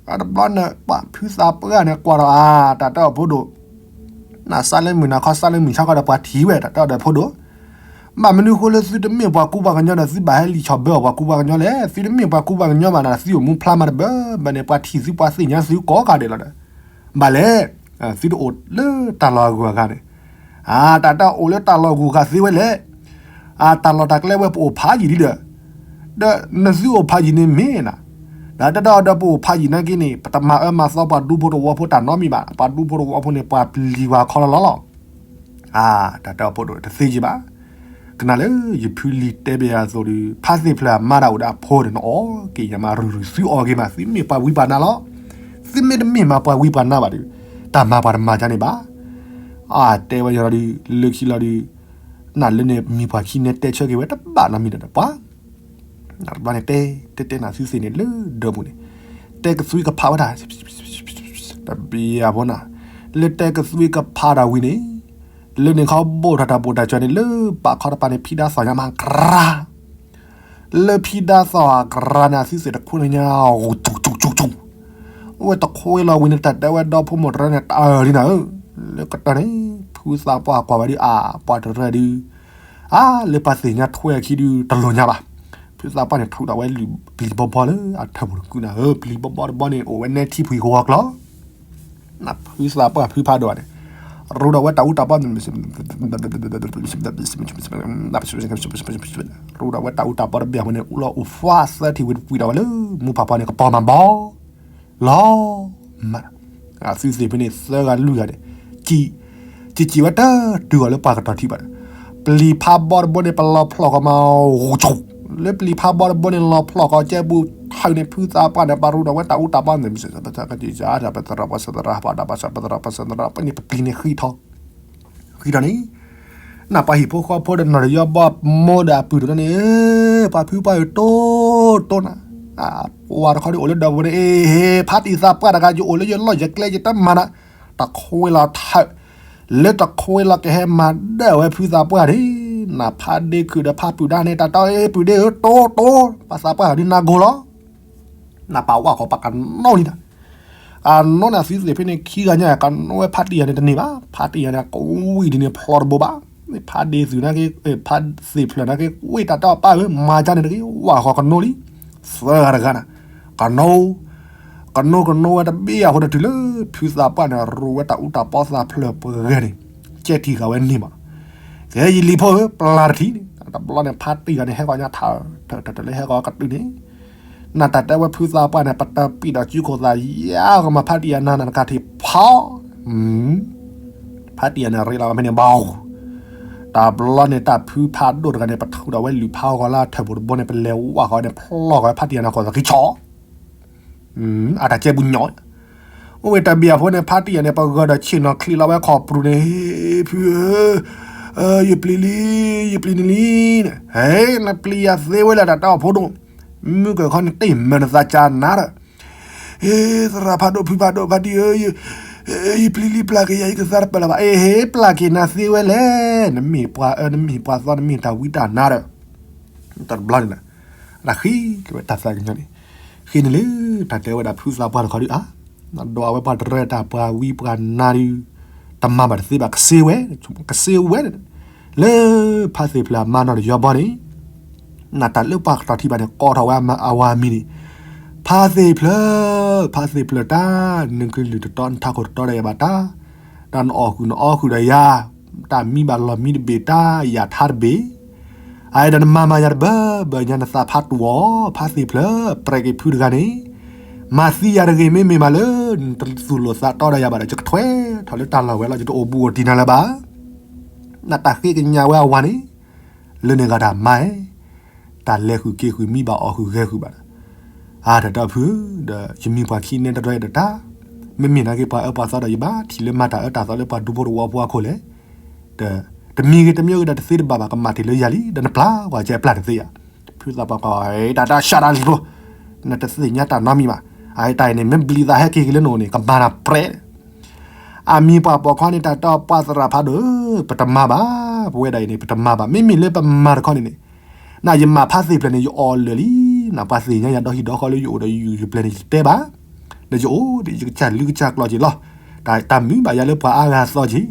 တဘျီန့ၣ် ပှၤဖုသးပှၢ်န့ၣ် ကွၢ်ဒီးအါ တၢ်တဲအီၤဖိဒိၣ်, နစၢ်လၢမုၢ်နၤခီ စၢ်လၢမုၢ်ဆါခီဒီး ပှၤထံၣ်ဝဲ တၢ်တဲအီၤဒီးဖိဒိၣ်, ဘၣ်မနုၤဃိလၢသုတမ့ၢ်ပှၤကူပှၤကညီဒီး သုဘၣ်ဟဲလံာ်ဆီၣ်ဘၢအီၤပှၤကူပှၤကညီလဲၣ်, သုတမ့ၢ်ပှၤကူပှၤကညီဘၣ်န့ၣ် သုအိၣ်မူဖျါမးတဘၢဘၢန့ၣ် ပှၤထံၣ်သုပှၤသ့ၣ်ညါသုကိးဂၤဒဲးလီၤဒီး, ဘၣ်လဲၣ်, သုတအိၣ်လၢတၢ်လီၢ်အဂုၤအဂၤန့ၣ်, အတၢ်တဲအိၣ်လၢတၢ်လီၢ်အဂုၤအဂၤသ့ဝဲလဲၣ်, အတၢ်လီၢ်တၢ်ကျဲဝဲပအိၣ်ဖးယံာ်လံဒီး, ဒီးနသုအိၣ်ဖးယံာ်န့ၣ်မ့ၢ်နၤ, ဒီးတၢ်တဲအီၤဒီးပအိၣ်ဖးယံာ်နာ်က့န့ၣ် ပတမၤအၢမၤသီပှၤဒူဖိတဝီဖိတၢ်နီတမံၤဘၣ်, ပှၤဒူဖိတဝီဖိန့ၣ် ပှၤပျံၤပှၤခီလီၤလီၤလီၤ အတၢ်တဲအီၤဖိဒိၣ်တသ့ယံာ်ဘၣ်, ကနၣ်လၢယဖုလံၤတဲဘၣ်အသိးဒီး ဖါသ့ၣ်ဖျၢၣ်အမါဒၣ်အိၣ်ဒီးအဖိန့ၣ် နအီၣ်က့ၤယမါရုၢ်ရုၢ် သုအီၣ်က့ၤမး သုမ့ၢ်ပှၤဝံပှၤနါလီၤ, သုမ့ၢ်တမ့ၢ်မးပှၤဝံပှၤနါဘၣ်ဒီး တၢ်မၤပှၤတမၤကါန့ၣ်ဘၣ်, အတဲဝဲယၤဒီး လၢခံလီၤဒီး နလၢန့ၣ်မံၤပှၤခံန့ၣ်တဲဆၢက့ၤဝဲတဘၣ်နီတမံၤဒီးပှၤ တဘျီန့ၣ်တဲ တဲတဲနၤသုသ့ၣ်န့ၣ်လၢဒၢးပူၤန့ၣ် တဲကသွံကဖးဝဲဒၣ် တဘျီအဖိနၤ လၢတဲကသွံကဖးတၢ်ဝံၤန့ၣ် လၢန့ၣ်ခီဘိၣ်ထီၣ်တၢ်ဘိၣ်တၢ်စၢၤန့ၣ် လၢပာ်ခီတပၤန့ၣ် ဖံဒါသီၣ်ညါမးကြၤ လၢဖံဒါသီၣ်အကြၤန့ၣ် အသုသ့ၣ်တခွဲလီၤညါ ဆူၣ်ဆူၣ်ဆူၣ်ဆူၣ် အိၣ်ဝဲတခွဲလီၤဝံၤန့ၣ် တၢ်တဲဝဲဒီဖိမိၢ်တရၢန့ၣ် တၢ်လံနၤဧၢ လၢကတၢၢ်န့ၣ် ဖုသးပှၢ်ကွၢ်ဝဲဒုး အါ ပှၤတရၢဒုး အါ လၢပှၤသ့ၣ်ညါထွဲအခံဒုး တလိၣ်ညါဘၣ်. ဖုသးပှၢ်န့ၣ် ထုးဒီးဝဲလုၢ်ပျံၤဘီဘီလၢအထၢၣ်ပူၤတကုးနၤဧၢ ပျံၤဘီဘီတဘီန့ၣ် အိၣ်ဝဲနဲထံဖှံးကဝီၤကျီ ဖုသးပှၢ်ဖုဖးဒိၣ်န့ၣ် ရူဒီးဝဲတၢ်အူတၢ်ပီ ရူဒီးဝဲတၢ်အူတၢ်ပီတဘ့ၣ်အဝဲန့ၣ် အိၣ်လီၤအိၣ်ဖှါသၢထံၣ်ဝံၤတပှံၤဒီးဝဲလၢ မူဖးဖီန့ၣ် ကပီၤမၤဘီ လီၤမး အသုသ့ၣ်ဖဲန့ၣ် သၢဂၤလွံၢ်ဂၤန့ၣ် စံၣ်စံၣ်ဝဲတတုၤအီၤလၢပှၤကတီၤထံဘၣ်ဒီး ပျံၤဖးဘီတဘိန့ၣ် ပလီၤဖျီၣ်ကီးမး ဂူၤဆူၣ် လၢပျံၤဖးဘီတဘိန့ၣ် လီၤဖျီၣ်ကီးကဲဘူး ထုးန့ၣ် ဖုသးပှၢ်န့ၣ် ပရူဒီးဝဲတၢ်အူတၢ်ပီန့ၣ် ပသရၣ်ပသရၣ်ပသရၣ်ပသရၣ်ပသရၣ်ပသရၣ်ပန့ၣ် ပပျံၤန့ၣ်ဃံထီၣ် ဃံထီၣ်န့ၣ် နပှၤဟံၣ်ဖိဃီဖိဒီးနီၢ်တယီဘီမိၢ်ဒီးအပုၢ်တနီၤန့ၣ် ပှၤဖုပှၢ်အုၣ်တိတိနၤ ပှၤတခီဒုးအိၣ်လၢဒၢးပူၤန့ၣ် အ့ဟ့ ဖါတံၢ်သးပှၢ်တဂၤ ယအိၣ်လၢယလီၢ်ယကျဲယတမၤနၤ တခွဲလီၤထၢၣ် လၢတခွဲလီၤကဟဲမၤဒၢၣ်ဝဲဖုသးပှၢ်န့ၣ် နဖါဒ့ခုၣ်ဒီးဖါပုၢ်ဒါန့ၣ် တၢ်တဲအီၤ အ့ ပုၢ်ဒ့ဧၢ တိတိ ပှၤသးပှၢ်ဒုးနၤဂီၤလီၤ နပာ်ဝဲဃီၤပာ်ကနီလံနၤ အနီၢ်န့ၣ် အသုသ့ၣ်ဖဲန့ၣ်ခံဂၤညါ ကနီဝဲဖါတံၢ်ယၤန့ၣ်တန့ၢ်ဘၣ် ဖါတံၢ်ယၤန့ၣ် ကဝံၣ်ဒ်န့ၣ်ဖျီတဘိဘၣ် ဖါဒ့သုးနာ်က့ ဖါသ့ၣ်ဖျၢၣ်နာ်က့ ဝံၣ်တၢ်တဲအီၤပၢ်ဧၢ မၤကါန့ၣ်တဂ့ၤ ဝဲဃီၤကနီလံ သၢဂၤတဂၤနၤ ကနီ ကနီကနီဝဲတဘ့ၣ်အဃိဒီးတုၤလၢ ဖုသးပှၢ်န့ၣ် ရူဝဲတၢ်အူတၢ်ပီသးဖျၢၣ်ပှဲၤဂၤန့ၣ် ကဲထံၣ်ဃာ်ဝဲန့ၢ်မး ကဲယလံၤဖိဧၢ ပျၢ်တထံၣ်န့ၣ် တဘျီန့ၣ် ဖါတံၢ်ဂၤန့ၣ် ဟဲဃီၤညါထၢၣ် ထၢၣ်ထၢၣ်လၢဟဲဃီၤကတုၤန့ၣ် နတၢ်တဲဝဲဖုသးပှၢ်န့ၣ် ပတပံာ်ဒီးစုခိၣ်သး ယၤကမၤဖါတံၢ်ယၤနၤနတကးထံၣ်ဖီ ဖါတံၢ်ယၤန့ၣ် ရ့လီၤဝဲဖဲန့ၣ်ဘၣ် တဘျီန့ၣ် တၢ်ဖုဖးဒိၣ်တဂၤန့ၣ် ပထုးဒီးဝဲလုၢ်ဖးဂီၤလၢထၢၣ်ပူၤတဘိန့ၣ် ပလဲၤဝၣ်ဃီၤန့ၣ် ဖျီဃီၤဖါတံၢ်ယၤန့ၣ် ဃီၤသးခံဆီ အတၢ်ကဲဘူးညီ အိၣ်ဝဲတၢ်ဘံၣ်အဖိန့ၣ် ဖါတံၢ်ယၤန့ၣ် ပဂၢၢ်ဒီးဆ့ၣ်နီၤချံးလီၤဝဲခီၣ်ပြူၤန့ၣ် ဖုဧၢ ယပျံၤလံ ယပျံၤန့ၢ်လံန့ၣ် ဟဲ နပျံၤယၤသ့ဝဲလၢတၢ်တၢ်အိၣ်ဖိဒိၣ် မုၢ်ကခီန့ၣ်တ့ၢ်မၢနသးကၢ်နၤဒီး သရၣ်ဖးဒိၣ်ဖုဖးဒိၣ်ဖါတံၢ်ဧၢ ယပျံၤလံပျၢ်က့ၤယၤ ယကသါတပၢၢ်လၢၤဘၣ် အ့ဟ့ ပျၢ်က့ၤနၤသ့ဝဲလဲၣ် နမ့ၢ်ပှၤအၢ နမ့ၢ်ပှၤသီ နမ့ၢ်တၢ်ဝံတၢ်နါဒီး တဘျီန့ၣ် တၢ်ဃံက့ၤဝဲတၢ်သးကညီၤန့ၣ် ဃ့န့ၣ်လၢ တၢ်တဲဝဲဒၣ်ဖုသးပှၢ်တခီဒုးအါ ဒီးအဝဲပှၤတရၢတၢ်ပှၤဝံပှၤနါဒုး တမၤဘၣ်တသ့ဘၣ် ကစ့ဝဲ ကစ့ဝဲ လၢဖါသ့ၣ်ဖျၢၣ်အမါနီၢ်တယီဘီန့ၣ် နတၢ်လၢပှၤကတီၤထံဘၣ်န့ၣ် ကိးထီၣ်ဝဲအဝၤမံၤန့ၣ် ဖါသ့ၣ်ဖျၢၣ်, ဖါသ့ၣ်ဖျၢၣ်တၢ်, နကလုၢ်တတီ နထးခိၣ်တတီဒီးယၤဘၣ်တၢ်, တၢ်နအီၣ်ဃုာ်နအီဃုာ်ဒီးယၤ, တၢ်မံဘၣ်လီၢ်မံတဘ့ၣ်တၢ် ယၤထါတဘ့ၣ်, အအံၤဒီးနမၤမၤယၤတဘၣ်ဘၣ်ညါ နသးဖးတူၢ်အီၤ, ဖါသ့ၣ်ဖျၢၣ် ပြဲးက့ၤဖုတဂၤန့ၣ်, မၤသံယၤတဂ့ၤ မ့မ့ၢ်မးလၢ နတသူၣ်လိာ်သးတီဒီးယၤဘၣ်ဒီး ယကထွဲထီၣ်လၢတၢ်လီၢ်ဝဲလီၤ ယတအိၣ်ဘူးအိၣ်တံၢ်နၤလၢၤဘၣ်. နတၢ်ဃ့ကညးဝဲအဝၤန့ၣ် လၢန့ၣ်ဂၤတၢ်မါဧၢ, တၢ်လဲၤဃုာ်က့ၤဃုာ် မံဘၣ်အီၣ်ဃုာ်ဂဲၤဃုာ်ဘၣ်ဒီး, အါ တၢ်တဲအီၤဖုဧၢ, ဒီးယမံၤပှၤခံန့ၣ်တရဲဒီးတၢ်, မ့မ့ၢ်နာ်က့ပှၤအၢပှၤသီဒီး ယဘၣ်ထံၣ်လၢမၤတၢ်အၢတၢ်သီလၢပှၤဒူဖိတဝီဖိအခိၣ်လဲၣ်, ဒီး တမံၤဂ့ၤတမံၤဂ့ၤဒီးတသ့တဘၣ်ဘၣ် ကမၤတ့ၢ်လၢယၤလံ, ဒီးနပျၢ်ကွၢ်ကဲပျၢ်တသ့ယၤ, ဖုသးပှၢ်ကွၢ် တၢ်တၢ်ရှါတၢ်လိၤ, နတသ့ၣ်ညါတၢ်နီတမံၤဘၣ်, အတၢ်အံၤန့ၣ် မ့ၢ်ဘျံးသးဟဲက့ၤက့ၤလၢနအိၣ်န့ၣ် ကမၤတၢ်ပြဲး အမံၤပှၢ်ပိာ်ခွါန့ၣ် တၢ်တဲအီၤ ပှၤသရၣ်ဖးဒိၣ်ဧၢ, ပတမၤဘၣ်, ပဝဲဒၣ်အံၤန့ၣ် ပတမၤဘၣ်, မ့မ့ၢ်လၢပမၤတခီန့ၣ်န့ၣ်, နယမၤဖါသ့ၣ်ဖျၢၣ်န့ၣ် ယအီၣ်လၢာ်လံ, နပှၤသ့ၣ်ညါယၤဒီဟံၣ်ဒီဃီလၢယအိၣ်ဒီးယုၢ်ယပျဲၤန့ၣ် ယတဲဘၣ်, ဒီးယအိၣ်ဒီးယကစၢ်လုၢ်ကစၢ်ကျိၤက့ၤလီၤ, တၢ်မံဘၣ်ယၤလၢပှၤအါဂၤသီက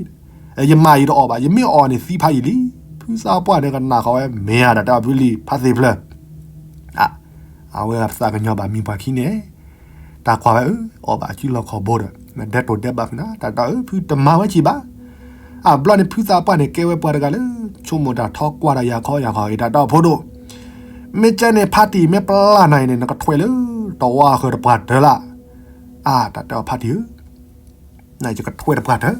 ့ၤ, ယမၤယတအီၣ်ဘၣ်, ယမ့ၢ်အီၣ်န့ၣ်သံဖးယံာ်လံ, ဖုသးပှၢ်န့ၣ်ကနၣ်ဃီဝဲ မ့ၢ်ဧါ တၢ်တဲအီၤဖုလံၤ ဖါသ့ၣ်ဖျၢၣ် အဝဲသးကညီၤဘၣ်မံၤပှၢ်ခံန့ၣ်, တၢ်ကွၢ်ဝဲဧၢ, အီၣ်ဘၣ်အစုလီၢ်ခီၣ်ဘိဒီး နဒဲတိၢ်ဒဲးဘးဖုနၤ, တၢ်တဲအီၤဧၢ ဖုတမၤဝဲက့ၤဘၣ်, အဘျီန့ၣ်ဖုသးပှၢ်န့ၣ် ကဲဝဲပှၤတဂၤလၢ ဆိကမိၣ်တၢ်ထီကွၢ်တၢ်ယၤခီယၤခီအံၤ တၢ်တဲအီၤဖိဒိၣ်, မ့ၢ်ကဲန့ၣ် ဖါတံၢ်မ့ၢ်ပျၢ်နၤအံၤန့ၣ် နကထွဲလၢတဝါဃၢၤတပှၢ်တၢၢ်လၢ်, အါ တၢ်တဲအီၤဖါတံၢ်ဧၢ နယကထွဲတပှၢ်တၢၢ်,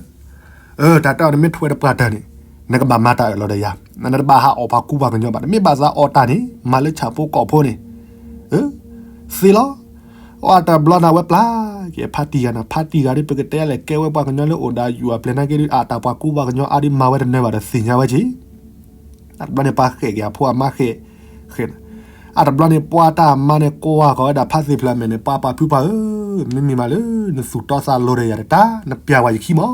အၢ တၢ်တဲအီၤ နမ့ၢ်ထွဲတပှၢ်တၢၢ်န့ၣ် နကဘၣ်မၤတၢ်အၢၣ်လီၤဒီးယၤ, နတဘၣ်ဟးအီၣ်ပှၤကူပှၤကညီဘၣ်, နမ့ၢ်ဘၣ်သးအီၣ်တၢ်န့ၣ် မၤလၢဆၣ်ဖိကီၢ်ဖိန့ၣ်, သ့လီၤ, အတဘျီန့ၣ် အဝဲပျၢ်က့ၤဖါတံၢ်ဂၤန့ၣ်, ဖါတံၢ်ဂၤဒီး ပကတဲလဲၣ် ကဲဝဲပှၤကညီလၢအိၣ်ဒီးယုၢ်အပျဲၤနာ်က့ဒီး အတၢ်ပှၤကူပှၤကညီအါဒီး မၤဝဲတနၢၤဘၣ်ဒီးသ့ၣ်ညါဝဲက့ၤ အတဘျီန့ၣ် ပှၤဃဲးက့ၤအဖိအမါဃဲး, ဃဲး, အတဘျီန့ၣ် ပှၤတၢ်မါန့ၣ် ကွၢ်ဃီၤဝဲဒၣ်ဖါသ့ၣ်ဖျၢၣ်အမဲာ်န့ၣ်, ပှၤပှၤဖုပှၢ်ဧၢ, မ့မ့ၢ်မးလၢ နသူၣ်တီသးလိၤဒီးယၤတတၢ်, နပျၢ်ဝဲယခံမး,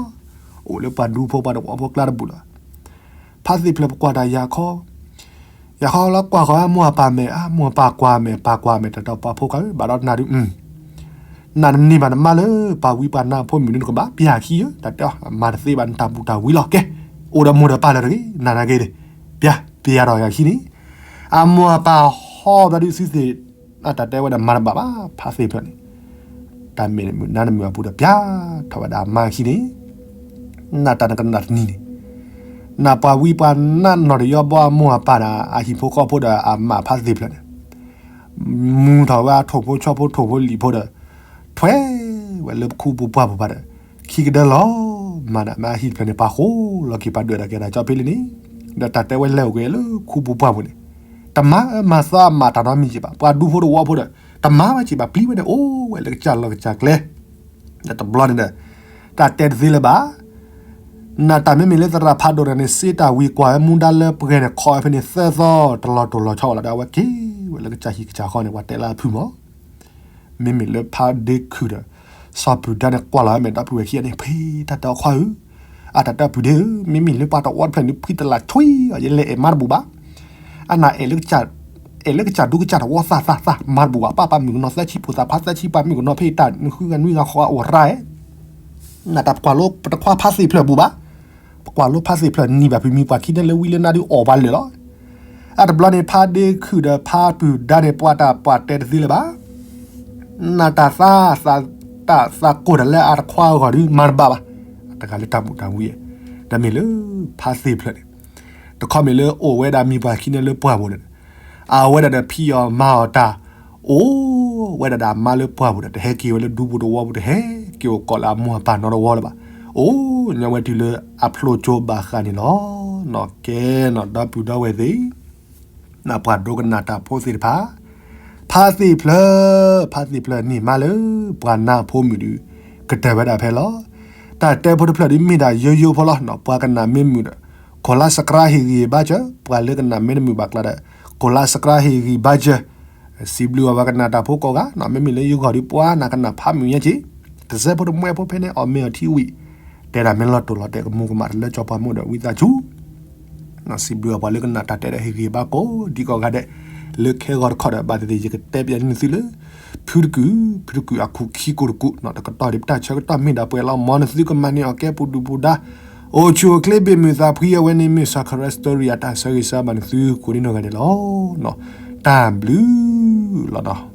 အိၣ်လၢပှၤဒူဖိပှၤတဝီဖိကျါတဘူၣ်လီၤ. ဖါသ့ၣ်ဖျၢၣ် ပကွၢ်တၢ်ယၤခီ, ယၤခီလီၤ ကွၢ်ဃီၤဝဲအမိၢ်အပၢ်မဲာ်, အမိၢ်အပၢ်ကွၢ်မဲာ် ပၢ်ကွၢ်မဲာ်, တၢ်တဲအီၤ ပှၤဖိခွါဧၢ, ဘၣ်ဒီးနၤဒုး နနန့ၢ်ဘၣ်နမါလၢ ပှၤဝံပှၤနါအဖိမုၣ်ဒုး နကဘၣ်ပျၢ်ခံဧၢ, တၢ်တဲအီၤ မၤတသ့ဘၣ် နတၢ်ဘူၣ်တၢ်ဝံလီၤ, ကဲ, အိၣ်ဒီးမိၢ်ဒီးပၢ်လၢတဂ့ၤ, နနာ်က့ၤန့ၣ်, ပျၢ်, ပျၢ်ဒီးယၤခံန့ၣ်, အမိၢ်အပၢ်ဟီဘျီဒုးသုသ့ၣ်, တၢ်တဲဝဲဒၣ် မၤတဘၣ်ဘၣ် ဖါသ့ၣ်ဖျၢၣ်န့ၣ်, တၢ်မ့ၢ်နမုၢ်နါနမုၢ်အပူၤဒီး ပျၢ်ထီၣ်ဝဲဒၣ်အမါခံန့ၣ်, နတၢ်နကနၣ်တနံၤန့ၣ်, နပှၤဝံပှၤနါနီၢ်တယီဘီအမိၢ်အပၢ်ဒီး အဟံၣ်ဖိဃီဖိဒီး အမါဖါသ့ၣ်ဖျၢၣ်န့ၣ် မူထီၣ်ဝဲအထိၣ်ဖိဆီဖိထိၣ်ဖိလံာ်ဖိဒီး ထွဲဝဲလၢပခူပူၤပှၢ်ပူၤဘၣ်ဒီး ခံကဒၢလီၤ, မၤဒၣ်မ့ၢ်အဟံၣ်တဖျၢၣ်န့ၣ် ပှၤဃိလီၤက့ၤပှၤဒွဲၣ်ဒၣ်ကဲဒၣ်ကၠီဖဲလံန့ၣ်, ဒီးတၢ်တဲဝဲလဲၤအိၣ်က့ၤလၢခူပူၤပှၢ်ပူၤန့ၣ်, တမၤအၢမၤသီအမၤတၢ်နီတမံၤက့ၤဘၣ်, ပှၤဒူဖိတဝီဖိဒီး တမၤဝဲက့ၤဘၣ် ပျံၤဝဲန့ၣ် အိၣ်ဝဲလၢကစၢ်လီၢ်ကစၢ်ကျဲ ဒီးတဘျီန့ၣ်ဒီး တၢ်တဲတသ့လၢၤဘၣ်. နတၢ်မ့မ့ၢ်လၢသရၣ်ဖးဒိၣ်တဂၤန့ၣ် စ့တၢ်ဝံၤကွၢ်ဝဲမူဒါလၢပှဲၤန့ၣ် ခီဝဲဖဲန့ၣ်သၢသီ တလီၤတိၢ်လီၤဆီဝဲလီၤဒီး အဝဲက့ၤဝဲလၢကစၢ်ဟံၣ်ကစၢ်ဃီန့ၣ် ပှၤတဲလၢအဖုမီၤ. မ့မ့ၢ်လၢဖါဒ့ခုၣ်ဒီး စီၤပူၤဒါန့ၣ် ကွၢ်လီၤဝဲမဲာ်ဒီပုၢ်ဝဲၢ်ခံဂၤန့ၣ် ဖံ တၢ်တဲအီၤခွါဧၢ, အတၢ်တဲအီၤပုၢ်ဒ့ဧၢ, မ့မ့ၢ်လၢပှၤတဝီတဖျၢၣ်န့ၣ် ဖှံတလၢ်ဆွံအီၤ ယလဲၤအဲၣ်မါတဘူၣ်ဘၣ် အနၢ်အဲၣ်လၢကစၢ်, အဲၣ်လၢကစၢ်ဒူကစၢ်တဝီသၣ်သၣ်သၣ် မၤတဘူၣ်ဘၣ်, ပၢ်ပၢ်မုၣ်ကနီၤသၢဆံ ပိာ်သၣ်ခွါသၢဆံ ပှၤမုၣ်ကနီၤဖဲအံၤ တၢ်နဃုဂၤနွံဂၤဃိးဂၤအိၣ်ရၣ်ဧၢ, နတၢ်ပကွၢ်လိပတခွါဖါသ့ၣ်ဖျၢၣ်ဘူၣ်ဘၣ်, ပကွၢ်လိဖါသ့ၣ်ဖျၢၣ်နံၤဘၣ် ပမံၤပှၢ်ခံန့ၣ်လၢဝံလၢနါဒုးအီၣ်ပှၤလၢာ်လီၤ. အတဘျီန့ၣ် ဖါဒ့ခုၣ်ဒီးဖါပုၢ်ဒါန့ၣ် ပှၤတၢ်ပှၤတဲတသ့လၢၤဘၣ် နတၢ်သး, တၢ်သးကိၢ်တၢ်လၢအတခွါအဂီၢ်ဒုးမၤတဘၣ်ဘၣ်, အတဂၤလၢတၢ်ဘူၣ်တၢ်ဝံဧါ, တမ့ၢ်လၢဖါသ့ၣ်ဖျၢၣ်န့ၣ်, တခီမ့ၢ်လၢအိၣ်ဝဲဒၣ်မံၤပှၢ်ခံန့ၣ်လၢပှၢ်ပူၤန့ၣ်, အဝဲဒၣ်ဒီးဖံးအီၣ်မၤအီၣ်တၢ်, အိၣ်ဝဲဒၣ်ဒီးအမါလၢပှၢ်ပူၤဒီး တဟဲက့ၤဝဲလၢဒူပူၤတဝီပူၤ တဟဲက့ၤအိၣ်ကီးလၢအမိၢ်အပၢ်နီတဝီလၢၤဘၣ်, အိၣ်ညီဝဲတုၤလၢအဖျိကၠိဘၣ်ဃးန့ၣ်လီၤ. နီၢ်ကဲနီၢ် ဒီပုၢ်ဒီဝဲၢ်သ့ၣ် နပှၤဒိကနၣ်တၢ်ဖိသ့ၣ်တဖၣ်, ဖါသ့ၣ်ဖျၢၣ်, ဖါသ့ၣ်ဖျၢၣ်န့ၢ်မါလၢပှၤနါဖိမုၣ်ဒုး ကတၢၢ်ဝဲဒၣ်ဖဲလီၤ. တၢ်တဲဖိတဖျၢၣ်ဒုးမ့ၢ်ဒၣ်ယိယိဖိလီၤ. ပှၤကနၣ်မ့ၢ်မုာ်ဒီး ကိးလါစကြါဟ့ၣ်ဂံၢ်ဘါစၢၤ, ပှၤလၢကနၣ်မ့ၢ်တမုာ်ဘၣ်ကျါဒီး ကိးလါစကြါဟ့ၣ်ဂံၢ်ဘါစၢၤ. စံးဘျုးအီၤပှၤကနၣ်တၢ်ဖိကိးဂၤ, မ့မ့ၢ်လၢယဂီၢ်ဒုးပှၤနၢ်ကနၣ်ဖးမုာ်ညါက့ၤ, တစဲးဖိတမှဲဖိဖဲန့ၣ် အီၣ်မ့ၤအီထံဝံၤ, တဲဒၣ်မ့ၢ်လီၤတိၢ်လီၤတဲာ်ကမူကမၣ်တလၢကၠီပှၤမိၢ်ဒီးဝံသးစူၤ စံးဘျုးအပှၤလၢကနၣ်တၢ်တဲဒီးဟ့ၣ်ဂံၢ်ဘါကိးဒံကိးဂၤဒဲး, လၢခဲဂီၤတခီဒီး ဘၣ်သ့ၣ်သ့ၣ် ယကတဲပျးန့ၢ်သုလၢ ဖုတကုၢ်, ဖုတကုၢ်အခိၣ်ခံကိၢ်တကိၢ်, တကတီၢ်ဒံးပတၢ်ဆၢကတီၢ်မ့ၢ်ဒၣ်ပှဲၤလီၤ မ်နသုကမၤန့ၢ်အီၤကဲပူၤဒုၣ်ပူၤဒါ, အိၣ်ဆူၣ်အိၣ်ချ့ဘ့ၣ်မုာ်သးဖှံအဝဲန့ၣ်မ့ၢ် စၢ်ခရၢ story အတၢ်ဆၢဂ့ၤဆၢဝါဘၣ်နသုကိးဒံနီၢ်ဂၤဒဲးလီၤ. တၢ်ဘျုးလီၤနီၤ.